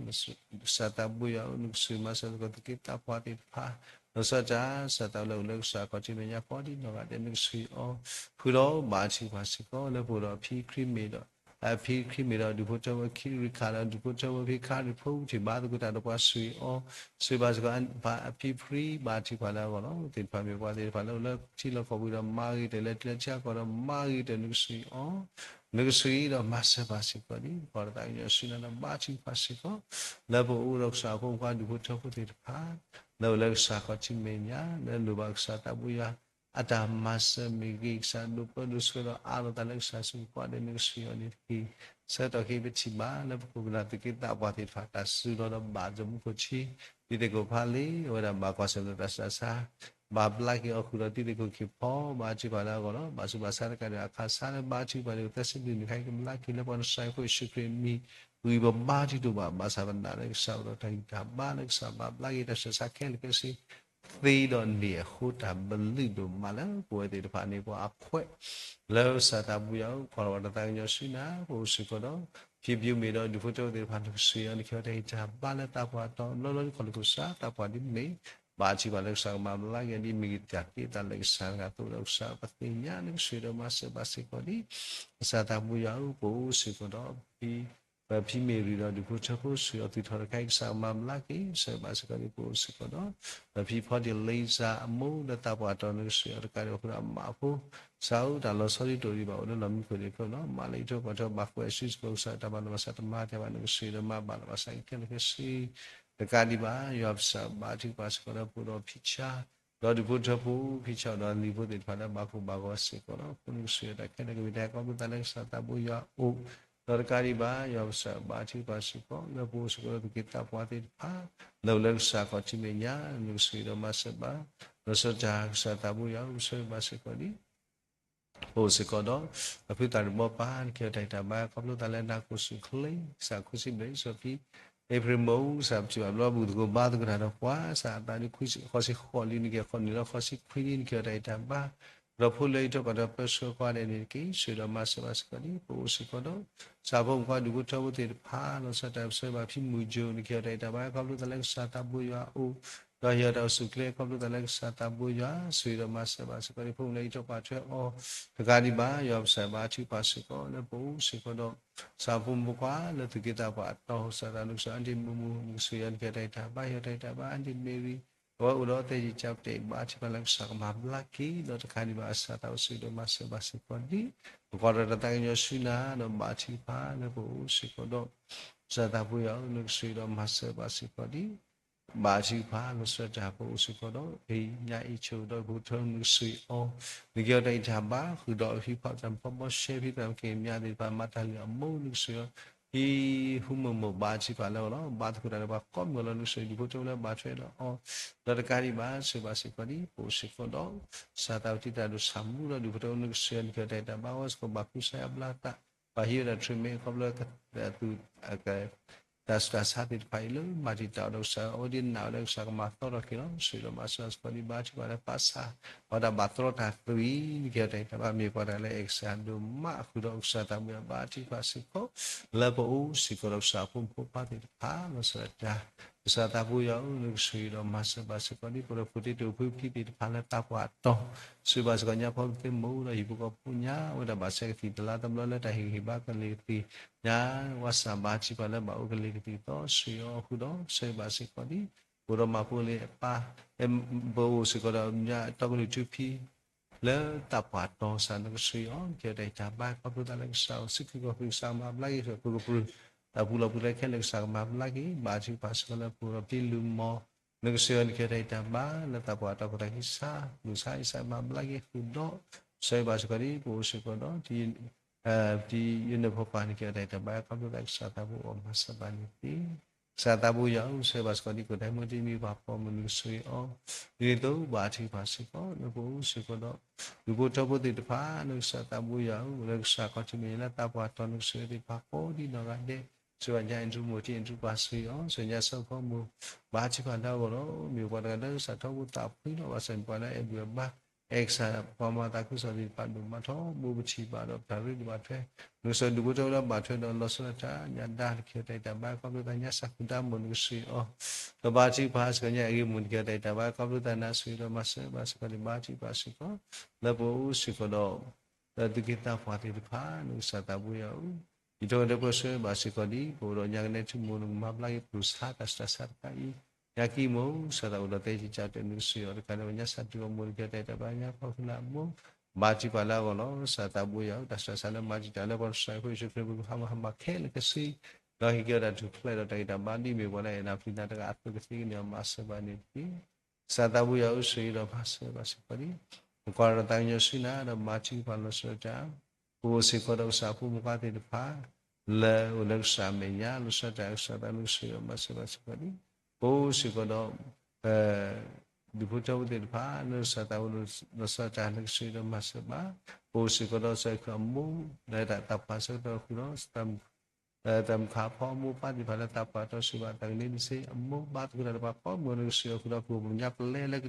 ကစၢ်သးဘိယွၤဧၢ နကဆိၣ်ဂ့ၤမၤစၢၤစ့ၢ်ကီးသုးက့သးပှၢ်သ့ၣ်တဖၣ် လီၤဆီဒၣ်တၢ် ကစၢ်သးလၢအိၣ်လၢကစၢ်ခီၣ်ထံးမဲာ်ညါကိးဒ်နီၢ်ဂၤဒဲး နကဆိၣ်ဂ့ၤအီၤ ဃုာ်ဒီးဘါထုကဖၣ်စ့ၢ်ကီး လၢပအိၣ်ဒီးအဖံခရံာ်မ့ၢ်ဒီး အဖံခရံာ်မ့ၢ်ဒီးဒူၣ်ဖိထၢဖိခံရံၣ်ခါဒီးဒူၣ်ဖိထၢဖိဖံခါရံၣ်ဖိ ပထံၣ်ဘါသကိးတၢ်ဒီးပှၤဆိၣ်ဂ့ၤအီၤ ဆိၣ်ဂ့ၤဘၣ်စ့ၢ်ကီး အဖံဖရံဘါထုကဖၣ်လၢအဂီၢ်လီၤ. သ့ၣ်တဖၣ်မ့ၢ်ပှၤသ့ၣ်တဖၣ်လၢအိၣ်လၢထံလီၢ်ကီၢ်ပူၤဒီးမၤဂ့ၤတၢ် လၢထံလၢထံအကီၢ်ဒီးမၤဂ့ၤတၢ် နကဆိၣ်ဂ့ၤအီၤ နကဆိၣ်ဂ့ၤဒီးမၤစၢၤဘၣ်စ့ၢ်ကီးဒ် ပှၤဒီးသးကညီၤဆူနၤဒီးဘါထုကဖၣ်စ့ၢ်ကီး လၢပအိၣ်ဒီးကစၢ်အဖိမုၣ်ဖိခွါဒူၣ်ဖိထၢဖိသ့ၣ်တဖၣ် လၢအိၣ်လၢကစၢ်ခီၣ်ထံးမဲာ်ညါ လၢလိၣ်ဘၣ်ကစၢ်သးဘိယွၤ အတၢ်မၤစၢၤမ့ၢ်ဂ့ၤ ကစၢ်ဒိးပၢဒိးဆှၢဒီးအးလီၤသးလၢကစၢ်စုပူၤကိးဂၤဒဲး နကဆိၣ်ဂ့ၤအီၤန့ၣ်တက့ၢ်. ဆၢကတီၢ်ခဲအံၤပထံၣ်ဘၣ်လၢပခိၣ်ပနၢ်သုးက့သးပှၢ်သ့ၣ်တဖၣ် တၢ်စူၤလီၤဒီးဘၣ်တမူခိၣ်ထံ ဒ်သိးကိးဖးလံ အဝဲဒၣ်ဘၣ်ကွၢ်ဆၢၣ်မဲာ်ဒီးတၢ်ဆူးတၢ်ဆါ ဘၣ်ဘျါက့ၤအီၤဃုာ်ဒီးတံၤသကိးခ့ၣ်ဖီ ဘါထုကဖၣ်လၢအဂီၢ်လီၤ. ဘၣ်ဆူးဘၣ်ဆါတကးဒံး အခၢၣ်စးလၢဘါထုကဖၣ်န့ၣ် သၢဆံလွံၢ်နံၣ်ခါအံၤ ကမျၢၢ်က့ၤလၢပှၤကစၢ်ယွၤဖိယ့ၣ်ၡူးခရံာ်အမံၤ ဝံၤပဘါထုကဖၣ်ဘၣ်ဆၣ်ပနာ်လၢကစၢ်အိၣ်ဒီးတၢ်ဂံၢ်တၢ်ဘါလၢကစၢ်ဘၣ်ဘျါက့ၤတၢ်ဆူးတၢ်ဆါခဲလၢာ်ခဲဆ့ သ့ဒီးန့ၣ်အဃိ တၢ်ဘျုးဒိၣ်မးလၢပဝဲသ့ၣ်တဖၣ်န့ၣ် ပှၤအခွဲး လၢကစၢ်သးဘိယွၤ ကွၢ်လီၤဝဲဒီးသးကညီၤဆူနၤ ပအိၣ်စ့ၢ်ကီးဒီး ဖံဖုမ့ၢ်ဒီးဒူၣ်ဖိထၢဖိသ့ၣ်တဖၣ် နကစၢ်ယွၤ နကဟ့ၣ်တၢ်ဘါလၢသးပှၢ်တီၤ ဘျီလီၤဒ်ခီၣ်လိာ်ခိၣ်ကစၢ် သးပှၢ်ဒ်န့ၣ် ဘါထုကဖၣ်လၢကစၢ်ကမၤဘျါက့ၤဒ်မ့ၢ်က့ၤတၢ်သ့တၢ်လၢာ်ကစၢ်တဂၤအသိးဒီး ကစၢ်ပသ့ၣ်ညါ နကစၢ်ယွၤဒီးမၤစၢၤဘၣ်စ့ၢ်ကီးဒ် ကစၢ်သးဘိယွၤဧၢ ပအိၣ်စ့ၢ်ကီးဒီး ပဖံမ့ၢ်ရံဒီးဒူၣ်ဖိထၢဖိ ဆူအသွံၣ်ထီၣ်တခါအံၤ ကစၢ်ကမၤဘျါက့ၤ ဆၢဘၣ်စ့ၢ်ကီးဒ်ပအိၣ်စ့ၢ်ကီးဒီး ပဖံဖီဒံၣ်လံစၢ်အမိၢ်လၢသးပှၢ်တီၤ နကစၢ်ယွၤတကးဒံးအဃိဒီးအမါအဖိ ကစၢ်ဧၢ တၢ်လီၤဆီဒ်တအိၣ်ဒံးဘၣ် အိၣ်လၢလီၢ်မံခိၣ်န့ၣ်အဖျၢၣ်လီၤ. မၤလၢယထံကီၢ်ကစၢ်တၢ်မၤလီၤဘၣ်စး တမၤတၢ်ဘၣ် နကစၢ်ယွၤဒီးမၤဘၣ်လီၤဘၣ်စးက့ၤခဲလၢာ်ခဲဆ့ တကးဒံးဘၣ် ယွၤပကစၢ်ဘါထုကဖၣ်စ့ၢ်ကီးဒီးပအိၣ်ဒီးဖံဆါ ဒီးဒူၣ်ဖိထၢဖိ ဖံဆါဒီးလံၤဖိသ့ၣ်တဖၣ်လၢဘၣ်ကိၢ်ဘၣ်ဂီၤစ့ၢ်ကီးဒီး ပဖိနကစၢ်ယွၤတၢ်ခဲလၢာ်ကမ့ၢ်တၢ်ဟဲခီဖျိသးလၢကစၢ်သးဘိယွၤအအိၣ် ဒီးတကးဒံးဘၣ် ယွၤပကစၢ်ဘါထုကဖၣ်စ့ၢ်ကီး လၢပအိၣ်စ့ၢ်ကီးဒီးသူၣ်က့သးပှၢ်သ့ၣ်တဖၣ် လၢအိၣ်လၢကစၢ်ခီၣ်ထံးမဲာ်ညါ နကစၢ်ယွၤဒီးမၤစၢၤဘၣ် လီၤဆီဒၣ်တၢ် ကစၢ်သးဘိယွၤဧၢ ပဆၢဘၣ်စ့ၢ်ကီးဒ် ပအိၣ်စ့ၢ်ကီးဒီး အဖုသၣ်တဘီပၢ် နကဟ့ၣ်တၢ်ဂံၢ်တၢ်ဘါ ခီဖျိသးလၢနၢ်ကိၣ်ဆူၣ်ချ့ ကစၢ်ခူစံးဘျဲၣ် စီၤဖံ အ့ဖြ့ၣ်မုၣ် ကစၢ်ပထံၣ်ဘၣ်ဘျီ ဘူၣ်သကိးဘါသကိးတၢ်ဒီးပှၤ ကစၢ်အသးဒ်ခွံ ဃီဆံဃိးလံ နကဟ့ၣ်ခီၣ်နံၣ်လၢဃီဆံခွံလံ နကဟ့ၣ်တၢ်ဂံၢ်တၢ်ဘါ ဒီးဖိလၢယထီၣ်ပှၤဒီးပၢဆှၢကွၢ်ဒဲးန့ၣ်တက့ၢ် ကစၢ်ယွၤဒီးမၤစၢၤဘၣ်စ့ၢ်ကီးဒ် ပအိၣ်စ့ၢ်ကီးဒီး ကစၢ်ဖိမုၣ်ခွါဒူၣ်ဖိထၢဖိသ့ၣ်တဖၣ် လီၤဆီဒၣ်တၢ် ပဆၢဘၣ်ဖံမုၢ်ကၠိ နကဟ့ၣ်တၢ်ဂံၢ်တၢ်ဘါ ခီဖျိသးလၢကစၢ်သးဘိယွၤအအိၣ် ဒီးဟ့ၣ်အီၤတၢ်အိၣ်ဆူၣ်ချ့ ခီဖျိသးလၢကစၢ်သးဘိယွၤ ကစၢ်ယွၤဒီးမၤစၢၤဘၣ်စ့ၢ်ကီးဒ် ဖိမုၣ်လၢယထီၣ်ပှၤထွဲအီၤ တကးဒံးဘၣ် ယွၤပကစၢ်ဘါထုကဖၣ်စ့ၢ်ကီး လၢပအိၣ်စ့ၢ်ကီးဒီး ကစၢ်ဖိမုၣ်ဖိခွါ လၢသူၣ်က့သးပှၢ်အတီၤ ကစၢ်သးနကစၢ် အါဒ့ၣ်မုၢ်မုၢ် နကစၢ်ယွၤ နကဟ့ၣ်တၢ်ဂံၢ်တၢ်ဘါ ဟ့ၣ်အီၤတၢ်ဂံၢ်တၢ်ဘါ အါဒ့ၣ်မ့ၢ်ရံ အဝဲအိၣ်ဒီးသဲက့ၤကၢပတဲာ် ဘါထုကဖၣ်လၢကစၢ်ကမၤဘျါက့ၤ ဒီးတကးဒံးဘၣ် ကစၢ်သးဘိယွၤ ကစၢ်ယွၤဒီးမၤစၢၤဘၣ်စ့ၢ်ကီးဒ် ပကွၢ်ဒီးတၢ်သးကညီၤဆူနၤ ဒီးဘါထုကဖၣ်လၢပအိၣ်စ့ၢ်ကီးဒီး ကစၢ်သးဘိယွၤဧၢ နကစၢ်ယွၤဒီးမၤစၢၤဘၣ်စ့ၢ်ကီးဒ် ဘါထုကဖၣ်လီၤဆီဒၣ်တၢ် ပအိၣ်စ့ၢ်ကီးဒီး ပညၣ်အ့ၣ်ဆိးဒီး ပဖိထၢ နကစၢ်ယွၤအီၤ နကဟ့ၣ်အီၤတၢ်ဂံၢ်တၢ်ဘါ ဃုာ်ဒီးဖံဖီတၢ်ဖီဘီရှဲ ဖံသရၣ်မုၣ်က့ၤမၠါသ့ၣ်တဖၣ် မၤတၢ်လုၢ်အမိၢ် နကစၢ်ယွၤ ဟံးဟူမုၢ်မိၢ် ဘါထုကဖၣ်လၢအဂီၢ်လီၤ. ဘါသကိးတၢ်ဒီးပှၤကိးမုၢ်လီၤ နကစၢ်ယွၤ ဒူၣ်ဖိထၢဖိလၢဘၣ်ထွဲဒီးအီၤ ဒီးတကးဒံးဘၣ် ဆၢဘၣ်စ့ၢ်ကီးဒ် ပအိၣ်စ့ၢ်ကီးဒီး ကစၢ်သးဝံၣ်တံၢ်တၢ်ဒိၣ်ဆၣ်မူဒီး ဒူၣ်ဖိထၢဖိ နကစၢ်ယွၤ နကဟ့ၣ်အီၤတၢ်ဂံၢ်တၢ်ဘါ အဝဲစ့ၢ်ကီး ဘၣ်ဃုစါယါဘျါသး ဘၣ်ဟံးဝဲဒၣ် treatment ခီဖျိ တၢ်ဆူးတၢ်ဆါသ့ၣ်တဖၣ်အံၤလၢ မၤတံာ်တာ်အီၤဒီးကစၢ် အဝဲဒ်နာ်ဝဲဒၣ် ကစၢ်ကမၤသီထီၣ်က့ၤလီၤ. ကစၢ်ယွၤဒီးမၤစၢၤစ့ၢ်ကီးဒ် ဘါထုကဖၣ်လၢပၢ်ဆါ အဝဲဒၣ်ဘၣ်သရီတၢ်သရံး နကဟ့ၣ်အီၤတၢ်ဂံၢ်တၢ်ဘါ မ့ၢ်ပှၤတဂၤလၢအဲၣ်ကစၢ်ဒိၣ်မးအဃိဒီး ကစၢ်သးဘိယွၤ ဘါထုကဖၣ်စ့ၢ်ကီး လၢပအိၣ်စ့ၢ်ကီးဒီးကစၢ်ဖိမုၣ်ဖိခွါသ့ၣ်တဖၣ် လီၤဆီဒၣ်တၢ် ကစၢ်သးဘိယွၤဧၢ နကစၢ်ယွၤဒီးမၤစၢၤဘၣ်စ့ၢ်ကီးဒ် ပဒီပုၢ်ဝဲၢ်သ့ၣ်တဖၣ်လၢသးပှၢ်အတီၤ ဆၢဘၣ်စ့ၢ်ကီးညါဖီသ့ၣ်မုၣ်ဒီးဟံၣ်ဖိဃီဖိညါ အဝဲဒၣ်ဘၣ်ဆဲးကသံၣ်တလါတဘျီလၢတၢ်ဟ့ၣ်ဂံၢ်ဟ့ၣ်ဘါကလံၤကသံၣ်ညါ ဝါစၢ်ဘါထုကဖၣ်လၢဘၣ်အိၣ်ကလံၤကသံၣ်သီ ဆၢအီၤအဃိဒီး ဆၢဘၣ်စ့ၢ်ကီးဒ် ပအိၣ်ဒီးမၤဖိလ့အပၢ် ပအိၣ်စ့ၢ်ကီးဒီးညါတီကလုာ်ထူဖံ လၢသးပှၢ်တီၤ ကစၢ်နကစၢ်ယွၤအီၤ နကဟ့ၣ်အီၤတၢ်ဂံၢ်တၢ်ဘါ ခီဖျိသးလၢကစၢ်အိၣ် စုခူကီၢ်ခူ ကစၢ်ကမၤဘျါက့ၤ ပကပှဲၤ တၢ်ပူၤလီၢ်ပူၤလၢခဲလၢာ် ကစၢ်ကမၤဘျါက့ၤ ဘါထုကဖၣ်စ့ၢ်ကီးလၢပအိၣ်ဒီးဖံလုၢ်မီၢ် နကစၢ်ယွၤ နကဟ့ၣ်အီၤတၢ်ဂံၢ်တၢ်ဘါ လၢသးပှၢ်တီၤ ကစၢ်ကစၢ် ကစၢ်ကမၤဘျါက့ၤ ဃုာ်ဒီး ဆၢဘၣ်စ့ၢ်ကီးဒ် ပအိၣ်စ့ၢ်ကီးဒီး ဒ်ယနၢ်ဖိပၢ် နကဟ့ၣ်အီၤတၢ်ဂံၢ်တၢ်ဘါ ခီဖျိသးလၢကစၢ်သးဘိယွၤအီၤ မၤစၢၤဘၣ်န့ၣ်တက့ၢ်. ကစၢ်သးဘိယွၤဧၢ ဆၢဘၣ်စ့ၢ်ကီးဒ် ကိၣ်တၢ်မုၢ်တမံၤပှၤပိာ်မုၣ် နကစၢ်ယွၤအီၤ ဒ်သိးဘါထုကဖၣ်စ့ၢ်ကီး လၢပအိၣ်စ့ၢ်ကီးဒီး ဒူၣ်ဖိထၢဖိသ့ၣ်တဖၣ် လၢကစၢ်သးဘိယွၤဧၢ လၢကစၢ်ခီၣ်ထံးမဲာ်ညါ လၢသးပှၢ်တီၤ နကစၢ်ယွၤသ့ၣ်တဖၣ်ကိးဒ်နီၢ်ဂၤဒဲး စၢၤဘၣ်ညါ အဲၣ်ဒရူးမိၢ်ထံး အဲၣ်ဒရူးပၢ် စၢၤအီၤ စၢၤညါစီၤဖီမိၢ် ဘါထုကဖၣ်လၢအဂီၢ်လီၤ. မ့ၢ်ပှၤတဂၤလၢကစၢ်ထီဘိသးဖှံလီၤ ဘၣ်ဆၣ်မ့ၢ်ပှၤလၢအဲၣ်ဘုၣ်အဲၣ်ဘါ အဲၣ်ကစၢ် ပှၤမၤသးခုကစီၣ်သ့ၣ်တဖၣ် ဒိၣ်မးထီဘိ ပထံၣ်ဘၣ်ဒီးပတၢ်ရ့ဒိၣ်ဘၣ်ထွဲ နကစၢ်ဒူၣ်ဖိထၢဖိလၢဘၣ်ထွဲဒီးလီၤဆီဒၣ်တၢ်ညါဒါ နကဟ့ၣ်အီၤတၢ်ဂံၢ်တၢ်ဘါ ခီဖျိသးညါစၢ်ဃုာ်ဒါမိၢ် နကစၢ်ယွၤအီၤ ဒီးဘါထုကဖၣ်စ့ၢ်ကီးညါအဂ့ၢ်မိၢ် နကဟ့ၣ်အီၤတၢ်ဂံၢ်တၢ်ဘါ ခီဖျိသးနၤ စၢၤဒီးမၤစၢၤဘၣ်စ့ၢ်ကီးန့ၣ် ဘါထုကဖၣ်စ့ၢ်ကီး လၢပအိၣ်စ့ၢ်ကီးဒီး လၢသုးက့သးပှၢ်သ့ၣ်တဖၣ် လၢကစၢ်သးဘိယွၤဧၢ ယထီၣ်ကဒီးပၢဆှၢဘၣ်စ့ၢ်ကီးဒ် ပအိၣ်ဒီးညါကနဲထူမိၢ် နကမၤဘျါက့ၤ ပူၤဆါတၢ်ဆူးတၢ်ဆါတခါအံၤ ညါကံမိၢ် ကစၢ်သးအိၣ်ဒီးသဲက့ၤကၢ်တဲာ် နကစၢ်ယွၤတကးဒံးဘၣ် ညါစၢ်တုၤအီၤမိၢ် နကဟ့ၣ်အီၤတၢ်ဂံၢ်တၢ်ဘါ ညါဖီခိၣ်လၢအမိၢ် ဘါထုကဖၣ်လၢအဂီၢ်လီၤ. ကစၢ်သးဘိယွၤဧၢ တၢ်ဆူးတၢ်ဆါလၢမၤတံာ်တာ်လၢပှၤကစၢ်ယ့ၣ်ၡူးခရံာ်အပူၤ ဟါမၢ်ဟါမၢ်ခဲလၢာ်ခဲဆ့ ဒီးဟ့ၣ်က့ၤအီၤတၢ်ထူၣ်ဖျဲးဒီးတၢ်ဂံၢ်တၢ်ဘါ ဒ်မ့ၢ်ပှၤလၢအဲၣ်နၤပျံၤနၤတဂၤအသိးကသ့ကန့ၢ်အီၤ မၤစၢၤဘၣ်န့ၣ်တက့ၢ်. ကစၢ်သးဘိယွၤဧၢ စၢၤအီၤဒီးမၤစၢၤဘၣ်စ့ၢ်ကီးန့ၣ် ပကွၢ်ဒီးတၢ်သးကညီၤဆူနၤ ဒီးဘါထုကဖၣ်လီၤဆီဒၣ်တၢ် ပအိၣ်စ့ၢ်ကီးဒီးကစၢ်ဖိမုၣ်ဖိခွါသ့ၣ်တဖၣ် လၢအိၣ်လၢကစၢ်အမဲာ်ညါ လီၤဆီဒၣ်တၢ် ကစၢ်သး နကစၢ်ယွၤမၤစၢၤဘၣ်စ့ၢ်ကီးန့ၣ် ပအိၣ်စ့ၢ်ကီးဒီး ဒူၣ်ဖိထၢဖိသ့ၣ်တဖၣ် လၢကစၢ်သးအိၣ်လီၤဆီဒၣ်တၢ် နကစၢ်ယွၤဒီးမၤစၢၤဘၣ် ပအိၣ်စ့ၢ်ကီးဒီးကစၢ်ခရံာ်အမိၢ် လၢတၢ်သးပှၢ်ဆၢကတီၢ်ဃုာ်ဒီး တၢ်မုၢ်ခါဖီအမိၢ်ပၢ်သ့ၣ်တဖၣ်လၢသးပှၢ်တီၤ စၢၤဘၣ်သးကန့ၢ်တစ့ အမိၢ်ဘါသကိးတၢ်ဒီးပှၤကိးမုၢ် နကစၢ်ယွၤဃုာ်ဒီးပှၤညါပလဲလၢ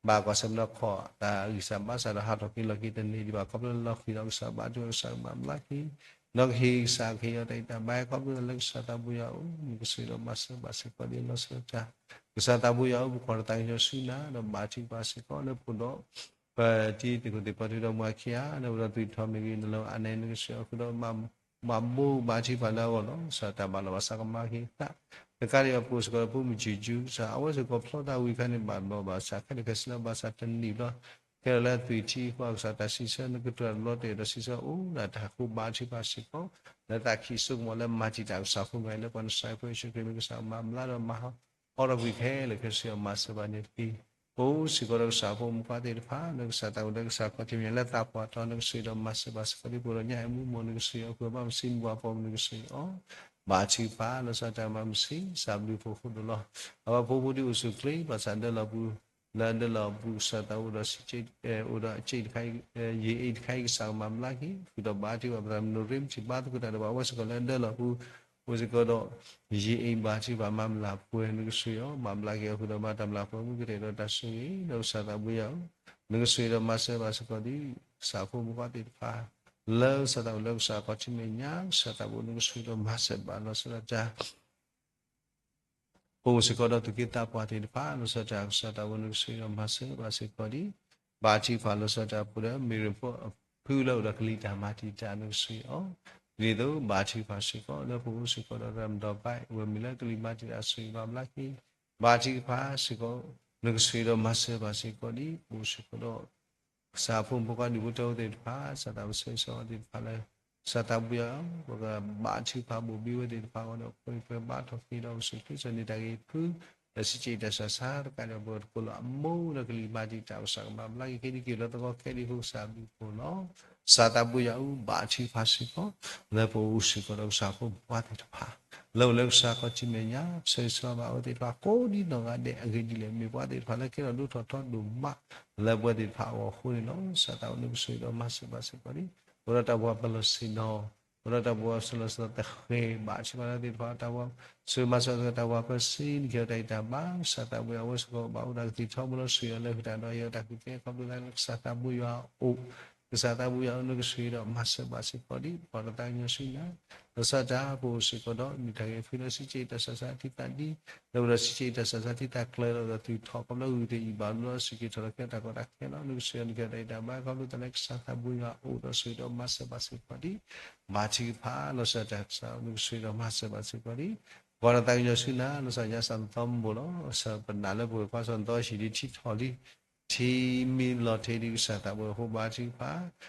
ဘၣ်ကွၢ်ဆၢၣ်မဲာ်ဒီးခီၣ် တၢ်ဂံၢ်စၢ်ဘါစၢ်ဒီးဟးထီၣ်က့ၤလီၤက့ၤတန့ၢ်ဒံးဘၣ် ခီဖျိလၢလီၤဃံၤဒီးကစၢ်ဘါထုကဖၣ် ကစၢ်ကမၤဘျါက့ၤ နီၢ်ကဟ့ၣ်ကစၢ်ကဟ့ၣ်အီၤတၢ်အံးတၢ်ဘါ ခီဖျိလၢကစၢ်သးဘိယွၤအိၣ် နကဆိၣ်ဂ့ၤဒီးမၤစၢၤဘၣ်စ့ၢ်ကီးဒ်လီၤဆီဒၣ်တၢ်, ကစၢ်သးဘိယွၤအိၣ် ပကွၢ်တၢ်သးကညီၤဆူနၤ ဒီးဘၣ်ထုကဖၣ်စ့ၢ်ကီးလၢပအိၣ်ဒီး ပတံၤသကိးသ့ၣ်ပှၤထူဒီးမူအခံဂၤ ဒီးပဒီးသူၣ်ထီၣ်မ့ၢ်ဂ့ၤ နလီၤအါနဲ နကဆိၣ်ဂ့ၤအီၤဃုာ်ဒီး မၤဘိးဘၣ်ထုကဖၣ်လၢအဂီၢ်လီၤ. ကစၢ်တၢ်ဘၣ်လီၤဘၣ်စးကမၤက့ၤသး တကးဒံးဘၣ်ပအိၣ်စ့ၢ်ကီးဒီးဖိမုၣ်ကၠံၣ်ကၠူ ကစၢ်အဝဲစ့ၢ်ကီးဖျီတၢ်ဝံၤခါန့ၣ် ဘၣ်လီၤဘၣ်စးခဲလၢာ်ခဲဆ့လၢဘၣ်စးတနံၣ်ဘျီ ကဲထီၣ်လၢသွံၣ်ထံဃီ ကစၢ်တၢ်စံးဆၢနကတၢၢ်တဘျီတအဲၣ်ဒိးစံးဆၢအိၣ်ဒၣ်တၢ်အဃိ ဘၣ်ထုကဖၣ်စ့ၢ်ကီး လၢသးခံစိကမီၤလၢမၤတံာ်တာ်ကစၢ်ဖိမ့ၢ်လၢပှၤနစၢ်ဖိယ့ၣ်ၡူးခရံာ်မ့ၢ်ကစၢ်မၤဘျါဒီးမၤဟီထီၣ်ကွံာ်ခဲလၢာ်ခဲဆ့အီၤ မၤစၢၤဘၣ်န့ၣ်တက့ၢ်. ပအိၣ်စ့ၢ်ကီးဒီးကစၢ်ဖိမုၣ်ခွါသ့ၣ်တဖၣ် လၢကစၢ်သးဝံၣ်လၢကစၢ်ခီၣ်ထံးမဲာ်ညါ လၢသးပှၢ်တီၤ နကဆိၣ်ဂ့ၤဒီးမၤစၢၤဘၣ်စ့ၢ်ကီးဒ် ပအိၣ်ဒီးညၣ်အဲၣ်မူမိၢ် နကဆိၣ်ဂ့ၤအီၤ ပှၤဘၣ်မုၢ်ဆ့ၣ်မုၢ်ပှၢ်ဖိ နကဆိၣ်ဂ့ၤအီၤ ဘၣ်ထုကဖၣ် လီၤဆီဒၣ်တၢ်မၤမုၢ်ဆ့ၣ် စၢ်ဘျုးဖိဃိဒိၣ်လီၤ. အဝဲဖိဖိဒ်အိၣ်ဆူၣ်ချ့ ဘၣ်ဆၣ်ဒၢလီၤပူၤ လၢအဒၢလီၤပူၤကစၢ်သးအိၣ်ဒီး အိၣ်ဒီးအစ့ၣ်တခါအံၤ ယံာ်အ့ၣ်တခါအံၤ ကစၢ်ကမၤဘျါက့ၤ ဃုာ်ဒီးဘါထုကဖၣ်ပသးမုၢ်နီၢ်ရ့မ့ၢ်ထံၣ်ဘါသကိးတၢ်ဒီး ပှၤဝဲစ့ၢ်ကီးလၢအဒၢလီၤပူၤ အိၣ်စ့ၢ်ကီးဒီး ယံာ်အ့ၣ်ဘါထုကဖၣ်မၤမုၢ်လၢ်ပှဲၤ နကဆိၣ်ဂ့ၤအီၤ မၤဘျါက့ၤအီၤဃုာ်ဒီးမၤတၢ်မုၢ်လၢ်ပှဲၤမူကတဲာ်ဒီးတၢ်ဆိၣ်ဂ့ၤ ဒီးကစၢ်သးဘိယွၤဧၢ နကဆိၣ်ဂ့ၤဒီးမၤစၢၤဘၣ်စ့ၢ်ကီးဒ် ကစၢ်ဖိမုၣ်ခွါသ့ၣ်တဖၣ် လၢကစၢ်သးဝံၣ်လၢကစၢ်ခီၣ်ထံးမဲာ်ညါ ကစၢ်သးဘိ နကဆိၣ်ဂ့ၤဒီးမၤစၢၤဘၣ်လီၤဆီဒၣ်တၢ် ပအိၣ်စ့ၢ်ကီးဒီးသူၣ်က့သးပှၢ်သ့ၣ်တဖၣ် လီၤဆီဒၣ်တၢ် ကစၢ်သးဘိ နကဆိၣ်ဂ့ၤဒီးမၤစၢၤဘၣ်စ့ၢ်ကီးဒ် ဘါထုကဖၣ်လီၤဆီဒၣ်တၢ် ပအိၣ်ဒီးမ့ၢ်ရ့ၣ်ဖိအဖုလၢအိၣ်ဒီးကလံၤတၢ်မၤတံာ်တာ် နကဆိၣ်ဂ့ၤအီၤ ဒ်သိးဘါထုကဖၣ်စ့ၢ်ကီး လၢပအိၣ်စ့ၢ်ကီးဒီးရၤမတၤဘၣ် အဝဲမ့ၢ်လၢကလံၤမၤတံာ်တာ်ဆိၣ်ဂ့ၤမၤဘျါက့ၤ ဘါထုကဖၣ်စ့ၢ်ကီး နကဆိၣ်ဂ့ၤဒီးမၤစၢၤဘၣ်စ့ၢ်ကီးဒ် ပအိၣ်စ့ၢ်ကီးဒီး ကစၢ်ဖိမုၣ်ဖိခွါဒူၣ်ဖိထၢဖိသ့ၣ်တဖၣ် ကစၢ်သးဝံၣ်ဆၢဂ့ၤဆၢဝါသ့ၣ်တဖၣ်လၢ ကစၢ်သးဘိယွၤ ပကဘါထုကဖၣ်ဘိၣ်ဘံဝဲသ့ၣ်တဖၣ်အဂီၢ်ဒီး ပှဲၤပှဲၤဘါထီၣ်က့ၤဒီး အိၣ်ဆူၣ်ချ့စီၤန့ၢ်တၢ်ဂ့ၤဖု ဒီးစံးက့ၤတၢ်ဆးဆါတကးဒီး ပကတကိးလီၤအမိၢ်ဒီးကလံၤမၤတံာ်တာ် ကစၢ်ကမၤဘျါက့ၤက့ၤဒ်က့ၤလၢသဝီခဲဒံးဖိ ကစၢ်ဘျုးဖှိၣ်လီၤ. ကစၢ်သးဘိယွၤဧၢ ဘါထုကဖၣ်စ့ၢ်ကီး လၢပအိၣ်စ့ၢ်ကီးဒီးကစၢ်ဖိမုၣ်ဖိခွါသ့ၣ်တဖၣ် လၢအိၣ်လၢကစၢ်ခီၣ်ထံးမဲာ်ညါ ဆၢဂ့ၤဆၢဝါဘၣ်အဝဲသ့ၣ်တဖၣ် ကိးဒ်နီၢ်ဂၤဒဲး အဂ့ၢ်ဒ်လဲၣ် မ့ၢ်ပှၤသ့ၣ်တဖၣ်လၢကဲထီၣ်ဒိၣ်ထီၣ်ထီဒိၣ်မး လၢပဝဲသ့ၣ်တဖၣ်အဂီၢ်အဃိန့ၣ်လီၤ. ကစၢ်သးဘိ နကဆိၣ်ဂ့ၤဒီးမၤစၢၤဘၣ်စ့ၢ်ကီးဒ် အိၣ်ဒီးတၢ်ဘှါပလီၢ်ဆ့ၣ်နီၤ အိၣ်ဒီးတၢ်ဘှါစၢၤလီၤစၢၤတဃဲၤ ဘါထုကဖၣ်လၢသ့ၣ်တဖၣ် တၢ်ဘှါ ဆိၣ်ဂ့ၤမၤစၢၤတၢ်ဘှါပၢဆ့ နကဟ့ၣ်အီၤတၢ်ဂံၢ်တၢ်ဘါ ကစၢ်သးဘိယွၤ အဝဲစ့ၢ်ကီးဘၣ်အိၣ်ဒီးကသံၣ်ထီဘိလီၤ ဆိၣ်ဂ့ၤအီၤလၢဟူးတၢ်ဒီးဟ့ၣ်အီၤတၢ်ကူၣ်သ့ ခီဖျိသးလၢကစၢ်သးဘိယွၤအအိၣ် ကစၢ်သးဘိယွၤဧၢ နကဆိၣ်ဂ့ၤဒီးမၤစၢၤဘၣ်စ့ၢ်ကီးဒ် ပှၤဒီးသးကညီၤဆူနၤ လီၤဆီဒၣ်တၢ် ပအိၣ်စ့ၢ်ကီးဒီး န့ၢ်တၢ်ဂ့ၤဖုလၢစံးက့ၤတၢ်ဆးဆါထံသးဒ် လၢပဒီးစံးက့ၤတၢ်ဆးဆါထံသးကျၢၤဒီး သူၣ်ထီၣ်ခီဖျိဂုၢ်သ့ၣ်အံၤဘၣ်ဒီးစံးက့ၤထီၣ်လီၤကဲတၢ်ကီတၢ်ခဲလီၤ. နကဆိၣ်ဂ့ၤအီၤ နကဟ့ၣ်အီၤတၢ်ဂံၢ်တၢ်ဘါ ခီဖျိသးလၢကစၢ်သးဘိယွၤအအိၣ်ဒီးဆိၣ်ဂ့ၤဒီးမၤစၢၤဘၣ်စ့ၢ်ကီးဒ် ဘါထုကဖၣ်လီၤဆီဒၣ်တၢ်ကစၢ် နကဆိၣ်ဂ့ၤဒီးမၤစၢၤဘၣ်စ့ၢ်ကီးဒ် ပှၤဒီးသးကညီၤဆူနၤ လီၤဆီဒၣ်ညါစၢ်နသီမူၤဘိလီၤ ပနာ်လၢပဝဲၢ်ခွါစီၤနသီဟံၣ်ဒ်ထံထီၣ်လံ ထံမ့ၢ်လီၤထဲဒ်ကစၢ်သးဘိယွၤအဃိ ဘါထုကဖၣ်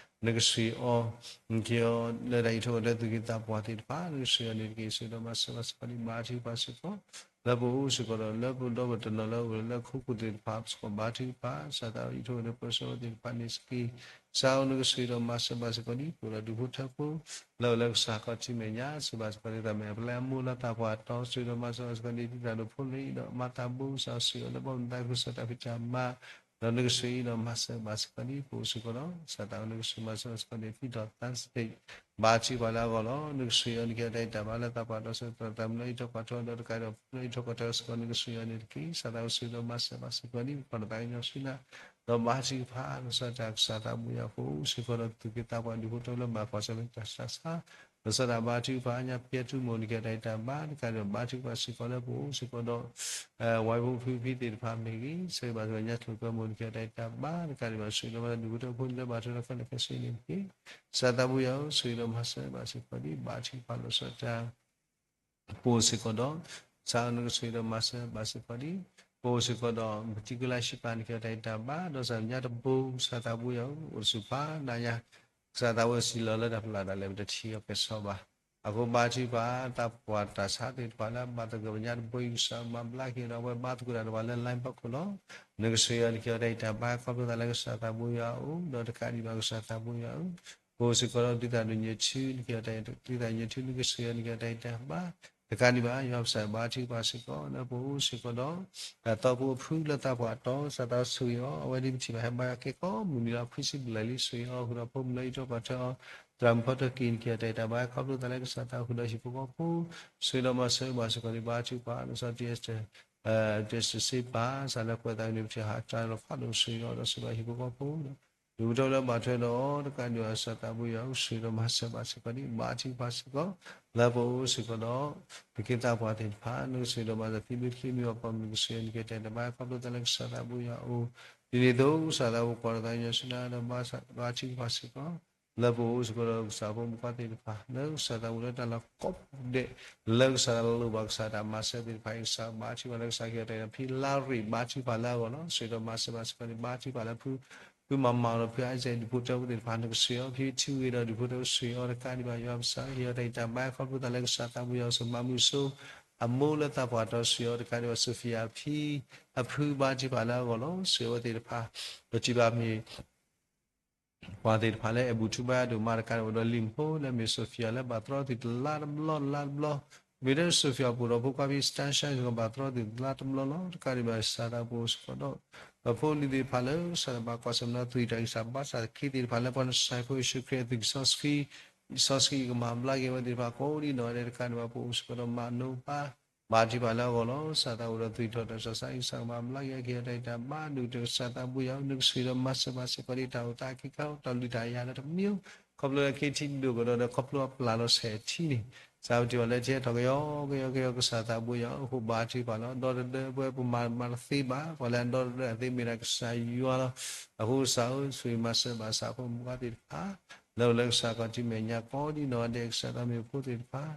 နကဆိၣ်ဂ့ၤအီၤ နကဟ့ၣ်အီၤလၢတၢ်အံးထွဲဒီးသူၣ်က့သးပှၢ်သ့ၣ်တဖၣ် နကဆိၣ်ဂ့ၤအီၤန့ၣ်တက့ၢ် ဆိၣ်ဂ့ၤဒီးမၤစၢၤဘၣ်စ့ၢ်ကီးဒ် ဘါထုကဖၣ်စ့ၢ်ကီး လၢပအိၣ်စ့ၢ်ကီးဒီး လၢပဒီပုၢ်ဝဲၢ်တနီၤလၢအိၣ်လၢခိခိၣ်သ့ၣ်တဖၣ်စ့ၢ်ကီး ဘါထုကဖၣ် ကစၢ်သးအံးထွဲဒီးပၢဆှၢဝဲသ့ၣ်တဖၣ်န့ၣ်တက့ၢ် ကစၢ်ဧၢ နကဆိၣ်ဂ့ၤဒီးမၤစၢၤဘၣ်စ့ၢ်ကီးဒ် ပအိၣ်ဒီးဒူၣ်ဖိထၢဖိ လၢအိၣ်လၢကစၢ်ခီၣ်ထံးမဲာ်ညါ ဆိၣ်ဂ့ၤဘၣ်စ့ၢ်ကီးဒ် သးမ့ၢ်အပျဲၢ်အမိၢ်လၢသးပှၢ်တီ ဆိၣ်ဂ့ၤဒီးမၤစၢၤဘၣ်စ့ၢ်ကီးဒ် ဒ်တၢ်ဒိၣ်ဖိလၢအံၤဒီး မၤသးဘိ ကစၢ်ဆိၣ်ဂ့ၤအီၤလၢဘီမုၢ်သးခုကစီၣ်တၢ်ဖံးတၢ်မၤ ဒီးနကဆိၣ်ဂ့ၤဒီးမၤစၢၤဘၣ်စ့ၢ်ကီးဒ် ပအိၣ်စ့ၢ်ကီးဒီး ကစၢ်သးဧၢ နကဆိၣ်ဂ့ၤမၤစၢၤဘၣ်စ့ၢ်ကီးဒ် ဖံထီၣ်သးစ့ၢ် ဘါထုကဖၣ်လၢအဂီၢ်လီၤ. နကဆိၣ်ဂ့ၤအီၤ နကဟ့ၣ်အီၤတၢ်ဂံၢ်တၢ်ဘါလၢသးပှၢ်တီ ဆိၣ်ဂ့ၤတၢ်မုၢ်လၢအံးထွဲကွၢ်ထွဲဒီးတကးဒီး လၢအံးထွဲကွၢ်ထွဲစ့ၢ်ကီး နကဆိၣ်ဂ့ၤအီၤန့ၣ်တက့ၢ် ကစၢ်သးဧၢ ဆိၣ်ဂ့ၤဒီးမၤစၢၤဘၣ်စ့ၢ်ကီးဒ် ပှၤဒီးသးကညီၤဆူနၤ ဒီးဘါထုကဖၣ် လီၤဆီဒၣ်တၢ်ကစၢ်သးဘိယွၤ ပအိၣ်စ့ၢ်ကီးဒီးသူၣ်က့သးပှၢ်ဒူၣ်ဖိထၢလၢဘၣ်ကွၢ်ဆၢၣ်မဲာ်တၢ်ဆးဆါ လီၤဆီဒၣ်ဘါထုကဖၣ် ညါပျဲထူမိၢ် နကဟ့ၣ်အီၤတၢ်ဂံၢ်တၢ်ဘါ တကးဒီးဘါထုကဖၣ်စ့ၢ်ကီးလၢ ပအိၣ်စ့ၢ်ကီးဒီး ဝဲၢ်ဖိဖုဖံသ့ၣ်တဖၣ်မ့ၢ်ဂ့ၤ ဆိၣ်ဂ့ၤဘၣ်စ့ၢ်ကီး ညါချိၣ်ကၢမိၢ် နကဟ့ၣ်အီၤတၢ်ဂံၢ်တၢ်ဘါ တကးဒံးဘၣ် ဆိၣ်ဂ့ၤဒီးမၤတၢ်ဒူၣ်ဖိထၢဖိလၢဘၣ်ထွဲဒီးခဲလၢာ်ခဲဆ့န့ၣ်တက့ၢ် ကစၢ်သးဘိယွၤဧၢ ဆိၣ်ဂ့ၤဒီးမၤစၢၤဘၣ်စ့ၢ်ကီးဒ် ဘါထုကဖၣ် လီၤဆီဒၣ်တၢ် ပအိၣ်စ့ၢ်ကီးဒီး ကစၢ်ဧၢ နကဆိၣ်ဂ့ၤဒီးမၤစၢၤဘၣ်စ့ၢ်ကီးဒ် ပအိၣ်စ့ၢ်ကီးဒီး ပတံၤကုလၢ်ဆံးပာ် နကဟ့ၣ်အီၤတၢ်ဂံၢ်တၢ်ဘါ ဒီးကစၢ်ညါတဘိ ကစၢ်သးဘိယွၤဧၢ အိၣ်တဆူၣ်ဖးနးညါ ကစၢ်သးဘိယွၤ စံးလီၤလၢတၢ်ဖျါဒၣ်လဲာ် ပတထံၣ်အီၤကဲၤဆီဘၣ် အဃိဘါထုကဖၣ် တၢ်ပှၢ်တၢ်ဆါသ့ၣ်တဖၣ်လၢဘၣ်သဂၢၢ်ပညါတဘိအံၤ ကစၢ်မၤဘျါက့ၤဒီးအဝဲဘါသကိးတၢ်ဒီးပှၤလၢ line ဖီခိၣ်လီၤ. နကဆိၣ်ဂ့ၤအီၤ နကဟ့ၣ်အီၤတၢ်ဂံၢ်တၢ်ဘါ ခီဖျိသးလၢကစၢ်သးဘိယွၤအအိၣ် ဒီးတကးဒံးဘၣ်ကစၢ်သးဘိယွၤဧၢ ပအိၣ်စ့ၢ်ကီးဒီး ဒုးတၢ်ဒုးညၣ်ထု နကဟ့ၣ်အီၤတၢ်ဒုးတၢ်ညၣ်ထု နကဆိၣ်ဂ့ၤအီၤ နကဟ့ၣ်အီၤတၢ်ဂံၢ်တၢ်ဘါ တကးဒံးဘၣ် ယွၤပစံးဘါထုကဖၣ်စ့ၢ်ကီး လၢပအိၣ်စ့ၢ်ကီးဒီး တၢ်သီဖိအဖုလၢသးပှၢ်တီ ကစၢ်သးဆိၣ်ဂ့ၤအီၤ အဝဲဒ်ပထံၣ်ဘၣ်ဟဲဘါကဲကီး မုၢ်နံၤလီၤခွံဆံဘျဲၣ်လံ ဆိၣ်ဂ့ၤအီၤ ဃုာ်ဒီးဖိမုၣ်လၢအံးထွဲကွၢ်ထွဲအီၤ သရၣ်မုၣ်ဖီတၢၢ်ကံၢ် နကဟ့ၣ်အီၤတၢ်ဂံၢ်တၢ်ဘါ ခီဖျိသးလၢကစၢ်သးအိၣ်ဃုာ်ဒီးဟံၣ်ဖိဃီဖိ ဆိၣ်ဂ့ၤဒီးမၤစၢၤဘၣ်စ့ၢ်ကီး ဘါထုကဖၣ် လီၤဆီဒၣ်တၢ် Esther စ့ပာ် ကစၢ်လၢကွဲးသးန့ၣ် ပထံၣ်ဟးတၢ်လီၤဖးဒိၣ် ဆိၣ်ဂ့ၤအီၤဒီးဆိၣ်ဂ့ၤဒီးဟံၣ်ဖိဃီဖိဒီး ဒုးကထၢလၢဘၣ်ထွဲဒီးတကးဒံးဘၣ် ကစၢ်သးဘိယွၤအိၣ်ဆိၣ်ဂ့ၤဒီးမၤစၢၤဘၣ်စ့ၢ်ကီးဒံး ဘါထုကဖၣ်စ့ၢ်ကီး လၢပအိၣ်စ့ၢ်ကီးဒီး ပက့သးပှၢ်သ့ၣ်တဖၣ် နကဆိၣ်ဂ့ၤဒီးမၤစၢၤသံဘျ့သံမုၢ်အပှၤမုၢ်ကဆ့ၣ်နကဲတဲတၢ်ဘါ ခီဖျိသးလၢကစၢ်သးဘိယွၤအိၣ် ဒ်န့ၣ်အသိး ကစၢ်သးဘိကွၢ်ဒီးသးကညီၤဆူနၤဒီး ဘါထုကဖၣ်စ့ၢ်ကီး လၢပအိၣ်စ့ၢ်ကီးဒီးကစၢ်ဖိမုၣ်ခွါသ့ၣ်တဖၣ် လၢကစၢ်သးဘိလၢတၢ်လီၢ်ကိးဒဲး လၢကစၢ်လိၣ်ဘၣ်ကစၢ်တၢ်မၤစၢၤသ့ၣ်တဖၣ်အံၤ ကစၢ်ဘါထုကဖၣ်လၢကစၢ်က့ၤတၢ်ဖံလါရ့ၣ် ဘါထုကဖၣ်လၢအဂီၢ်လီၤ. ဆိၣ်ဂ့ၤဒီးမၤစၢၤဘၣ်စ့ၢ်ကီးန့ၣ် ဘါထုကဖၣ်လၢ ဖုမၤမၤဒီးဖုအါစဲးဒူၣ်ဖိထၢဖိသ့ၣ်တဖၣ် နကဆိၣ်ဂ့ၤအီၤ ဖံထံဂ့ၤဒီးဒူၣ်ဖိထၢဆိၣ်ဂ့ၤအီၤတကးဒံးဘၣ် ယွၤပစၢ် ဟ့ၣ်အီၤတၢ်ဂံၢ်တၢ်ဘါ ခီဖျိသးလၢကစၢ်သးဘိယွၤအိၣ်ဆိၣ်ဂ့ၤမၤမုာ်ဆိ အမိၢ်လၢသးပှၢ်တီဆိၣ်ဂ့ၤအီၤတကးဒံးဘၣ် Sophia ဖံ အဖုဘါထုကဖၣ်လၢအဂီၢ်လီၤ. ဆိၣ်ဂ့ၤအဝဲသ့ၣ်တဖၣ် ပစံးဘၣ်မ့ၢ် ပှၤသ့ၣ်တဖၣ်လၢအဲၣ်ဘူၣ်ထူဘါယွၤဒိၣ်မးတကးဒံးဘၣ်ဒီးလံာ်မူးလၢမ့ၢ် Sophia လၢဘၣ်တြီသုးတလါတဘျီတလါတဘျီ, မ့ၢ်ဒၣ် Sophia ပူၤဒီးဖိခွါဖံ Stan Shine စ့ၢ်ကီးဘၣ်တြီသုးတလါတဘျီလီၤ. တကးဒံးဘၣ်စၢ်သးဘိစ့ၢ်ကီးဒီး ဒီးဖိလံၤသ့ၣ်တဖၣ်လၢ ကစၢ်တဘၣ်ကွၢ်ဆၢၣ်မဲာ်ဒီးသွံၣ်တၢ်ဂံၢ်စၢ်ဘါစၢ်သခ့သ့ၣ်တဖၣ်လၢပှၤနစၢ်ဖိယ့ၣ်ၡူးခရံာ်အသွံၣ်စီဆှံ စီဆှံကမၤဘျါက့ၤဝဲသ့ၣ်တဖၣ်ကိးဒံးနီၢ်ဂၤဒဲးတကးဒံးဘၣ် ပအိၣ်စ့ၢ်ကီးဒီးမၤနိဘါ ဘါထုကဖၣ်လၢအဂီၢ်လီၤ. ကစၢ်သးအိၣ်ဒီးသွံၣ်ထီၣ်တၢ်စီဆှံ ကစၢ်ကမၤဘျါက့ၤအက့ၤအီၤတၢ်ဂံၢ်တၢ်ဘါ ဒုၣ်ကစၢ်သးဘိယွၤ နကဆိၣ်ဂ့ၤဒီးမၤစၢၤဘၣ်စ့ၢ်ကီးဒ်တၢ်အိၣ်သးအခံခါ တၢ်လုၢ်တၢ်ယၤလၢတမံၤ ခီဖျိလၢခ့ထံဒိၣ်ကဒီးဒီး ခီဖျိအပျၢ်လီၤဆဲးထံန့ၣ် ကစၢ်ပထံၣ်ဘၣ်လၢထံထီၣ်ကယီကယီကယီ ကစၢ်သးဘိယွၤအဃိ ဘါထုကဖၣ်လီၤ. ဒီတဒၢပဝဲပမၤမၤတသ့ဘၣ် ပှၤလၢအဒီတဒၢအသ့မ့ၢ်ဒၣ်ကစၢ်ယွၤလီၤ. အဃိကစၢ်ဧၢ ဆိၣ်ဂ့ၤမၤစၢၤဘၣ်စၢ်ဖိမုၣ်ခွါသ့ၣ်တဖၣ် လၢအိၣ်လၢကစၢ်ခီၣ်ထံးမဲာ်ညါကိးဒံးနီၢ်ဂၤဒဲး ကစၢ်သးမ့ၢ်ဖိသ့ၣ်တဖၣ်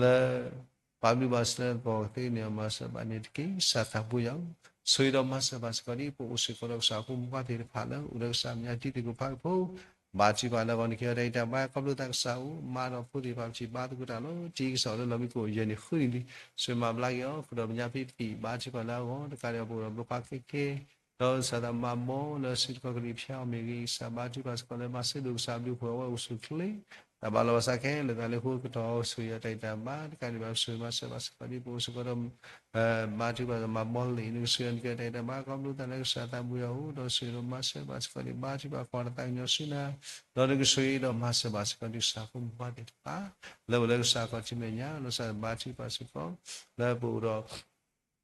လၢ ပာ်ဘျုးဘၣ်စၢၤလၢသကိးကသ့န့ၣ် မၤစၢၤဘၣ်န့ၣ်တက့ၢ်. ကစၢ်သးဘိယွၤဧၢ, ဆိၣ်ဂ့ၤဒီးမၤစၢၤဘၣ်စ့ၢ်ကီးဒ်ပအိၣ်စ့ၢ်ကီးဒီးကစၢ်ဖိမုၣ်ခွါသ့ၣ်တဖၣ်လၢ အိၣ်လၢကစၢ်မဲာ်ညါတံၤသကိးဖးကဖိ ဘါထုကဖၣ်လၢအဂီၢ်န့ၣ် က့ၤအီၤတၢ်ဂံၢ်တၢ်ဘါ ခီဖျိသးကစၢ်အိၣ် မၤဒီးဖိသ့ၣ်တဖၣ်ပထံၣ်ဘါသကိးတၢ်လီၤ. တံၤကစၢ်အိၣ်လၢလီၢ်မံခိၣ်ယဲၢ်န့ၣ်ဃုနံၤလံ, ဆိၣ်ဂ့ၤမၤဘျါက့ၤအီၤ ဃုာ်ဒီးမဲာ်ညါဖံးတံၢ် ဘါထုကဖၣ်လၢအဂီၢ် တကးဒံးဘၣ်ပအိၣ်ဒီးဘျီဖးခဲကဲ ဒီးကစၢ်သးမၤဘီလၢစုတခီကလံၤဖၠါအီၤမ့ၢ်ဂ့ၤ, ကစၢ်ဘါထုကဖၣ်စ့ၢ်ကီးလၢမၤစၢၤဒိၣ်ကစၢ်ဘျုးဖှိၣ်အဝဲအိၣ်ဆူၣ်ချ့, တၢ်ဘၣ်လီၤဘၣ်စးခဲလၢာ်သးလၢဃိကတီၢ် ဆိၣ်ဂ့ၤအတၢ်ဂံၢ်တၢ်ဘါ တကးဒံးဘၣ်ဆိၣ်ဂ့ၤမၤစၢၤဘၣ်စ့ၢ်ကီးဒ်ပအိၣ်စ့ၢ်ကီးဒီး ဘါထုကဖၣ်မၤဘီလံာ် နကဆိၣ်ဂ့ၤအီၤနကဲတၢ်ဂံၢ်တၢ်ဘါ ခီဖျိသးလၢကစၢ်သးဘိယွၤအိၣ် ဒီးဆိၣ်ဂ့ၤဒီးမၤစၢၤဘၣ်စ့ၢ်ကီးဒ် ဘါထုကဖၣ်ကွၢ်တၢ်သးကညီၤဆူနၤ, ဒီးနကဆိၣ်ဂ့ၤဒီးမၤစၢၤဘၣ်စ့ၢ်ကီးဒ်ကစၢ်ဖိမုၣ်ခွါသ့ၣ်တဖၣ် လၢအိၣ်လၢကစၢ်ခီၣ်ထံးမဲာ်ညါ လီၤစၢ်ဘါထုကဖၣ်စ့ၢ်ကီး လၢပအိၣ်ဒီး တ့ၢ်လံ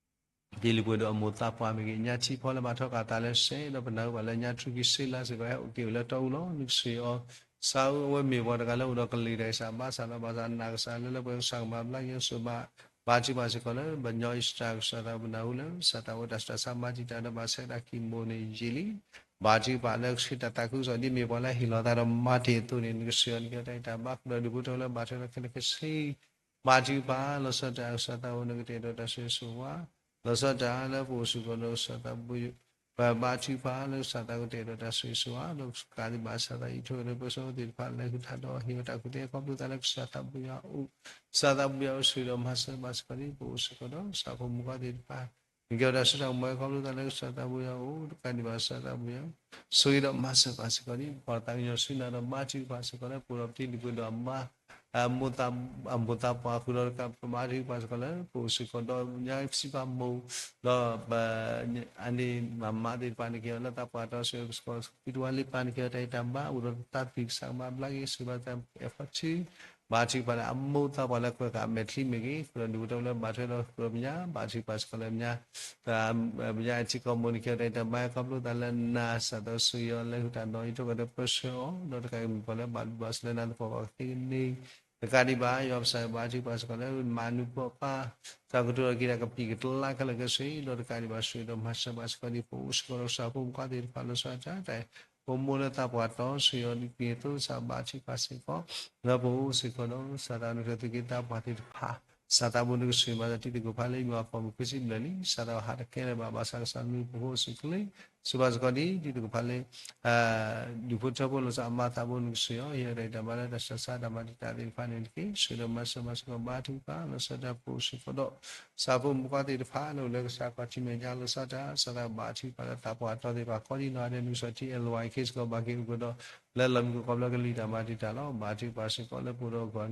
ၤပှဲၤဒီးအမိၢ်သးပှၢ်မ့ၢ်ဂ့ၤ, ညါထံဖီလၢဘၣ်ထီၣ်ကးသးလၢစဲး ဒီးပနၢ်ဟူဘၣ်လၢညါထူကံစ့လါစ့ၢ်ကီး ဟဲအိၣ်က့ၤဝဲလၢတီအူလီၤ. နကဆိၣ်ဂ့ၤအီၤ, ကစၢ်ဧၢ အဝဲမ့ၢ်ပှၤတဂၤလၢအိၣ်ဒီးကလံၤတၢ်ဂံၢ်စၢ်ဘါစၢ်လီၤ. ဘၣ်ဆၣ်နာ်ကစၢ်လၢလၢပှဲၤကစၢ်ကမၤဘျါက့ၤအီၤ ဆိၣ်ဂ့ၤဘါထုကဖၣ်စ့ၢ်ကီးလၢ ပညီအံၣ်စတၢ်ကစၢ်သးပနၢ်ဟူလၢ ကစၢ်သးဝဲတၢ်ဆူးတၢ်ဆါမၤတံာ်တာ်ဒီးဘၣ်ဆၢတၢ်ကံၢ်မိၢ်န့ၣ်ယံာ်လံ. ဘါထုကဖၣ်လၢကဆှၢတၢ်သးခုကစီၣ်ဒ်မ့ၢ်ပှၤလၢဟ့ၣ်လီၤသးဒီးမၤတ့ၢ်အသိးန့ၣ် နကဆိၣ်ဂ့ၤအီၤနကဲတၢ်ဂံၢ်တၢ်ဘါ ဃုာ်ဒီးဒူၣ်ဖိထၢလၢဘၣ်ထွဲဒီးခဲလၢာ်ခဲဆ့ ဘါထုကဖၣ် လီၤဆီဒၣ်တၢ် ကစၢ်သးဝဲနကတဲာ်ဒီးတၢ်ဆိၣ်ဂ့ၤဆိၣ်ဝါ, လီၤဆီဒၣ်တၢ်လၢပအိၣ်စ့ၢ်ကီးဒီးကစၢ်သးဘိယွၤ, ပဘါထုကဖၣ်လၢကစၢ်သးကတဲာ်ဒီးတၢ်ဆိၣ်ဂ့ၤဆိၣ်ဝါ ဒီးကးသံဘၣ်ကစၢ်သးအံးထွဲဒီးပၢဆှၢဖိသ့ၣ်တဖၣ်လၢဟူထးဒီးဟ့ၣ်အီၤတၢ်ကူၣ်သ့ခီဖျိသးလၢကစၢ်သးဘိယွၤအိၣ်, ကစၢ်သးဘိယွၤအိၣ်ဆိၣ်ဂ့ၤဒီးမၤစၢၤဘၣ်စ့ၢ်ကီးဒ်ပအိၣ်စ့ၢ်ကီးဒီးကစၢ်ဖိမုၣ်ခွါသ့ၣ်တဖၣ် နကဲအီၤတၢ်စိတၢ်ကမီၤခီဖျိသးလၢကစၢ်သးဘိယွၤအိၣ် တကးဒံးဘၣ်ကစၢ်သးဘိယွၤ ဆိၣ်ဂ့ၤဒီးမၤစၢၤဘၣ်စ့ၢ်ကီးဒ်ပှၤသးကညီၤဆူနၤဒီးဘါထုကဖၣ်စ့ၢ်ကီးလၢပအိၣ်ဒီးပတံၤလံၤပှဲၤဒီးအမါ အမိၢ်သးပှၢ်ဃုာ်ဒီးတကးဘါထုကဖၣ်စ့ၢ်ကီးလၢပအိၣ်စ့ၢ်ကီးဒီးညါစံးပာ်မိၢ် ဒီး အန့ၣ်မၤမါသ့ၣ်တဖၣ်န့ၣ်က့ၤအီၤလၢသးပှၢ်တီစ့ၢ်ကီး ဖံတဝါလ့ပၢ်န့ၣ်က့ၤအီၤတၢ်ဂံၢ်တၢ်ဘါ အိၣ်ဒီးတၢ်သွံၣ်ကစၢ်ကမၤဘျါက့ၤ ဆိၣ်ဂ့ၤဘၣ်တၢ်အဲၣ်ဖီထံ ဘါထုကဖၣ်လၢအမိၢ်သးပှၢ်လၢကွဲးဃာ်အမဲာ်ချံမ့ၢ်ဂ့ၤ ဃုာ်ဒီးဒူၣ်ဖိထၢလၢဘၣ်ထွဲဒီးဃုာ်ဒီးမဲာ်ညါ ဘါထုကဖၣ်စ့ၢ်ကီးလၢမဲာ်ညါ မဲာ်ညါအထံကီၢ်မိၢ်န့ၣ်က့ၤအီၤတၢ်ဂံၢ်တၢ်ဘါခီဖျိသးလၢနၤ ကစၢ်သးဆိၣ်ဂ့ၤအီၤလၢဟူထးဒီးအံးထွဲဒီးပၢဆှၢအီၤ ဒီးတကးကမ့ၢ်ပှၤလၢဘၣ်ဘျုးဘၣ်ဆိၣ်လၢနၤသပှၢ်ပှၢ်ကသ့န့ၣ် တကးဒံးဘၣ် ယွၤပစံးဘါထုကဖၣ်စ့ၢ်ကီးလၢမၤနၢၤဖိအပၢ် တၢ်ကတိၤဒီးက့ၤတၢ်ကပံာ်ကတလါခဲလၢာ်ခဲဆ့ ဒီးတကးဒံးဘၣ်ဆိၣ်ဂ့ၤဒီးမၤစၢၤဘၣ်စ့ၢ်ကီးဒ်ပအိၣ်စ့ၢ်ကီးဒီးကစၢ်ဖိမုၣ်ခွါသ့ၣ်တဖၣ်လီၤဆီဒၣ်တၢ် ပမိၢ်လၢသးပှၢ်တီဆိၣ်ဂ့ၤအီၤဒ်န့ၣ်အသိး ကစၢ်ဘါထုကဖၣ်စ့ၢ်ကီး လၢပအိၣ်စ့ၢ်ကီးဒီး ကစၢ်သးနုာ်ထီၣ်သုးက့သးပှၢ်သ့ၣ်တဖၣ် ကစၢ်သးဘိနကဆိၣ်ဂ့ၤမၤစၢၤတံၤသကိးဖးလၢယွၤအပှၤမုၣ်ခွံဆံဘျဲၣ်လံ ကစၢ်သးဟးတကဲလၢၤဘၣ် ဘၣ်ဆၣ်ကစၢ်မ့ၢ်ပအိၣ်ဆူၣ်ချ့ ဆိၣ်ဂ့ၤဘၣ်စ့ၢ်ကီးဒ်တံၤသကိးဖးလၢ ဒူၣ်ဖိထၢဖိလီၤဆီအမါသးဘိနကဆိၣ်ဂ့ၤအီၤ ဟ့ၣ်အီၤတၢ်ဂံၢ်တၢ်ဘါလၢတၢ်ဆူးတၢ်ဆါတၢ်မၤတံာ်တာ်သ့ၣ်တဖၣ်န့ၣ်တက့ၢ်. ဆိၣ်ဂ့ၤဒီးမၤစၢၤဘၣ်စ့ၢ်ကီးဘါထုကဖၣ် လီၤဆီဒၣ်တၢ်ပအိၣ်စ့ၢ်ကီးဒီး ကစၢ်ဖိမုၣ်ခွါသ့ၣ်တဖၣ်လၢအိၣ်လၢကစၢ်ခီၣ်ထံးမဲာ်ညါ လီၤဆီဒၣ်တၢ် ကစၢ်သးဘါထုကဖၣ်လၢသးပှၢ်တီသ့ၣ်တဖၣ် ခီဒံနီၢ်ဂၤဒဲး နကစၢ်ထံ အဲၣ်လဝါအံၤခ့စ့ၢ်ကီး ဘၣ်က့ၤအိၣ်ကဒီး လၢလီၢ်မံခိၣ်ကီၢ်ဖျၢၣ်ကလံၤတၢ်မၤတံာ်တာ်လီၤ. ဘါထုကဖၣ်စ့ၢ်ကီးလၢပအိၣ်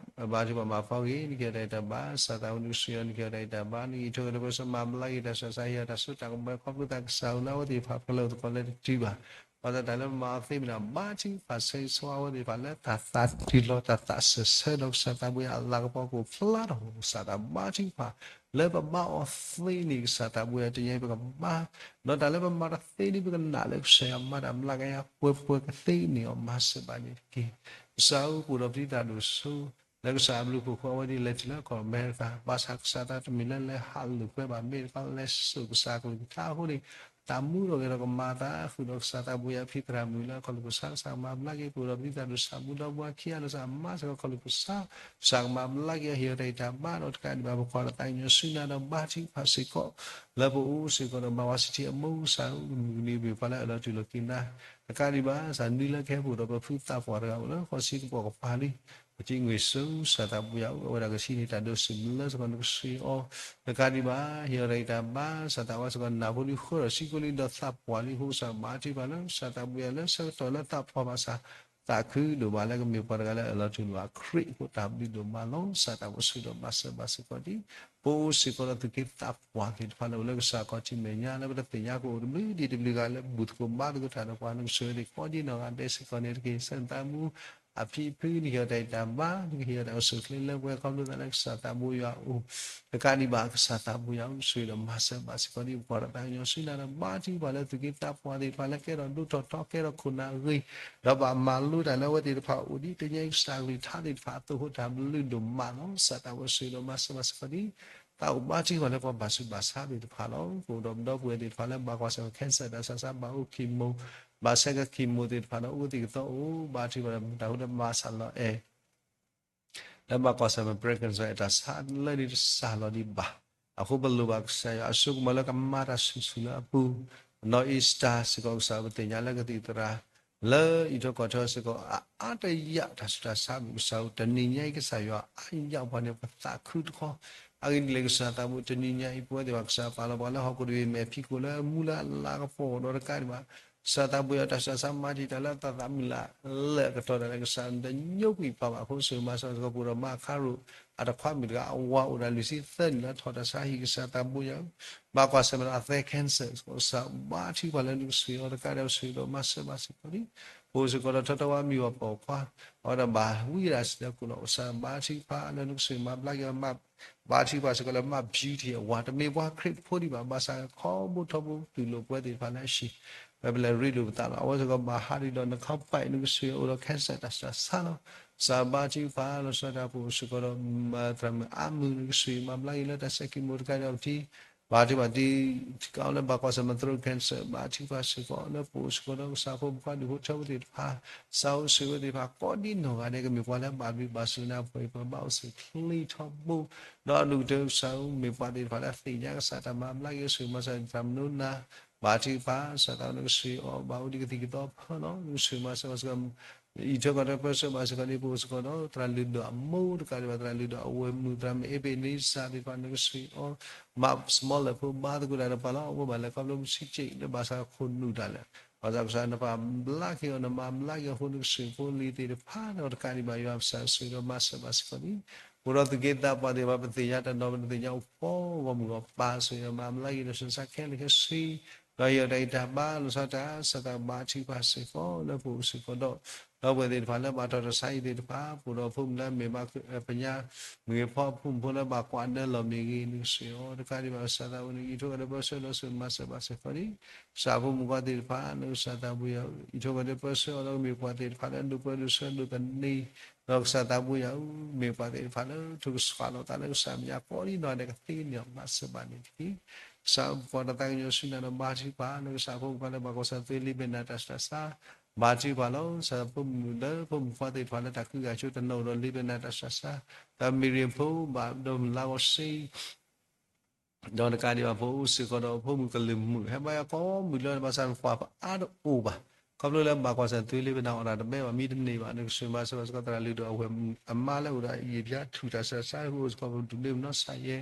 ဒီး ဘါထုကဖၣ်မၤဖီဂ့ၤ နကဟ့ၣ်အီၤတၢ်ဂံၢ်တၢ်ဘါ ကစၢ်သးဘိနကဆိၣ်ဂ့ၤအီၤ နကဟ့ၣ်အီၤတၢ်ဂံၢ်တၢ်ဘါ နကအံးထွဲကဒီးပၢဆှၢမၤဘျါက့ၤတၢ်ဆူးတၢ်ဆါ ဟ့ၣ်အီၤတၢ်စိတၢ်ကမီၤခီဖျိသး ကစၢ်အိၣ်လၢအဝဲသ့ၣ်တဖၣ်ခဲလၢာ်အိၣ်သကိးလၢတတုၤဘၣ် ဘၣ်ဆၣ်တၢ်လၢပမၤအီၤသ့မ့ၢ်ဒၣ် ဘါထုကဖၣ်ဆိၣ်ဂ့ၤဆိၣ်ဝါအဝဲသ့ၣ်တဖၣ်လၢတၢ်သးတုၤလီၤ တၢ်သးစၢၢ်ဆၢဒီးကစၢ်သးဘိယွၤအလၤကပီၤကအိၣ်ဖျါထီၣ် ကစၢ်သးဘါထုကဖၣ် လၢပဘါအီၤသ့န့ၣ် ကစၢ်သးဘိယွၤ တနံၤအံၤပကမၤ, ဒီးတၢ်လၢပမၤတသ့န့ၣ် ပကနၣ်လၢကစၢ်ယွၤမၤတၢ်မျးကယၤ ပှဲၤပှဲၤကသ့န့ၢ်အီၤ မၤစၢၤဘၣ်န့ၣ်တက့ၢ်. ကစၢ်ဧၢ ပအိၣ်ဒီးပတံၤသကိးဒိၣ်စိ လၢကစၢ်အဘျုးအဖှိၣ်အဃိ အဝဲသ့ၣ်လဲၤတုၤလၢကီၢ်အမဲရကၤ, ဘၣ်ဆၣ်ကစၢ်သးတမ့ၢ်လၢလဲၤဟးလိာ်ကွဲဘၣ် မ့ၢ်တခီလဲၤစိာ်ကစၢ်ကလုၢ်ကထါအဃိန့ၣ် တၢ်မူထီၣ်ဂဲၤထီၣ်ကမၤအသးဃုာ်ဒီးကစၢ်သးဘိယွၤ ဖံးသရၣ်မုၣ်လၢအခီၣ်လိာ်ကစၢ်, ကစၢ်ကမၤဘျါက့ၤ ပအိၣ်ဒီးပတံၤသကိးဒိၣ်စိ မူဒီဘှါခံဂၤ ကစၢ်မၤစ့ၢ်ကီးခီၣ်လိာ်ကစၢ်, ကစၢ်ကမၤဘျါက့ၤအီၤ ဟ့ၣ်အီၤတၢ်ဂံၢ်တၢ်ဘါဒီးတကးဒံးဘၣ် ပကွၢ်လီၤသးကညီၤဆူနၤဒီးဘါထုကဖၣ်စ့ၢ်ကီး လၢပအိၣ်စ့ၢ်ကီးဒီး ဘၣ်ဝါစံးထံအမိၢ် ကစၢ်ဧၢ မုၢ်နံၤမ့ၢ်ပှၤလၢအလီၤတူၢ်လီၤက့ၤနၤ တကးဒံးဘၣ် ကစၢ်နုၤလၢကဟဲပအိၣ်ဒီးပဖုသးပှၢ်တဂၤ အိၣ်လၢဃိးဆံကပိာ်ကပၤလံ, ပတံၤငွ့ၣ်စိ ကစၢ်သးဘိယွၤဧၢ အဝဲဒၣ်ကဆံန့ၣ် တၢ်ဒိးစံးဘျုးစ့ၢ်ကီးနကစၢ်အီၤ, တကးဒံးဘၣ် ဟ့ၣ်အီၤတၢ်ဂံၢ်တၢ်ဘါ ကစၢ်သးဝါစ့ၢ်ကီး နၢ်ဖိလံဃၢဒီး ဆံကိလံဒီးသးပှၢ်လံအဃိ ကစၢ်ဘါထုကဖၣ်လၢ ကစၢ်သးဘိယွၤလၢဆၢကတီၢ်လၢသးပှၢ်ဘၣ်ဆၣ် သးခုဒိၣ်မးလၢကမ့ၢ်ပှၤတဂၤလၢအလီၤတူၢ်ဘၣ်ခရံာ်အဃိ တၢ်ဘျုးဒိၣ်မးလီၤ. ကစၢ်သးဘိယွၤဆိၣ်ဂ့ၤဒီးမၤစၢၤဘၣ်စ့ၢ်ကီးဒံး ပအိၣ်စ့ၢ်ကီးဒီးသူၣ်က့သးပှၢ်သ့ၣ်တဖၣ်လၢအိၣ်လၢကစၢ်ခီၣ်ထံးမဲာ်ညါ လၢပတသ့ၣ်ညါကအိၣ်တဘျုးဒံးတဘျုးဂၤ လၢဘူၣ်သကိးဘါသကိးတၢ်ဒီးပှၤ နကစၢ်ဝဲသ့ၣ်ကိးဒံနီၢ်ဂၤဒဲးစ့ၢ်ကီးန့ၣ်တက့ၢ်. ဆၢနသးမူအဖံအဖု နကဟ့ၣ်အီၤတၢ်ဂံၢ်တၢ်ဘါ နကဟ့ၣ်အီၤတၢ်အိၣ်ဆူၣ်အိၣ်ချ့လၢပှဲၤခီဖျိသးလၢကစၢ်သးဘိယွၤအအိၣ် တကးဒံးဘၣ် ကစၢ်သးဘိယွၤဆိၣ်ဂ့ၤဒီးမၤစၢၤဘၣ်စ့ၢ်ကီးဒံး ပကွၢ်လီၤသးကညီၤဆူနၤဒီး ဘါထုကဖၣ်လၢသူၣ်က့သးပှၢ်သ့ၣ်တဖၣ်လၢကဲထီၣ်ဒိၣ်ထီၣ်ထီကဲထီၣ်ခိၣ်နၢ်ဂ့ၤ ဒီးဘၣ်မၤလိတၢ်လၢအဝဲသ့ၣ်တဖၣ်အိၣ်ဒ်တနံၤအံၤ ကစၢ်ကလုၢ်ကထါသ့ၣ်တဖၣ်အသိးအဃိ တၢ်ဘျုးဒိၣ်မးလီၤ. ကစၢ်သးဘိယွၤဆိၣ်ဂ့ၤဒီးမၤစၢၤဘၣ်စ့ၢ်ကီးဒံး သးအိၣ်ဘါထုကဖၣ်လၢပှၤဘၣ်ဆူးဘၣ်ဆါသ့ၣ်တဖၣ်လီၤ. ပအိၣ်ဒီးပဒီပုၢ်ဝဲၢ်သ့ၣ်တဖၣ်လၢဘၣ်ကွၢ်ဆၢၣ်မဲာ် cancer တၢ်ဆူးတၢ်ဆါ ဘၣ်အိၣ် chemo ဘၣ်ဆဲးက chemo သ့ၣ်တဖၣ်ဒီး အိၣ်သ့ၣ်ကသီအိၣ် ဘါထုကဖၣ်ဒီးတၢ်ဃိဒီးမၤစၢ်လီၤအဲၣ် လၢဘၣ်ကွၢ်ဆၢၣ်မဲာ် breast cancer တၢ်ဆါလၢန့ၣ်တစှၤလီၤဒံးဘၣ်. အဃိပလိၣ်ဘၣ်ကစၢ်ယွၤအစိကမီၤလၢကမၤတၢ်ဆူၣ်ဆူၣ်လၢအပူၤ, နီၢ်အ့ၤစတၢ်စ့ၢ်ကီး ကစၢ်ပသ့ၣ်ညါလၢကသံၣ်သရၣ် လၢအံးထွဲကွၢ်ထွဲစ့ၢ်ကီး အအါတယၢ်တၢ်ဆူးတၢ်ဆါမ့ၢ်ကစၢ်ဧၢ တနံၤညါအံၤကစၢ်ယွၤအါယၢ်ပှၤန့ၣ် ပသးခုတခီ အဂ့ၢ်ဒ်လဲၣ် ကစၢ်သးဘိ တနံၤညါအံၤ ပဝဲသ့ၣ်တဖၣ် ကစၢ်ပာ်လီၤပှၤလၢဟီၣ်ခိၣ်တဘ့ၣ်မဲာ်ဖံးခိၣ်လၢအမူလၢအလၤကပီၤဒီးတကးဒံးဘၣ် ကစၢ်သးဘိယွၤတၢ်ဆူးတၢ်ဆါမၤတံာ်တာ်လၢအသးသမူလၢအကတီၢ်ဒၣ်လဲာ် ကစၢ်နတညိကွံာ်ပာ်ဘၣ်အဃိ ဆိၣ်ဂ့ၤမၤစၢၤစ့ၢ်ကီး ပအိၣ်ဒီးမါအခါရိၣ် အတခွါမုၣ်တဂၤ အဝၤအိၣ်ဒၣ်လွံၢ်ဆံသၢနံၣ်လၢထီၣ်တၢ်ဆါဟံၣ် ကစၢ်သးဘိယွၤဧၢ ဘၣ်ကွၢ်ဆၢၣ်မဲာ်ဒီးအသဲ cancer ကစၢ်ဘါထုကဖၣ်လၢနကဆိၣ်ဂ့ၤအီၤတကးဒံး ဆိၣ်ဂ့ၤဒီးမၤစၢၤဘၣ်စ့ၢ်ကီးန့ၣ် ပအိၣ်စ့ၢ်ကီးဒီးထီထီဝါမံၤဝၤပိာ်ခွါ အဝဲဒၣ်ဘၣ်ဝံဒၣ်စံးလၢခိၣ်လီၤ ကစၢ်ဘါထုကဖၣ်လၢနကဆိၣ်ဂ့ၤမၤဘျါက့ၤအီၤ ဘါထုကဖၣ်စ့ၢ်ကီးလၢမၤ beauty အဝၤ တမ့ၢ်ပှၤခရံာ်ဖိဒံးဘၣ် ဘၣ်ဆၣ်ခီဘိထီဘိတူၢ်လိာ်ပဝဲသ့ၣ်တဖၣ်လၢအဟံၣ် ပပလဲၤရ့လိာ်ပသးလီၤ အဝဲစ့ၢ်ကီးဘၣ်ဟးဒံးဒီးနခီပာ်အံၤ နကဆိၣ်ဂ့ၤအိၣ်ဒီး cancer တၢ်ဆူးတၢ်ဆါလီၤ ကစၢ်ဘါထုကဖၣ်လီၤဆီဒၣ်တၢ် ပအိၣ်စ့ၢ်ကီးဒီး သရၣ်မုၣ်အါမုၣ် နကဆိၣ်ဂ့ၤမၤဘျါက့ၤလၢတၢ်ဆဲး chemo တကးဒံးအီၤပထံ ဘါထုကဖၣ်သ့ ကလၢဘၣ်ကွၢ်ဆၢၣ်မဲာ် throat cancer ဘါထုကဖၣ်စ့ၢ်ကီး လၢပအိၣ်စ့ၢ်ကီးဒီးကစၢ်ဖိမုၣ်ခွါဒူၣ်ဖိထၢဖိသ့ၣ်တဖၣ် ကစၢ်အိၣ်ဆိၣ်ဂ့ၤဝဲသ့ၣ်တဖၣ် ကိးဒံနီၢ်ဂၤဒဲး ကမ့ၢ်ပှၤလၢဘၣ်ဘျုးဘၣ်ဆိၣ်ဂ့ၤနၤ ပှၤအံၤပှၤဘၣ်အိၣ်ဆူၣ်ချ့ထီဘိ ဒီးအဒိၣ်ကတၢၢ်ကစၢ်ဧၢ မ့ၢ်ပှၤသ့ၣ်တဖၣ်လၢအသ့ၣ်ညါကစၢ်တၢ်မၤဘျါက့ၤ ဆိၣ်ဂ့ၤမၤစၢၤတၢ်မနိနၤ ဘါထုကဖၣ် ကစၢ်သးဝဲနကဆိၣ်ဂ့ၤအီၤ ဘၣ်အိၣ်ဒံးကသံၣ်ကသီဖၢလီၤ နကဆိၣ်ဂ့ၤမၤစၢၤဘၣ်စ့ၢ်ကီး အံးထွဲကွၢ်ထွဲပၢဆှၢဘၣ်စ့ၢ်ကီးန့ၣ် ပအိၣ်စ့ၢ်ကီးဒီး သရၣ်လုၢ်ဒိၣ်အမိၢ်တကးဒံးဘၣ် သရၣ်လုၢ်ဒိၣ်အဝဲၢ်မုၣ် သရၣ်မုၣ်အ့ဘ့းနံစၢ်သ့ၣ်တဖၣ် နကဆိၣ်ဂ့ၤအီၤ မၤ small လၢဖိဘါသကိးတၢ်ဒီးပှၤလီၤ အဝဲဘၣ်လဲၤခီဖျိမုၢ်ဆံးက့ၣ် လၢဘၣ်ဆၣ်ခိၣ်နူာ်တၢ်လဲာ် ဘၣ်ဆၣ်ကစၢ်နပာ်ဘျါက့ၤအီၤ နမၤဘျါက့ၤအီၤအဃိ နကဆိၣ်ဂ့ၤဖိလံၤသ့ၣ်တဖၣ်ဒီးတကးဒံးဘၣ် ယွၤပစံးဆိၣ်ဂ့ၤဒီးမၤစၢၤဘၣ်စ့ၢ်ကီးန့ၣ် ပအိၣ်ဒီးသူၣ်က့သးပှၢ်သ့ၣ်တဖၣ် ပသ့ၣ်ညါတနီၤပတသ့ၣ်ညါအိၣ်ပှီၢ်ဂီၢ်မုၢ်ဂီၢ်ပၤ ဆိၣ်ဂ့ၤဒီးမၤဘျါက့ၤဒီး ဆၢဆါခဲလၢာ်ခဲဆ့ ဒီးယွၤတၢ်ဂံၢ်တၢ်ဘါလီၤဆီဒၣ်တၢ် ကစၢ်သးဘါထုကဖၣ်စ့ၢ်ကီး လၢပအိၣ်စ့ၢ်ကီးဒီး ဒီပုၢ်ဝဲၢ်သ့ၣ်တဖၣ်လၢဘၣ်ထီၣ်တၢ်ဆါဟံၣ်သ့ၣ်တဖၣ် ပအိၣ်ဒီးဖိမုၣ်လၢအမ့ၢ်ဘၣ်ပညါ မ့ၢ်ဂ့ၤဖီအဖိမုၣ်ဖိလၢဘၣ်ကွၢ်ဒၢလီၢ်မ့ၢ်ဂ့ၤ နကဆိၣ်ဂ့ၤအီၤတကးဒံးဘၣ် ကစၢ်သးဝဲန့ၣ် အံးထွဲကွၢ်ထွဲပၢဆှၢဒီးဆိၣ်ဂ့ၤမၤစၢၤဘၣ်စ့ၢ်ကီးန့ၣ် ကစၢ်ဖိမုၣ်ခွါသ့ၣ်တဖၣ် လၢကစၢ်သးဘိယွၤ အံးထွဲကွၢ်ထွဲပၢဆှၢအီၤလၢကမ့ၢ်ပှၤသ့ၣ်တဖၣ်လၢအဒိၣ်ပှဲၤဒိၣ်ဆၢဒိၣ်သန့ၤ ဒီးကစၢ်သးဘိယွၤဧၢ မ့ၢ်ပှၤသ့ၣ်တဖၣ်လၢ ထုကဆှၣ်လီၤသးလၢကစၢ်မဲာ်ညါ ကိးဒံနီၢ်ဂၤဒဲးကသ့န့ၢ်အီၤ မၤစၢၤဘၣ်န့ၣ်တက့ၢ်. ကစၢ်ပှၤတၢ်သးကညီၤဆူနၤဒီးဘါထုကဖၣ် လၢကစၢ်ဖိမုၣ်ခွါလၢဘၣ်ကွၢ်ဆၢၣ်မဲာ် လံာ်ဘဲနၤတၢ်ဆူးတၢ်ဆါ ဘါထုကဖၣ်လီၤ. ကစၢ်ဖိမုၣ်လၢဖိမုၣ်ခွါသ့ၣ်တဖၣ်လၢ တၢ်ကူဂၤဆိတနီၤအိၣ်ဒီးလံာ်ဘဲနၤတၢ်ဆူးတၢ်ဆါ ဒီးမ့ၢ်ရ့ၣ်ဖိဘၣ်ဒီးမုၢ်လါဂီၤစ့ ဒီးတကးဒံးဘၣ် ပအိၣ်စ့ၢ်ကီးဒီးဖိမုၣ်ကလုာ်မုာ် ဟဲဘါယွၤကိးမုၢ်လၢ ဘၣ်ဆၣ်နကွၢ်ပအါတအိၣ်ဘၣ်. ခီဖျိလၢဘၣ်ကွၢ်ဆၢၣ်မဲာ် လံာ်ဘဲနၤအီၣ်တၢ်တဘဲဘၣ် မံတန့ၢ်ဘၣ် နကဆိၣ်ဂ့ၤမၤစၢၤဘၣ်စ့ၢ်ကီး သရၣ်လုၢ်ဒိၣ်အဝဲၢ်မုၣ်အမါလၢအိၣ်ဒီးယံာ်ပျါထူၣ်တၢ်ဆူးတၢ်ဆါ အိၣ်စ့ၢ်ကီး ပဒုးန့ၢ်မနီၤစၢ်ယဲ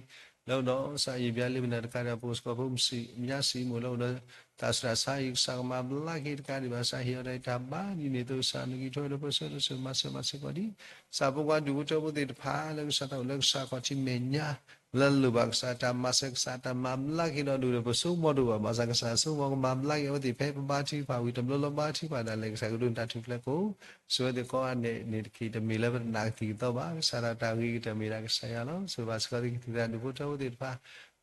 လၢအိၣ်ဒီးကစၢ်ယံာ်ပျါလံာ်ဘဲနၤတကးဒံးဘၣ် ပအိၣ်စ့ၢ်ကီးဖိမုၣ်ဆံး မၠါဆံးမုၣ်လၢအိၣ်ဒီး တၢ်ဆူးတၢ်ဆါအံၤ ကစၢ်ကမၤဘျါက့ၤတကးဒံးဘၣ် ကစၢ်ဟ့ၣ်အီၤတၢ်ဂံၢ်တၢ်ဘါ ဒ်န့ၣ်အသိးကစၢ် နကအံးထွဲဒီးပၢဆှၢ ဆိၣ်ဂ့ၤမၤစၢၤဘၣ်စ့ၢ်ကီးဒံး ကစၢ်ဖိခွါဒူၣ်ဖိထၢဖိသ့ၣ်တဖၣ် လၢကစၢ်သးအိၣ်လၢကစၢ်ခီၣ်ထံးမဲာ်ညါ လၢလိၣ်ဘၣ်ကစၢ်တၢ်မၤစၢၤ ကစၢ်တၢ်မၤဘျါက့ၤဒီးဒိၣ်ဒီး ပဆိကမိၣ်တအိၣ်ဘၣ် ဘၣ်ဆၣ်ကစၢ်ဆိကမိၣ်ကမၤဘျါက့ၤအဝဲသ့ၣ်ဖဲပဘါထုကဖၣ်ဝံၤ တဘျီလၢဘါထုကဖၣ်ဒၣ်လဲာ် ကစၢ်ကဒိးန့ၢ်တၢ်ထူၣ်ဖျဲးကိး ဆိၣ်ဝဲသ့ၣ်ကိးဂၤဒဲးန့ၣ်တက့ၢ် တမ့ၢ်လၢပတနာ်ကသံၣ်ကသီဘၣ် ကစၢ်ဒၣ်တၢ်ဂ့ၤကတၢၢ်မ့ၢ်ဒၣ်ကစၢ်ယွၤလီၤ. ဆိၣ်ဂ့ၤဘၣ်စ့ၢ်ကီးသုကသံၣ်သရၣ်ဒူၣ်ဖိထၢဖိသ့ၣ်တဖၣ်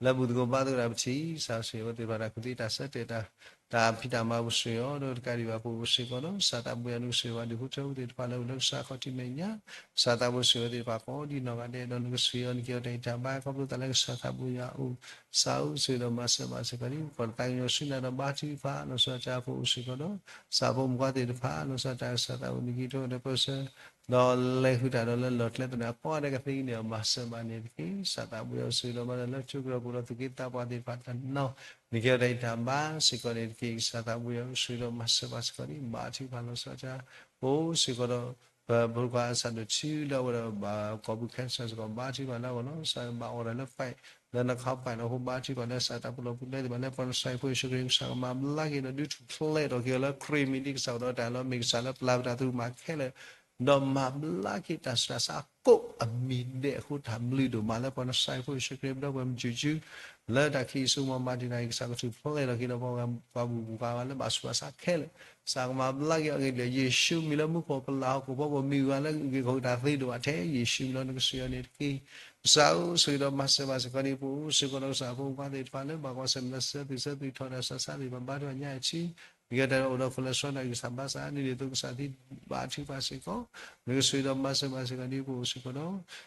လၢဘူၣ်သကိးဘါသကိးတၢ်ပထံၣ် ကစၢ်ဆိၣ်ဂ့ၤအဝဲသ့ၣ်တဖၣ် တၢ်ကူၣ်သ့တၢ်ဆၢတဲာ်တၢ် တၢ်ဖံးတၢ်မၤပူၤဆိၣ်ဂ့ၤအီၤ ဒီးတကးဒံးဘၣ်ပအိၣ်စ့ၢ်ကီးဒီး ကစၢ်သးပူၤယွၤနကဆိၣ်ဂ့ၤဘၣ်ဒူၣ်ဖိထၢဖိသ့ၣ်တဖၣ်လၢအိၣ်လၢကစၢ်ခီၣ်ထံးမဲာ်ညါ ကစၢ်သးပူၤဆိၣ်ဂ့ၤအဝဲသ့ၣ်တဖၣ်ကိးဒံးနီၢ်ဂၤဒဲး ဒီးနကဆိၣ်ဂ့ၤအီၤနက့ၤအီၤတၢ်အံၤတၢ်ဘါ ခီဖျိသးလၢကစၢ်သးပူၤယွၤအအိၣ် ကစၢ်အိၣ်ဆိၣ်ဂ့ၤဒီးမၤစၢၤဘၣ်စ့ၢ်ကီးန့ၣ် ပကီၢ်တၢ်သးကညီၤဆူနၤဒီးဘါထုကဖၣ် လီၤဆီဒၣ်တၢ်ပအိၣ်စ့ၢ်ကီးဒီး ကစၢ်ဖိမုၣ်ခွါသ့ၣ်တဖၣ် လီၤဆီဒၣ်တၢ်ကစၢ်သးပူၤနက့ၤထီၣ်ဒီးပၢဆှၢ ဒီးလဲၤဃုာ်တၢ်ဒီးလၢလီၢ်ကျဲသနၢၣ်ကိးဂၤဒဲးကသ့န့ၣ် မၤစၢၤဘၣ်န့ၣ်တက့ၢ်. ကစၢ်သးပူၤယွၤဆိၣ်ဂ့ၤဒီးမၤစၢၤလၢကၠိကရၢၢ်ပူၤဒီးသူၣ်က့သးပှၢ်သ့ၣ်တဖၣ်တနီၤ နက့ၤအီၤတၢ်အံၤတၢ်ဘါစ့ၢ်ကီးန့ၣ်တက့ၢ်. ကစၢ်သးပူၤယွၤဆိၣ်ဂ့ၤဒီးမၤစၢၤဘၣ်စ့ၢ်ကီးန့ၣ် ဘါထုကဖၣ်လီၤဆီဒၣ်တၢ် ပအိၣ်စ့ၢ်ကီးဒီး ပဖိခွါအဆၣ်ဒိၣ်ထံလၢအဝဲဒီးဘၣ်ကိးပူၤ cancer စ့ၢ်ကီး ဘါထုကဖၣ်လၢအဂီၢ်လီၤ. ကစၢ်ဘၣ်အီၣ်တၢ်လၢ ပ လၢနခီပာ်န့ၣ်အဃိ ဘါထုကဖၣ်လၢကစၢ်တၢ်ပလီၢ်ပူၤလဲသ့ၣ်တဖၣ်လၢပှၤနၡၤအံၤဖိယ့ၣ်ၡူးခရံာ် ကစၢ်ကမၤဘျါက့ၤဒီးဒုးထူၣ်ဖျဲးထီၣ်က့ၤအီၤလၢခရံာ်မံၤဒ်ကစၢ်အိၣ်ဒီးတၢ်လီၤ မ့ၢ်ကစၢ်လၢပျၢ်ပတၢ်သူၣ်ကမၣ်ခဲလၢာ် ဒီးမၤဘျါက့ၤတၢ်ဆူးတၢ်ဆါကိးအမံၤဒဲးအဃိ တၢ်ဘျုးဒိၣ်မးလၢပှၤနၡၤအံၤဖိယ့ၣ်ၡူးခရံာ် ပဒီပုၢ်ဝဲၢ်မုၢ်ကၠူၣ်ကၠူၣ် လၢတၢ်ခံးအံၤ ဆိကမိၣ်မၤတ့ၢ်တၢ်အံၤ ကစၢ်ကထူၣ်ဖျဲးထီၣ်က့ၤဒီးပှၤဂၤပှၤဘူၣ်ပှၤဂၤလၢဘၣ်ဆူးဘၣ်ဆါခဲလၢာ် ကစၢ်ကမၤဘျါက့ၤအီၤက့ၤလၢ ယ့ၣ်ၡူးမံၤလၢမူခိၣ်ပလၢ်ဟီၣ်ခိၣ်ဖီခိၣ် မ့ၢ်ဂ့ၤဂ့ၤလၢဂ့ၤကီၢ်ဂ့ၤတၢ်သ့ဒိၣ်ဘၣ်ထဲ ယ့ၣ်ၡူးမံၤလၢနကဆိၣ်ဂ့ၤအီၤန့ၣ်တက့ၢ်. ကစၢ်အိၣ်ဆိၣ်ဂ့ၤဒီးမၤစၢၤဘၣ်စ့ၢ်ကီးန့ၣ် ပအိၣ်စ့ၢ်ကီးဒီးကစၢ်ဖိမုၣ်ခွါသ့ၣ်တဖၣ်လၢ ဘၣ်ကွၢ်ဆၢၣ်မဲာ်လၢဆၢသုးဆၢသုးထီၣ်ဒီးဆၢဆါသ့ၣ်တဖၣ် ဘါထုကဖၣ်ညါအံၤထံ မ့ၢ်ကဲတၢ်အိၣ်ဒီးခိၣ်လၢဆှီတၢ်ဂံၢ်စၢ်ဘါစၢ် ဒ်န့ၣ်အသိးကစၢ်သံဘါထုကဖၣ်စ့ၢ်ကီး နကဆိၣ်ဂ့ၤဒီးမၤစၢၤဘၣ်စ့ၢ်ကီးန့ၣ် ပအိၣ်စ့ၢ်ကီး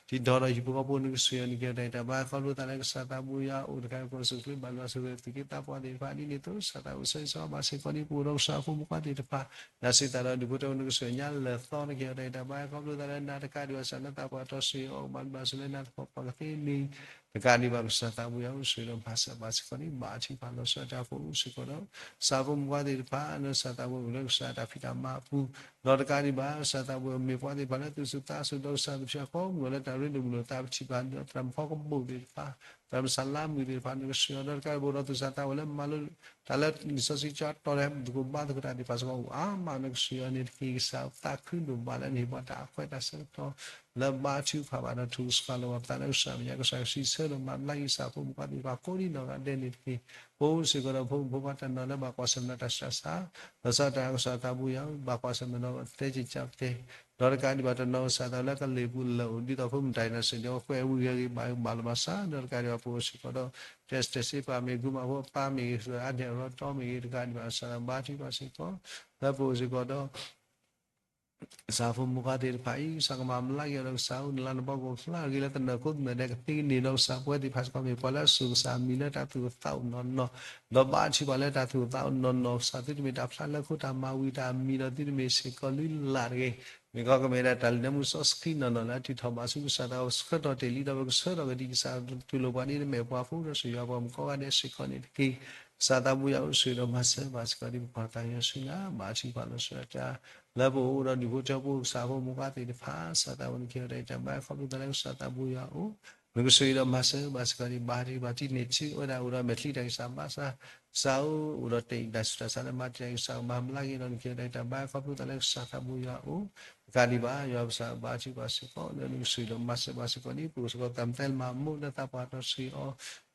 ဒီး တံၤဒီးဒီးဟံၣ်ဖိဃီဖိနကဆိၣ်ဂ့ၤအီၤန့ၣ် ကဲတၢ်အံၤတၢ်ဘါ ခီဖျိသးလၢကစၢ်သးပူၤယွၤအအိၣ်တခါအံၤ ပှၤစူၢ်က့ၤဘၣ်လီၤဆိၣ်ဂ့ၤ သုးက့သးပှၢ်သ့ၣ်တဖၣ် ဒ်န့ၣ်အသိး ကစၢ်သးအိၣ်ဆၢဂ့ၤဆၢဝါဘၣ်စ့ၢ်ကီးန့ၣ် ပအိၣ်ဒီးကစၢ်ဖိမုၣ်ခွါသ့ၣ်တဖၣ် နၤစံးသးဒီးဒူၣ်ဖိထၢဖိနကဆိၣ်ဂ့ၤညါလၢာ်သီ နကဲတၢ်အံၤတၢ်ဘါ ခီဖျိသးလၢနၤတကးဒံးဘၣ် ကစၢ်လၢသးပှၢ်တီဆှၢအီၤဘၣ်ဘၣ်ဆိၣ်လၢနၤတခီပှၤကသ့န့ၣ် တကးဒံးဘၣ် ကစၢ်သးပူၤယွၤအိၣ်ဆိၣ်ဂ့ၤဒီးမၤစၢၤဘၣ်စ့ၢ်ကီးန့ၣ် ဘါထုကဖၣ်လီၤဆီဒၣ်တၢ် ပအိၣ်စ့ၢ်ကီးဒီး ကစၢ်ဖိမုၣ်ခွါသ့ၣ်တဖၣ် လၢကစၢ်သးပူၤအိၣ်လၢကစၢ်တၢ်ဖံးတၢ်မၤအပူၤ ဒီးတကးဒံးဘၣ် ကစၢ်သးပူၤမ့ၢ်ပှၤသ့ၣ်တဖၣ်လၢသူၣ်ဆူၣ်သးဆူၣ်ဒီးကစၢ်သူၣ်ဖှံသးညီ မုၢ်လၢတၢ်ရ့လိာ်မုာ်လိာ်သးပထံၣ်ဘၣ်ဒီးသရၣ်မုၣ်ဖီကဘိၣ်သ့ၣ်တဖၣ် သရၣ်မုၣ်ဆၣ်လါမုၣ်သ့ၣ်တဖၣ် နကဆိၣ်ဂ့ၤအီၤဒီးတကးဒံးဘၣ် အိၣ်ဒီးသူၣ်စၢ်သးဝဲလၢမၤလိ တၢ်လၢလံာ်စီဆှံကၠီတီၤလၢဟဲဘူၣ်သကိးဘါသကိးတၢ်သ့ၣ်တဖၣ်စ့ၢ်ကီး အိၣ်အါမး နကဆိၣ်ဂ့ၤအီၤန့ၣ်တက့ၢ်. ကစၢ်သးခုဒိၣ်မးလၢနဟ့ၣ်ပှၤတၢ်အခွဲးတၢ်ဆၢကတီၢ် လၢဘါထုကဖၣ်ဘၣ်ဒီးထုးကဆှီလီၤပသးလၢကစၢ်မဲာ်ညါ ကစၢ်ကစံးဆၢဒီးမၤဘျါက့ၤကစၢ်ဖိမုၣ်ခွါသ့ၣ်တဖၣ်ကိးဒံးနီၢ်ဂၤဒဲးန့ၣ်တက့ၢ်. ပအိၣ်စ့ၢ်ကီးဒီးဖိမုၣ်ဖိခွါတနီၤလၢဘၣ်ကွၢ်ဆၢၣ်မဲာ်ဒီးတၢ်ဆူးတၢ်ဆါ လီၤဆီဒၣ်တၢ် ကစၢ်သးပူၤယွၤ ဘၣ်ကွၢ်ဆၢၣ်မဲာ်ဒီးတဲက့ၤကၢ်ပတဲ ဒီးတကးဒံးဘၣ်တနီၤ ကစၢ်သးလၢကလ့ၢ်ပူၤလၢာ်အိၣ် ဒ်သိးဖိမုၣ်တၢ်အံၤန့ၣ်စ့ၢ်ကီး ကွဲးဝံၤဂ့ၤဂ့ၤဘၣ်ဘၣ်လီၤမၤစၢၤ ဒီးတကးဒံးဘၣ် ပအိၣ်စ့ၢ်ကီးဒီး တၢ်စံးပာ်မ့ၢ်ဂ့ၤ မၤဖိပၢ်မ့ၢ်ဂ့ၤ အါန့ၢ်အရီတီမ့ၢ်ဂ့ၤ တကးဒံးဘၣ် ကစၢ်သးဘါထုကဖၣ်စ့ၢ်ကီး လၢပအိၣ်စ့ၢ်ကီးဒီး ကစၢ်ဖိမုၣ်ခွါသ့ၣ်တဖၣ်အံၤ ကစၢ်ကမၤဘျါက့ၤအီၤဒီး ကစၢ်အိၣ်နလၤနပီကအိၣ်ဖျါဂ့ၤလၢသနၢၣ်ခိၣ်သနၢၣ်ဒဲး ကသ့ကန့ၢ်ဒီးကစၢ်ပဝဲသ့ၣ်တဖၣ်စ့ၢ်ကီး မ့ၢ်ပှၤလၢအစိာ်ကစၢ်အမံၤလၢတၢ်သူၣ်အိၣ်သးအိၣ်နီၢ်နီၢ် ဒီးဘါထုကဖၣ်လၢတၢ်သူၣ်အိၣ်သးအိၣ်နီၢ်နီၢ် ကစၢ်သုတမ့ၢ်တၢ်ဖျါလၢခိတၢ်မၤဝံၤတၢ်အမံၤဒီးသုတမ့ၢ်စ့ၢ်ကီးလုၢ်လၢ်တဂ့ၤ မ့ၢ်ကီးကမ့ၢ်ဒၣ်တၢ်လုၢ်နၢမူစီဆှံနီၢ်နီၢ်လၢအထုးထီၣ်ဘၣ်ဆူကစၢ်သး ဆှၢထီၣ်တ့ၢ်လံဒီးပကဆှၢထီၣ်က့ၤဒ်ကစၢ်တူၢ်လိာ်ပှၤဒ်နမဲာ်ပှၤဖိဒီးစူၢ်ယွၤပှၤမုၣ်ကိးဂၤဒဲးစ့ၢ်ကီးန့ၣ်တက့ၢ်. ကစၢ်သးပူၤယွၤအိၣ်ဆိၣ်ဂ့ၤဒီးမၤစၢၤဘၣ်စ့ၢ်ကီးဒ်ပကီၢ်တၢ်ယွၤဆူနၤ ဘါထုကဖၣ်လီၤဆီဒၣ်တၢ် လၢပအိၣ်ဒီးဒူၣ်ဖိထၢဖိကစၢ်ဖိမုၣ်ခွါသ့ၣ်တဖၣ် ကစၢ်သးဝဲန့ၣ်ကဲထီၣ်တၢ်အံၤတၢ်ဘါ ခီဖျိသးလၢကစၢ်သးပူၤယွၤအအိၣ် နကဆိၣ်ဂ့ၤဒီးမၤစၢၤဘၣ်စ့ၢ်ကီးဒ်ဘါထုကဖၣ်တံၢ်န့ၢ်ထံဝဲဒၣ်အိၣ်ဒီးမဲာ်ချံတၢ်ဂံၢ်စၢ်ဘါစၢ် ကစၢ်အိၣ်ဒီးတ့ၢ်တၢ်ဆူးတၢ်ဆါလၢမၤတ့ၢ်တၢ်ဂံၢ်စၢ်မၤဘျါက့ၤဒီးနကဲထီၣ်တၢ်အံၤတၢ်ဘါ ခီဖျိသးလၢကစၢ်သးပူၤယွၤအအိၣ် တကးဒံးဘၣ် ယွၤပကစၢ်ဘါထုကဖၣ်စ့ၢ်ကီး လၢနကဆိၣ်ဂ့ၤဒီးမၤစၢၤဘၣ်စ့ၢ်ကီးဒ်ပအိၣ်စ့ၢ်ကီး သးမတၤလၢမၤမူလၢသးပှၢ်တီဆှံ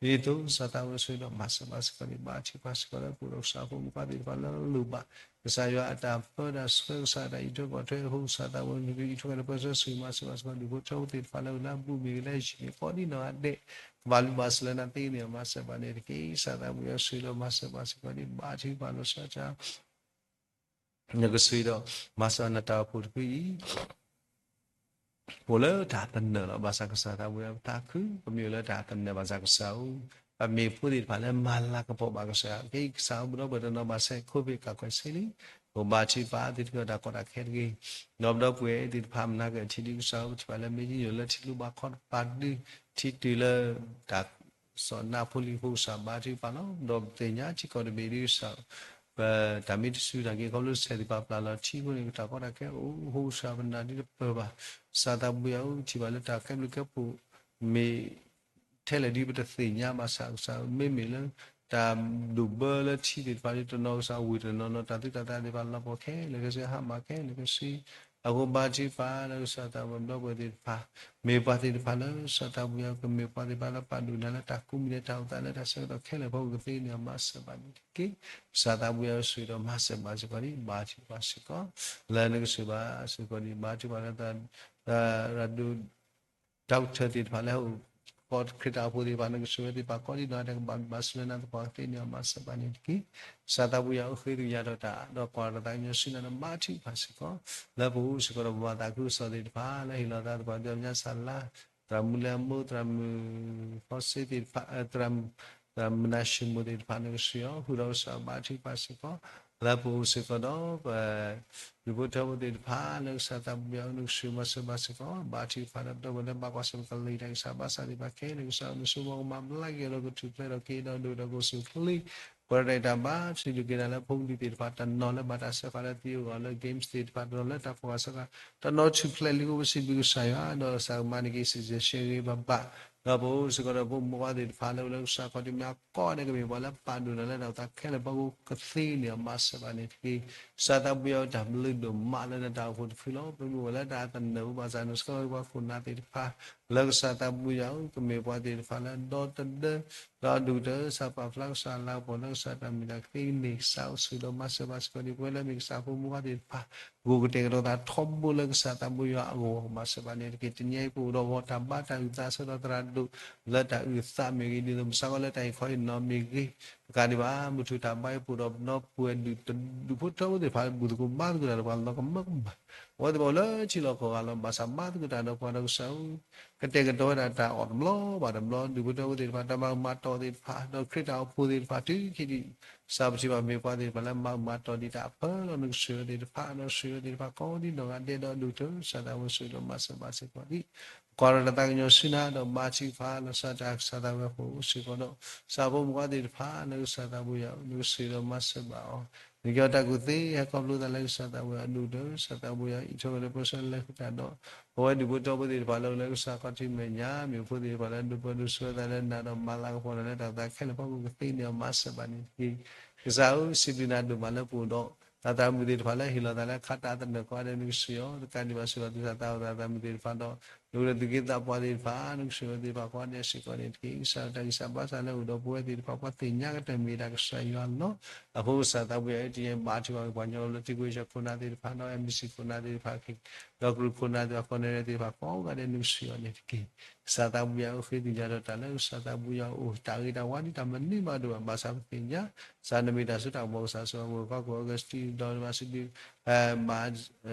အီၤ ဒ်သိးကစၢ်သးဝဲဆိၣ်ဂ့ၤဒီးမၤစၢၤဘၣ်စ့ၢ်ကီးဒ်ဘါထုကဖၣ်စ့ၢ်ကီးလၢ ပအိၣ်ဒီးကစၢ်ဖိမုၣ်ခွါသ့ၣ်တဖၣ်လၢလိၣ်ဘၣ် ကစၢ်ယွၤအတၢ်ပၢတၢ်ဆှၢ ကစၢ်တၢ်အံးထွဲကွၢ်ထွဲအဃိ ကစၢ်သးဝဲနကအံးထွဲကဒီးပၢဆှၢဆိၣ်ဂ့ၤမၤစၢၤဘၣ်စ့ၢ်ကီး ဒူၣ်ဖိထၢဖိသ့ၣ်တဖၣ်လၢအိၣ်လၢအဘူးမ့ၢ်ဂ့ၤ လၢယံၤမ့ၢ်ကီးဒ်နီၢ်ဂၤဒဲး ကဘၣ်လုၢ်ဘၣ်စၢၤလၢနၤသ့န့ၣ် မၤစၢၤဘၣ်န့ၣ်တက့ၢ်. ကစၢ်သးဝဲဆိၣ်ဂ့ၤဒီးမၤစၢၤဘၣ်စ့ၢ်ကီးဒ်ဘါထုကဖၣ်လီၤဆီဒၣ်တၢ် နကဆိၣ်ဂ့ၤဒီး မၤစၢၤနတၢ်အိၣ်ဖှိၣ်တဖုအံၤ အိၣ်လၢတၢ်သနၢၣ်လီၤ. ဘၣ်ဆၣ်ကစၢ်သးဝံၤ ပသးခု ပမ့ၢ်အိၣ်လၢတၢ်သနၢၣ် ဘၣ်ဆၣ်ကစၢ်ဧၢ, ပမ့ၢ်ဖိသ့ၣ်တဖၣ်လၢမၤလၤကပီၤဘၣ်ကစၢ် ကစၢ်ဧၢ ပဒီပုၢ်ဝဲၢ်တနီၤဘၣ်ဆၣ် COVID ကၢ်ကွဲးစ့လံ, ပဘါထုကဖၣ်သ့ၣ်တဖၣ်တၢ်ကီတၢ်ခဲတဂ့ၤ, ဒီးပဒီပုၢ်ဝဲၢ်သ့ၣ်တဖၣ်မနၤကထံၣ်ဒုးကစၢ်ဧၢ ပထံၣ်ဘၣ်လၢမ့ၢ်ယိယိာ်လၢထံကျိဘၣ်ခီတပၤဒုး ထံတုၤလၢတၢ် စီၤနၢဖိလံၤဖိကစၢ်ဘါထုကဖၣ်လီၤ. ဒီးပသ့ၣ်ညါထံကီၢ်တဘ့ၣ်ဒ်ကစၢ် ပတၢ်မ့ၢ်တစူၢ်တၢ်က့ၤခီဖျိဆဲးသ့ၣ်ပာ်ပျၢ်လီၤထံအဃိန့ၣ် တၢ်ကီတၢ်ခဲအိၣ်ဟိကစၢ်ပနၢ်ဒ်တပၢၢ်ဘၣ်. ကစၢ်သးပူၤယွၤဧၢ ထံၣ်ဘၣ်လၢတၢ်ကဲဘျုးကဲဖှိၣ် မ့ၢ်ထဲလဲၣ်ဒ်ပတသ့ၣ်ညါဘၣ်ဆၣ်ကစၢ် မ့မ့ၢ်လၢ တၢ်ဒိၣ်ဘၢလၢထံသ့ၣ်တဖၣ်ဒ်တနီၤကစၢ်ဝံၤတနီၤနီၤ တၢ်သုတၢ်သးသ့ၣ်တဖၣ်လီၤပှီၢ်ခဲလၢာ်ခဲဆ့ ဟါမၢ်ခဲလၢာ်ခဲဆ့ အဃိဘါထုကဖၣ်လၢကစၢ်သးဝံၣ်ဒီပုၢ်ဝဲၢ်သ့ၣ်တဖၣ်, မ့ၢ်ပှၤသ့ၣ်တဖၣ်လၢကစၢ်သးဝံၣ်အံၤ ကမ့ၢ်ပှၤသ့ၣ်တဖၣ်လၢပာ်ဒိၣ်နၤလၢတၢ်ကူၣ်မံၤလၢတၢ်အိၣ်သးလၢတၢ်ဆၢကတီၢ်ခဲလၢာ်အဖီခိၣ် ကသ့န့ၢ်အမၤစၢၤဘၣ်န့ၣ်တက့ၢ်. ကစၢ်သးဝံၣ်အံၤ ဆိၣ်ဂ့ၤဒီးမၤစၢၤဘၣ်စ့ၢ်ကီးန့ၣ် ဘါထုကဖၣ်စ့ၢ်ကီး, လၢနကဆိၣ်ဘၣ်စ့ၢ်ကီးန့ၣ် ဘါထုကဖၣ်လၢ ရၤဒိၣ် doctor သ့ၣ်တဖၣ်လၢဟီၣ်ခိၣ်ခရံာ်တၢ်အိၣ်ဖှိၣ်သ့ၣ်တဖၣ် နကဆိၣ်ဂ့ၤသ့ၣ်တဖၣ်ကိးဒံနီၢ်ဂၤဒဲး ကဘၣ်ဘျုးဘၣ်ဆိၣ်လၢနၤသပှၢ်ကသ့န့ၢ်အမၤစၢၤဘၣ်န့ၣ်တက့ၢ်. ကစၢ်သးဝံၣ်အံၤ ဃ့ထုကဖၣ်ယၤဒီးတၢ်ဒီးကွၢ်ဒီးသးကညီၤဆူနၤဒီးမၤထုကဖၣ်စ့ၢ်ကီး, လၢပအိၣ်စ့ၢ်ကီးဒီးပမၤသးခုကစီၣ်သ့ၣ်တဖၣ် လၢဟ့ၣ်လီၤသးသပှၢ်ကသ့အီၤညါစၢ်လါ, သရၣ်မုၣ်လၢအမိၢ် သရၣ်မုၣ်ဖီစ့သ့ၣ်တဖၣ် သရၣ်မုၣ်နၤၡ့မိၢ်သ့ၣ်တဖၣ် နကဆိၣ်ဂ့ၤအီၤ ဃုာ်ဒီးကစၢ်ဘါထုကဖၣ်စ့ၢ်ကီး, လၢပအိၣ်စ့ၢ်ကီးဒီး ဒူၣ်ဖိထၢဖိသ့ၣ်တဖၣ်လၢကစၢ်သးဝံၣ်အံၤ နကဆိၣ်ဂ့ၤမၤစၢၤဘၣ်စ့ၢ်ကီး, ဘါထုကဖၣ်ဒီးပဒီပုၢ်ဝဲၢ်လၢဘၣ်ကွၢ်ဆၢၣ်မဲာ်ကလံၤတၢ် ကစၢ်ဘါစၢ်သ့ၣ်တဖၣ်ခဲလၢာ် ကစၢ်နဆိကမိၣ်ကမၤဘျါက့ၤအီၤဒီးကထူၣ်ဖျဲးဒီးက့ၤဒီးဒိၣ်ဒီးကအိၣ်ဆူၣ်ချ့, ပှဲၤဒီးတၢ်ဘါထုကဖၣ်က့ၤနၤလၢဖိကလံၤသ့ၣ်တဖၣ် တနီၤလၢဘၣ်တၢ်စၢဃာ်လၢသံအဂီၢ်လၢ games သ့ၣ်တဖၣ် တနီၤလၢတၢ်ဖီၣ်ဃာ်စၢဃာ် တနီၤထူၣ်ဖျဲးလံ ကအိၣ်ပစံးဘျုးကစၢ်ယွၤ ဒီးကစၢ်ကမၤန့ၢ်က့ၤ စံးစဲးရှဲဂ့ၤဘၣ်ဘၣ်, ဒီးပအိၣ်စ့ၢ်ကီးဒီးဖိမုၣ်ဖိခွါသ့ၣ်တဖၣ်လၢအိၣ်လၢကစၢ်ခီၣ်ထံးမဲာ်ညါကိးဂၤဒဲး ကမ့ၢ်ပှၤလၢပာ်ဒိၣ်နၤလၢတၢ်အိၣ်သးခဲလၢာ်အဖီခိၣ် ကသ့န့ၢ်အမၤစၢၤဘၣ်န့ၣ်တက့ၢ်. ကစၢ်သးဝံၣ်အံၤ တၢ်ဘျုးဒိၣ်မးလၢနတၢ်အိၣ်ဖှိၣ်တဖုလီၤ. ပမ့ၢ်အိၣ်ဝဲလၢတၢ်သနၢၣ် ပဘၣ်ဆၣ် နဆှၢပှၤခိၣ်နၢ်သ့ၣ်တဖၣ် လၢကစၢ်သးဝံၣ်အံၤ ကမ့ၢ်ပှၤသ့ၣ်တဖၣ်လၢဒီတဒၢ ဒီးအဒိၣ်ကတၢၢ် ကစၢ်ပာ်ဖျါကစၢ်လၤကပီၤလၢကစၢ်တၢ်မုာ်တၢ်ခုၣ်န့ၣ် ကစၢ်အိၣ်ဆိၣ်ဒီးမၤစၢၤဘၣ်စ့ၢ်ကီးန့ၣ် ပဝဲလၢမ့ၢ်ကစၢ်ဖိမုၣ်ဖိခွါသ့ၣ်တဖၣ် ဂိၢ်ကတဲာ်ကတီၤသးထီဘိလၢကစၢ်သးဝံၣ်အံၤအဂီၢ် မၤစၢၤဘၣ်န့ၣ်တက့ၢ်. တနံၤအံၤပအိၣ်ဒီးဂီၤတၢ်ဘါတၢ်အုၣ်သးဆၢဒီးသရၣ်ဒိၣ် လၢတၢ်အုၣ်သးမ့ၢ်ဂ့ၤ ဒ်သိးပစးကီးလၢတၢ်ဟ့ၣ်ခီဟ့ၣ်နီၤမ့ၢ်ဂ့ၤ တကးဒံးဘၣ် မုၢ်ထူၣ်တၢ်ဘါအံၤ ပအိၣ်ဒီးပဒီပုၢ်ဝဲၢ်ဒူၣ်ဖိထၢဖိသ့ၣ်တဖၣ် ဘူၣ်သကိးဘါသကိးတၢ်ဒီးပှၤလီၤကမၢကမၣ်, အဝဲသ့ၣ်တဖၣ်အိၣ်လၢထံလီၢ်ကီၢ်ဂၤလီၤ. ဘၣ်ဆၣ်မၤသကိးတၢ်ဒီးပှၤဒီးကစၢ်ဧၢ ကတဲာ်ကတီၤဝဲဒၣ်တၢ်အီၣ်တဘျီဘၣ်တဘျီ ဒူၣ်ဖိထၢဖိသ့ၣ်တဖၣ် တၢ်မၤမၤတီၢ်သ့ၣ်တဖၣ် ဒီးခရံာ်တၢ်အိၣ်ဖှိၣ်သ့ၣ်တဖၣ် တုၤခံဒံး ကစၢ်ပထံၣ်ဘၣ်မ့ၢ်ပှၤသ့ၣ်တဖၣ်လၢမၤမၤတီၢ်ဒံးတၢ်အဖၢလီၤ နကဆိၣ်ဂ့ၤသ့ၣ်တဖၣ် ဒီးဆိၣ်ဂ့ၤသ့ၣ်တဖၣ်ကိးဒ်နီၢ်ဂၤဒဲးဒီးဒိၣ်ကတၢၢ် ကစၢ်သးဝံၣ်ဆိၣ်ဂ့ၤဒီးမၤစၢၤဘၣ်စ့ၢ်ကီးဒံး ကွၢ်ဒီးတၢ်သးကညီၤဆူနၤဒီးဘါထုကဖၣ်လီၤ ကစၢ်တၢ်ကစၢ်သးဝံၣ်အဃိ အိၣ်စ့ၢ်ကီးဒီး ကစၢ်ဖိမုၣ်ဖိခွါသ့ၣ်တဖၣ်လၢကစၢ်သးဝံၣ်အံၤ နကဆိၣ်ဂ့ၤဒီးမၤစၢၤဘၣ်စ့ၢ်ကီးအီၤ, နကဲအီၤတၢ်ကူၣ်သ့ ဟဲခီဖျိသးလၢကစၢ်သးဝံၣ်အဒိၣ်ကတၢၢ် ကစၢ်သးဝံၣ်အံၤ အံးထွဲဝဲလၢပၢဆှၢလၢဃုာ်တၢ်ဒီး ပဝဲဒူၣ်ဖိထၢဖိသ့ၣ်တဖၣ်လၢအိၣ်လၢကစၢ်ခီၣ်ထံးမဲာ်ညါ မ့ၢ်ဖိသ့ၣ်တဖၣ်လၢဒိၣ်ပှဲၤဒိၣ်ဆိးသးလၢနၤဒီးမၤလၤကပီၤနၤလၢတၢ်အိၣ်သးခဲလၢာ်အဖီခိၣ် ကသ့န့ၢ်အီၤမၤစၢၤဘၣ်န့ၣ်တက့ၢ်. ကစၢ်ဧၢ စံးဘျုးနၤဒိၣ်မးလၢပအိၣ်ဒီး သးသရၣ်မုၣ်သ့ၣ်တဖၣ်လၢဟ့ၣ်လီၤသးလၢခါတၢ်သနၢၣ်ကိးဂၤဒဲး နကဆိၣ်ဂ့ၤအီၤ တကးဒံးဘၣ် ဆိၣ်ဂ့ၤအီၤသုသးသးအိၣ်သးသရၣ်မုၣ်သ့ၣ်တဖၣ်ဒီး နကအိၣ်ဒီးသုးက့သးပှၢ်သ့ၣ်တဖၣ် နကဆိၣ်ဂ့ၤအီၤသ့ၣ်တဖၣ်ကိးဂၤဒဲးစ့ၢ်ကီးန့ၣ်တက့ၢ်. ကစၢ်တၢ်ဂံၢ်စၢ်ဘါစၢ်လၢအိၣ်ဒီးပဝဲသ့ၣ်တဖၣ် ပှၤသ့ၣ်ညါကတၢၢ်မ့ၢ်ဒၣ်ကစၢ်ယွၤလီၤ. အဃိကစၢ်သးဝံၣ်အံၤ တနံၤအံၤဘါထုကဖၣ်က့ၤပှၤကညီလၢထံခဝ့ၡၢၣ်ခိၣ်နၢ်သ့ၣ်တဖၣ်ဒီး MBC ခိၣ်နၢ်သ့ၣ်တဖၣ် ဒီးကရူၢ်ခိၣ်နၢ်သ့ၣ်တဖၣ် ကီၢ်နဲၣ်ရဲသ့ၣ်တဖၣ်ကိးဂၤဒဲး နကဆိၣ်ဂ့ၤအီၤန့ၣ်တက့ၢ်. ကစၢ်သးဝံၣ်အံၤ ဃ့ထုကဖၣ်ဒီးတၢ်လၢကစၢ်သးဝံၣ်အံၤအိၣ် တၢ်ဂ့ၤတၢ်ဝါဒ်တၢ်မနုၤမးဒိၣ်ဘၣ် ဘၣ်ဆၣ်ပသ့ၣ်ညါ ကစၢ်နမ့ၢ်တၢ်စိတၢ်ကမီၤကစၢ် စီၤပၤမုၣ်ကီၢ်ခိၣ် Augustine ဒီးမၤစံးဒုး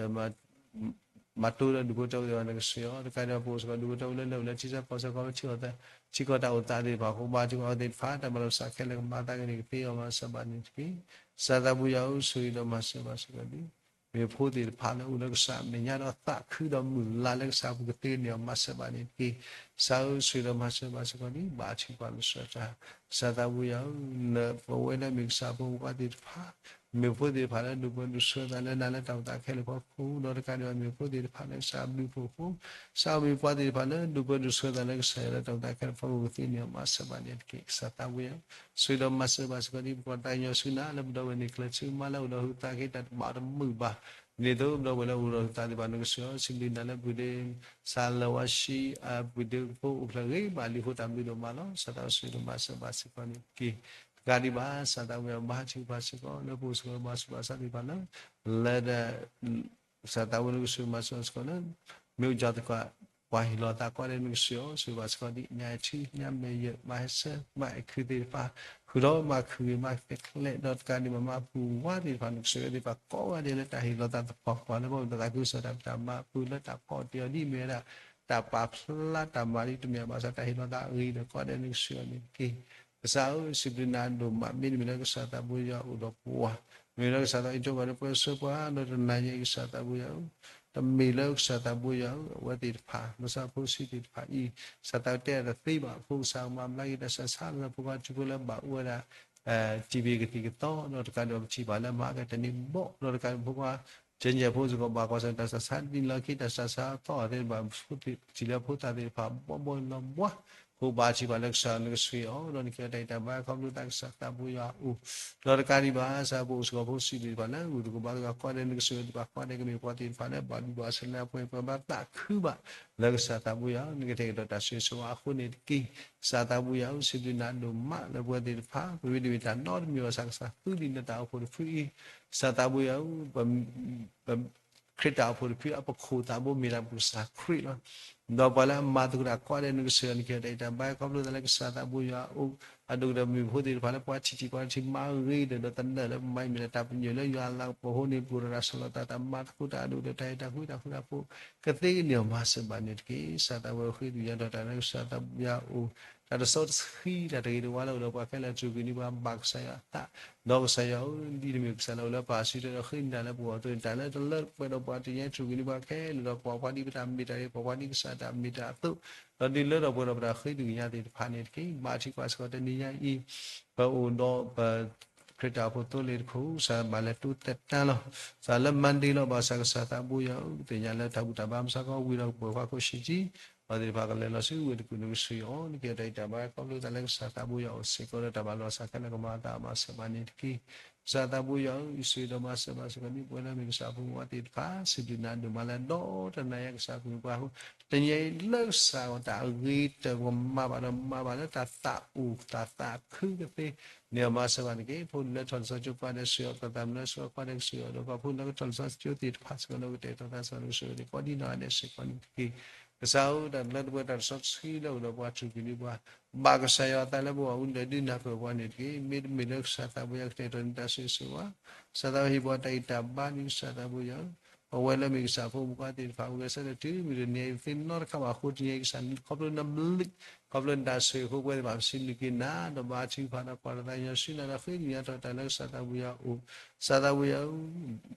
မၤတိၢ်ဒီးဒူၣ်ဖိထၢဖိသ့ၣ်တဖၣ် နကဆိၣ်ဂ့ၤအီၤ တကးဒံးဘၣ် ပအိၣ်စ့ၢ်ကီးဒူၣ်ဖိထၢဖိလၢလဲၤအိၣ်လၢထံဆၢကီၢ်ဆၢ ကီၢ်ပထံၣ်အီၤ ထံကီၢ်တၢ်အိၣ်သးသ့ၣ်တဖၣ်အဃိ ဘါထုကဖၣ်အဝဲသ့ၣ်တဖၣ် တၢ်မၤလီၤစၢ်ခဲလၢာ်ကမၤသးကန့ၢ် ကသ့အီၤမၤစၢၤဘၣ်န့ၣ်တက့ၢ်. ကစၢ်သးဝံၣ်အံၤ ဆိၣ်ဂ့ၤဒီးမၤစၢၤဘၣ်စ့ၢ်ကီးဒံး မ့ၢ်ဖိသ့ၣ်တဖၣ်လၢအိၣ်လၢကစၢ်မဲာ်ညါဒီးသးခုဒီးမုၢ်လၢ်လၢကစၢ်ပူၤ ကသ့န့ၢ်အီၤမၤစၢၤဘၣ်န့ၣ်တက့ၢ်. ကစၢ်ဧၢ ဆိၣ်ဂ့ၤဒီးမၤစၢၤဘၣ်စ့ၢ်ကီးဒံး ဘါထုကဖၣ်လီၤစၢၤတၢ် ကစၢ်သးဝံၣ်အံၤ ပဝဲလၢမ့ၢ်ကစၢ်ဖိမုၣ်ဖိခွါသ့ၣ်တဖၣ် မ့ၢ်ဖိသ့ၣ်တဖၣ်လၢဒိၣ်ပှဲၤဒိၣ်ဆိးသးလၢနၤလၢတၢ်အိၣ်သးခဲလၢာ်အဖီခိၣ် ဒီးတကးဒံးဘၣ် မ့ၢ်ဖိသ့ၣ်တဖၣ်လၢကစၢ်အဘျုးအဖှိၣ်အဃိ ကစၢ်ဧၢ မ့ၢ်ပှၤသ့ၣ်တဖၣ်လၢဒိၣ်ပှဲၤဒိၣ်ဆိးသးလၢကစၢ်ယွၤလၢတၢ်အိၣ်သးခဲလၢာ်အဖီခိၣ် ကသ့န့ၢ်အီၤမၤစၢၤဘၣ်န့ၣ်တက့ၢ်. ကစၢ်သးဝံၣ်အံၤ ဆိၣ်ဂ့ၤဒီးမၤစၢၤဘၣ်စ့ၢ်ကီးဒံး ပကီၢ်တၢ်ကညီၤဆူနၤလၢပဒီပုၢ်ဝဲၢ်န့ၣ် ကျဲးစၢးမၤလၢအိၣ်ဒီးဟုးသးက့ၤတၢ်တဘၣ်တမုာ်ဘၣ် ဒ်သိးပဒီပုၢ်ဝဲၢ်လၢအိၣ်ဒီးဟုးသးသ့ၣ်တဖၣ် နကဆိၣ်ဂ့ၤအီၤ စံးဘျုးနၤလၢပူၤဒ့ ဆၣ်လၢၤဝါဆှံ အပူၤဒ့ဖိအိၣ်ဖျဲၣ်ဂ့ၤဘၣ်လံအဃိ တၢ်ဘျုးဒိၣ်မးလီၤ. ကစၢ်သးဝံၣ်ဆိၣ်ဂ့ၤဒီးမၤစၢၤဘၣ်စ့ၢ်ကီးန့ၣ်တက့ၢ်. တကးဒံးဘၣ် ကစၢ်သးဝံၣ်အံၤ ဘါထုကဖၣ်စ့ၢ်ကီး လၢပအိၣ်စ့ၢ်ကီး ဘါဆူးဘၣ်ဆါသ့ၣ်တဖၣ်လၢ လၢ ကစၢ်သးဝံၣ်နကဆိၣ်ဂ့ၤမၤစၢၤစ့ၢ်ကီးလၢ မ့ၢ်အိၣ်ကၠီၤသကိး ပှၤဟ့ၣ်လီၤသးကိးဂၤဒဲး နကဆိၣ်ဂ့ၤအီၤ ဆိၣ်ဂ့ၤဘၣ်စ့ၢ်ကီးဒံး ညၣ်အထံ ညၣ်မဲာ်ယဲၢ် မၤဟဲဆၢ မၤအဲၣ်ခုသ့ၣ်တဖၣ် ဃုာ်ဒီးမၤခုၣ်ဂ့ၤ မၤဃဲၤကျဲဒီးတကးဒံးဘၣ် မၤပူၤဝါသ့ၣ်တဖၣ် နကဆိၣ်ဂ့ၤသ့ၣ်တဖၣ်ကိးဂၤဒဲးလၢတၢ်ဟ့ၣ်လီၤသးသပှၢ်ပှၢ်လၢပှၤမတၤသးခုကစီၣ်တၢ်မၤပူၤလၢတၢ်ဖီၣ်တ့ၢ်အီၤဒ်မ့ၢ်ဝဲဒၣ် တၢ်ပာ်ဖျါတၢ်မၤဒ်တမ့ၢ်ဘၣ်ဆၣ် တၢ်ဟ့ၣ်လီၤသးအဂ့ၤဒီးကိးဂၤဒဲး နကဆိၣ်ဂ့ၤအီၤန့ၣ်တက့ၢ်. ကစၢ်ဧၢ စံးဘျုးနၤဒိၣ်မး မ့တမ့ၢ်လၢကစၢ်သးဘိယွၤအိၣ်ဒီးပှၤ မ့ၢ်လၢကစၢ်သးအံးထွဲပှၤလၢပၢဆှၢပှၤဒီးတနၤညါအံၤ ကစၢ်သးဘိယွၤဧၢ တမ့ၢ်လၢကစၢ်သးဘိယွၤဧၢ အဝဲသ့ၣ်တဖၣ် လီၤစၢ်ဖိဆံးသ့ၣ်တဖၣ်အံၤ ကစၢ်သးတဲအတသ့ဘၣ်အဃိ ကစၢ်ကမၤဘျါက့ၤတၢ်ဆၢဆါလၢဖိခွါထူဖိလၢဘၣ်အိၣ်ဝဲဒၣ် တံၤဘ့ၣ်ကသံၣ်ကသီ ဒီးတကးဒံးဘၣ်ပထံၣ်ဘၣ်လၢမၤကတၢၢ်န့ၣ်ဘီၣ် ဒီးတကးဒံးဘၣ်ဖိခွါ ကဲညဲၣ်ဖိစ့ၢ်ကီး ဘၣ်ကွၢ်ဆၢၣ်တၢ်ဆၢဆါဒ်န့ၣ်လီၤ ခံတၢ်ဆၢဆါသီအီၤသ့ၣ်တဖၣ် ပထံၣ်လၢဖိသၣ်သ့ၣ်တဖၣ် ဘီဘီလီၤဘှါ ဖိဘါထုကဖၣ်လၢကစၢ်နကဆိၣ်ဂ့ၤအီၤ ဒီးနကဟ့ၣ်အီၤတၢ်အံးတၢ်ဘါ ခီဖျိသးကစၢ်သးဘိယွၤအအိၣ်, ဒီးတကးဒံးဘၣ် ကစၢ်ပအိၣ်စ့ၢ်ကီးဖိဆံးဒံးတဖၣ်လၢ ဂုၢ်တကဘၣ်သဂၢၢ် ကွၢ်ဒဲးနကဆိၣ်ဂ့ၤသ့ၣ်တဖၣ် ကွၢ်ဒဲးကမ့ၢ်ပှၤသ့ၣ်တဖၣ်လၢ ဘၣ်ဒူဘၣ်ဆၢလၢအပှဲၤပှဲၤဘၣ်သးခုဘၣ် လၢကစၢ်သးဘိယွၤ နကဟ့ၣ်ကဒီးတၢ်ဆိၣ်ဂ့ၤဆိၣ်ဝါအဃိန့ၣ်တက့ၢ်. ကစၢ်သးဘိယွၤဧၢ စံးဘျုးနၤဒိၣ်မးလၢပဝဲသ့ၣ်တဖၣ် ပမ့တမ့ၢ်တၢ်နီတမံၤဘၣ် ကစၢ်ကစၢ်သူဒံးနတၢ်အိၣ်ဖှိၣ်တဖုအံၤ, ကစၢ်သးဘိယွၤဧၢ ပ ခရံာ်တၢ်အိၣ်ဖှိၣ်တဖုအပခိၣ်သးဘိမ့ၢ်ဒၣ်ပကစၢ်ခရံာ်လီၤ. ဒီးပှၤလၢအမၤသကိးတၢ် ကွၢ်ဒဲးနကဆိၣ်ဂ့ၤ နကဟ့ၣ်အီၤတၢ်အံးတၢ်ဘါ ခီဖျိသးလၢကစၢ်သးဘိယွၤအအိၣ်, အဒိၣ်ကတၢၢ်မ့ၢ်ဖိသ့ၣ်တဖၣ်လၢပှၤထံၣ်ထံၣ်ပှၤထံၣ်မၤဂ့ၤဒီး ဒီးသနၢၣ်လၢပမၤအံၤမ့ၢ်ဒၣ်တၢ်ပညိၣ်လၢယွၤအလၤကပီၤအဃိန့ၣ် ပကိးဒီးတၢ်ဆီၣ်လီၤသး တၢ်မၤသကိးတၢ်အဒိၣ်ကတၢၢ် တၢ်အဲၣ်တၢ်ကွံတၢ်ဃူတၢ်ဖိး ကသ့ကန့ၢ်အီၤမၤစၢၤဘၣ်န့ၣ်တက့ၢ်. ကစၢ်သးဘိယွၤဃ့ထုးက့ၤဒီးတၢ်လၢကစၢ်သးဘိယွၤအအိၣ် တၢ်တစီတဆှံ တၢ်တဂ့ၤတဝါလၢအအိၣ်ဒီးပှၤခဲလၢာ် စူၢ်က့ၤန့ၢ်ပှၤ ဘၣ်ကစၢ်ယွၤအသး, ဒီးကစၢ်ယွၤဧၢ ဒ်တမ့ၢ်ကစၢ်လၢအအိၣ်လၢပၢ်စုထွဲဒီးဃ့န့ၢ်တၢ်လၢပဂီၢ်အသိးန့ၣ် တၢ်လၢတလၢပှဲၤဒီးပှၤတနံၤအံၤ စူၢ်က့ၤန့ၢ်ပှၤခဲလၢာ်ဒီး ကွၢ်ပှၤဒ်ပတၢ်မ့ၢ်တၢ်ဂ့ၤ ကွၢ်ပှၤဒ်ကစၢ်တၢ်မ့ၢ်တၢ်အသိး, ဒီးဒ်လၢဒီးပှဲၤဒီးပတၢ်ဃ့ထုးက့ၤညါသ့ၣ်တဖၣ်န့ၣ်တက့ၢ်. ဘါထုကဖၣ်စ့ၢ်ကီးတနံၤညါအံၤ ပအိၣ်ဒီးပ ခရံာ်တၢ်အိၣ်ဖှိၣ်သိလ့ၣ်တခိၣ် ကစၢ်ဘၣ်လဲၤတိသတးလီၤ. ကစၢ်လၢ Monday လီၤ ဘၣ်ဆၣ်ကစၢ်သးဘိယွၤဧၢ ပသ့ၣ်ညါလၢတၢ်ဘူၣ်တၢ်ဘါမုၢ်ဆါခီဝံၤဒီးကပၢၤခွါခိၣ်ဆံးကၠံ ပှၤသ့ၣ်တဖၣ်ကလဲၤလီၤဆူဝ့ၢ်တကူၣ် နကဆိၣ်ဂ့ၤအီၤ နကဟ့ၣ်အီၤတၢ်အံးတၢ်ဘါ ခီဖျိသးလၢကစၢ်သးဘိယွၤအအိၣ်စ့ၢ်ကီးဒီး တၢ်ဘၣ်လိာ်အသးခဲလၢာ်ကမၤအသးမၤစၢၤဘၣ်န့ၣ်တက့ၢ်. ကစၢ်သးဘိယွၤဧၢ ယဆိၣ်ဂ့ၤဒီးမၤစၢၤဘၣ်စ့ၢ်ကီး ဒ်ပဝဲလၢမ့ၢ်ကစၢ်ဖိမုၣ်ဖိခွါသ့ၣ်တဖၣ် စံးဘျုးနၤဒိၣ်မးလၢဒီတနၤအံၤ ကစၢ်ပူၤပှၤအဃိ တနံၤအံၤလၢကစၢ်အတၢ်အဂ့ၤတၢ်ကမၣ်ဘၣ်ဒီးမၤဘၣ်လၢတၢ်သးအိၣ်တၢ်သးခုကသ့ န့ၢ်အီၤမၤစၢၤဘၣ်န့ၣ်တက့ၢ်. ဖိလၢထီၣ်လံာ်စီဆှံကၠိ ကွၢ်ဒဲးဆိၣ်ဂ့ၤအီၤ ကသးမုၢ်လၢဆိၣ်ဂ့ၤ ကွၢ်ဒဲးကဆိၣ်ဂ့ၤအီၤဒီး ပှၤဖိလၢကထီၣ်လံာ်စီဆှံကၠိသ့ၣ်တဖၣ်စ့ၢ်ကီး နကတဲာ်ကတီၤသးစ့ၢ်ကီး နကဒဲးကီးဒ်နီၢ်ဂၤဒဲးစ့ၢ်ကီးန့ၣ်တက့ၢ်. ကစၢ်ဧၢ တၢ်လၢတပှဲၤ တၢ်တစီတဆှံလၢအအိၣ်ဒီးပှၤ စူၢ်က့ၤန့ၢ်ပှၤ ဘၣ်ကစၢ်ယွၤအသးလၢပဂီၢ်အူဒၢးဒုးနၢ်ပၢၢ်ပှၤန့ၣ်တက့ၢ်. မ့တမ့ၢ်လၢကစၢ်သးဘိယွၤကတဲာ်ကတီၤန့ၢ်တၢ်ဆိၣ်ဂ့ၤဆိၣ်ဝါ ကစၢ်သးဘိဟ့ၣ်ပှၤတၢ်အံးတၢ်ဘါန့ၣ် ကစၢ်သးဘိယွၤဧၢ ပဝဲလၢမ့ၢ်ကစၢ်ဖိမုၣ်ဖိခွါသ့ၣ်တဖၣ် ပဂဲၤဆၢထၢၣ်တုၤမ့ၢ်တနံၤအံၤသ့နီတခါဘၣ်အဃိ တနံၤအံၤကစၢ် ခီဖျိနဘျုး ခီဖျိနတၢ်ဆိၣ်ဂ့ၤအဃိ ပဝဲသ့ၣ်တဖၣ်ပစံးဘျုးက့ၤနၤ ဒီးဘါထုကဖၣ်ဒီးကွၢ်လီၤသးကညီၤဆူနၤဒီးဃ့ကညးထီၣ်တၢ်လၢကစၢ်သးဘိယွၤအအိၣ် ကစၢ်သးဘိယွၤဧၢ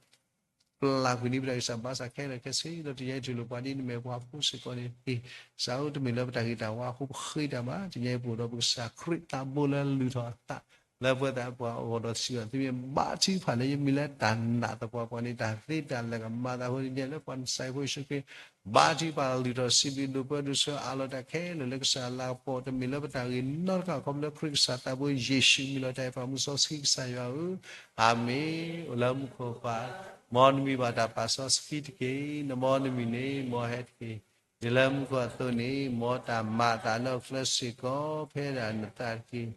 ပျၢ်ကွံာ်န့ၢ်ပတၢ်ဂံၢ်စၢ်ဘါစၢ် ခဲလၢာ်ခဲဆ့ ဒီးတနံၤအံၤတူၢ်လိာ်ပှၤဒ်နမ့ၢ်ပှၤဖိစ့ၢ်ကီးန့ၣ်တက့ၢ်. ကစၢ်ဧၢ တမ့ၢ်လၢပတၢ်ဂ့ၤတၢ်ဝါအဃိပဃ့တၢ်ဘၣ်. တနံၤအံၤပအိၣ်ဒီးပကစၢ်ခရံာ်သးဘိလၢအလုၢ်ထီၣ်အသး လၢပဝဲသ့ၣ်ပှၤအဂီၢ်ဒီးစံးဘၣ်သုမ့ၢ်ဘါထုကဖၣ်လၢယမံၤလၢတၢ်နာ်သပှၢ်ပှၢ်န့ၣ် တၢ်သ့တၢ်လၢာ်ကမၤသးအဃိန့ၣ် တနံၤအံၤလၢပှၤနစၢ်ဖိယ့ၣ်ၡူးခရံာ် ဘါထုကဖၣ်လုၢ်ထီၣ်စံးဘျုးဒိးပၢဒိးဆှၢအးလီၤတၢ်ခဲလၢာ် လၢကစၢ်အလၤကပီၤ တမ့ၢ်လၢပတၢ်ဂ့ၤနီတခါ ခီဖျိလၢခရံာ်ကစၢ်သးဘိယ့ၣ်ၡူးမံၤလီၤတၢ်အံၤ ပာ်မူစီဆှံကစၢ်ယွၤဧၢ အၤမ့ၣ်. အိၣ်လၢမူခိၣ်ပၢ် မ်နမံၤဘၣ်တၢ်ပာ်စီဆှံတက့ၢ်. နမ်နမံၤန့ၣ် မ်ဟဲတက့ၢ်. ဒ်လၢမူခိၣ်အသိးန့ၣ် မ်တၢ်မၤအသးလၢအအိၣ်ဖျဲၣ်စ့ၢ်ကီး ဖဲဒၣ်နသးတက့ၢ်.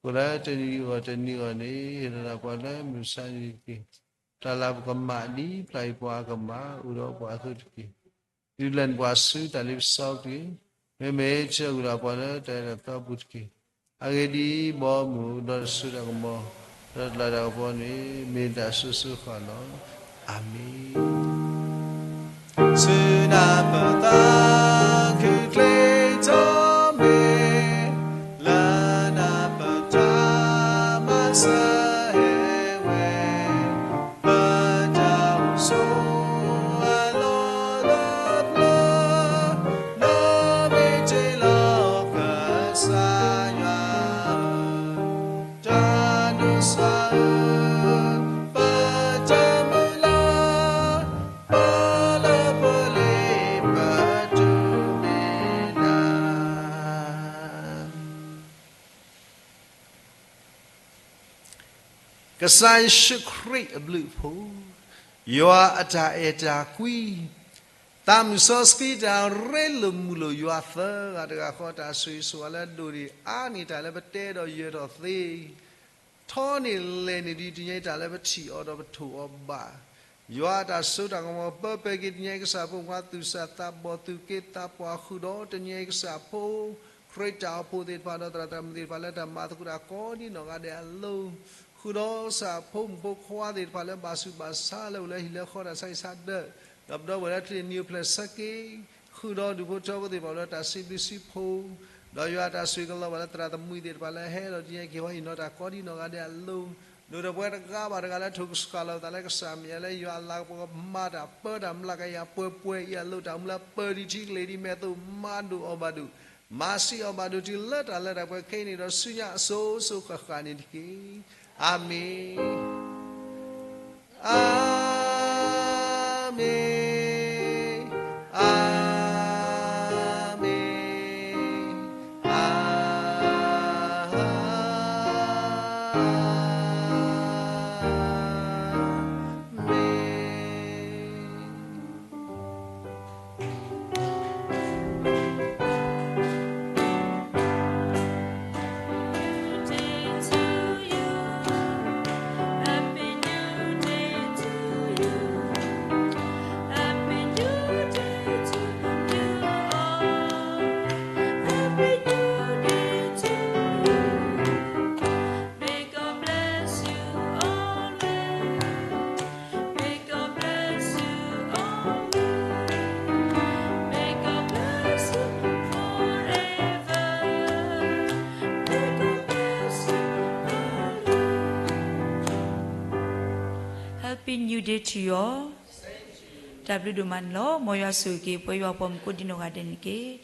အိၣ်လၢတနံၤအဂီၢ်တနံၤအဂီၢ်န့ၣ် ဟ့ၣ်လီၤသးပှၤလၢမုၢ်မဆါတနံၤတက့ၢ်. တၢ်လၢပကမၣ်ဒ်ပျၢ်ယပှၤအကမၣ် အိၣ်ဒီးပှၤအသိးတက့ၢ်. ဒုးလၢနပှၤဆူတၢ်လ့ပစီတက့ၢ်. မ့မ့ၢ်ဆၢကဒီးပှၤလၢတၢ်အဲၣ်တၢ်သီပူၤတက့ၢ်. အဂ့ၢ်ဒ်အံၤ, ဘီမုၢ်ဒီးတၢ်စိတၢ်ကမီၤ ဒီးတၢ်လၤတၢ်ကပီၤန့ၣ် မ့ၢ်တၢ်စိၤစိၤဃၣ်ဃၣ်လီၤ. အၤမ့ၣ်. ဆူနၢ်ပၢၢ်သးခုချ့ထီၣ်မ့ၢ် လၢနၢ်ပၢၢ်တၢ်မၤစၢၤဟဲဝဲ ပတၢ်အိၣ်ဆိးအလီၢ်လၢပျၢၤ ဒီးမ့ၢ်တ့ၢ်လီၤကစၢ်ယွၤဧၢ, တၢ်ဒိးစၢ်ဧၢ, ပတၢ်မုၢ်လၢ် ပလၢပှဲၤလံ ပတုၤမ့ၢ်နၤ ကစၢ်ယ့ၣ်ၡူးခရံာ်အဘျုးအဖှိၣ်, ယွၤအတၢ်အဲၣ်တၢ်ကွံ, သးမုၢ်စီဆှံတၢ်ရ့လိာ်မုာ်လိာ်ယွၤသၢဂၤတဂၤဃီ တၢ်ဆိၣ်ဂ့ၤဆိၣ်ဝါလၢအဒိၣ်န့ၢ်အါန့ၢ်တၢ်လၢပတဲဒီးယၢၤထီၣ်သ့ ထီန့ၢ်လဲၢ်န့ၢ်ဒံးတနံၤအံၤ တၢ်လၢပထံၣ်အီၤဒီးပထိၣ်အီၤဘၣ်. ယွၤအတၢ်စိတၢ်ကမီၤ ပၢပှဲၤက့ၤတနံၤအံၤ ကစၢ်ဖိမုၣ်ဖိခွါ သူၣ်စၢ်သးဘီၣ် သူၣ်က့သးပှၢ် ဃုာ်ဒီးတနံၤအံၤ ကစၢ်ဖိ ခရံာ်တၢ်အိၣ်ဖှိၣ်သ့ၣ်တဖၣ် ဒီးသရၣ်သရၣ်မုၣ်သ့ၣ်တဖၣ် လၢတၢ်မၤသကိးတၢ်ကိးဒ်နီၢ်ဂၤဒဲးအလိၤ, ဃုာ်ဒီးကစၢ်ဖိမုၣ်ဖိခွါသ့ၣ်တဖၣ်လၢဘၣ်ဆူးဘၣ်ဆါလၢအိၣ်လၢဟံၣ်လၢဃီ တၢ်ဆါဟံၣ်ဆါဒၢး, ဒီးပဒီပုၢ်ဝဲၢ်လၢချ့နံၤအိၣ်ဖျဲၣ်ဆၢက့ၤ ဃုာ်ဒီးဒူၣ်ဖိထၢဖိသ့ၣ်တဖၣ်လၢတၢ်စံးဘျုးစံးဖှိၣ်, ဒီးယွၤအတၢ်ဆိၣ်ဂ့ၤကလီၤဘၣ်လၢသရၣ်သမုၣ်သ့ၣ်တဖၣ်လၢဟဲဒီးတနံၤအံၤက့ၤဟီဟ့ၣ်နီၤတၢ်ကိးဒ်နီၢ်ဂၤဒဲးအလိၤ, ဒိၣ်ဒီးပဝဲတဂၤဘၣ်တဂၤလၢထိၣ်ကစှၤလီၤပသးလၢကစၢ်မဲာ်ညါလၢယွၤအလၤကပီၤ ကမၤတၢ်ပၢတၢ်မျးကယၤပှဲၤပှဲၤအံၤအလိၤ တၢ်မူလၢပၢဒံးထံကလဲၤဒံး မဲာ်သိးမၤဒိၣ်အီၤဘၣ်ဒိၣ်, မၤဆံးအီၤဘၣ်ဒိၣ်တုၤလၢတၢ်လၢတၢ်ပှဲၤခဲအံၤန့ၣ်ဒီး ဆူညါအစိၤစိၤဃၣ်ဃၣ်န့ၣ်တက့ၢ်. အၤမ့ၣ်, အၤမ့ၣ်, အၤမ့ၣ်, အၤ Happy New Day to you all. တၢ်ဘျုးဒိၣ်မးန့ၣ်လီၤ. မ်ယွၤဆိၣ်ဂ့ၤက့ၤ ပဝဲယွၤပိာ်မုၣ်ကိးဒံနီၢ်ဂၤဒဲးန့ၣ်တက့ၢ်.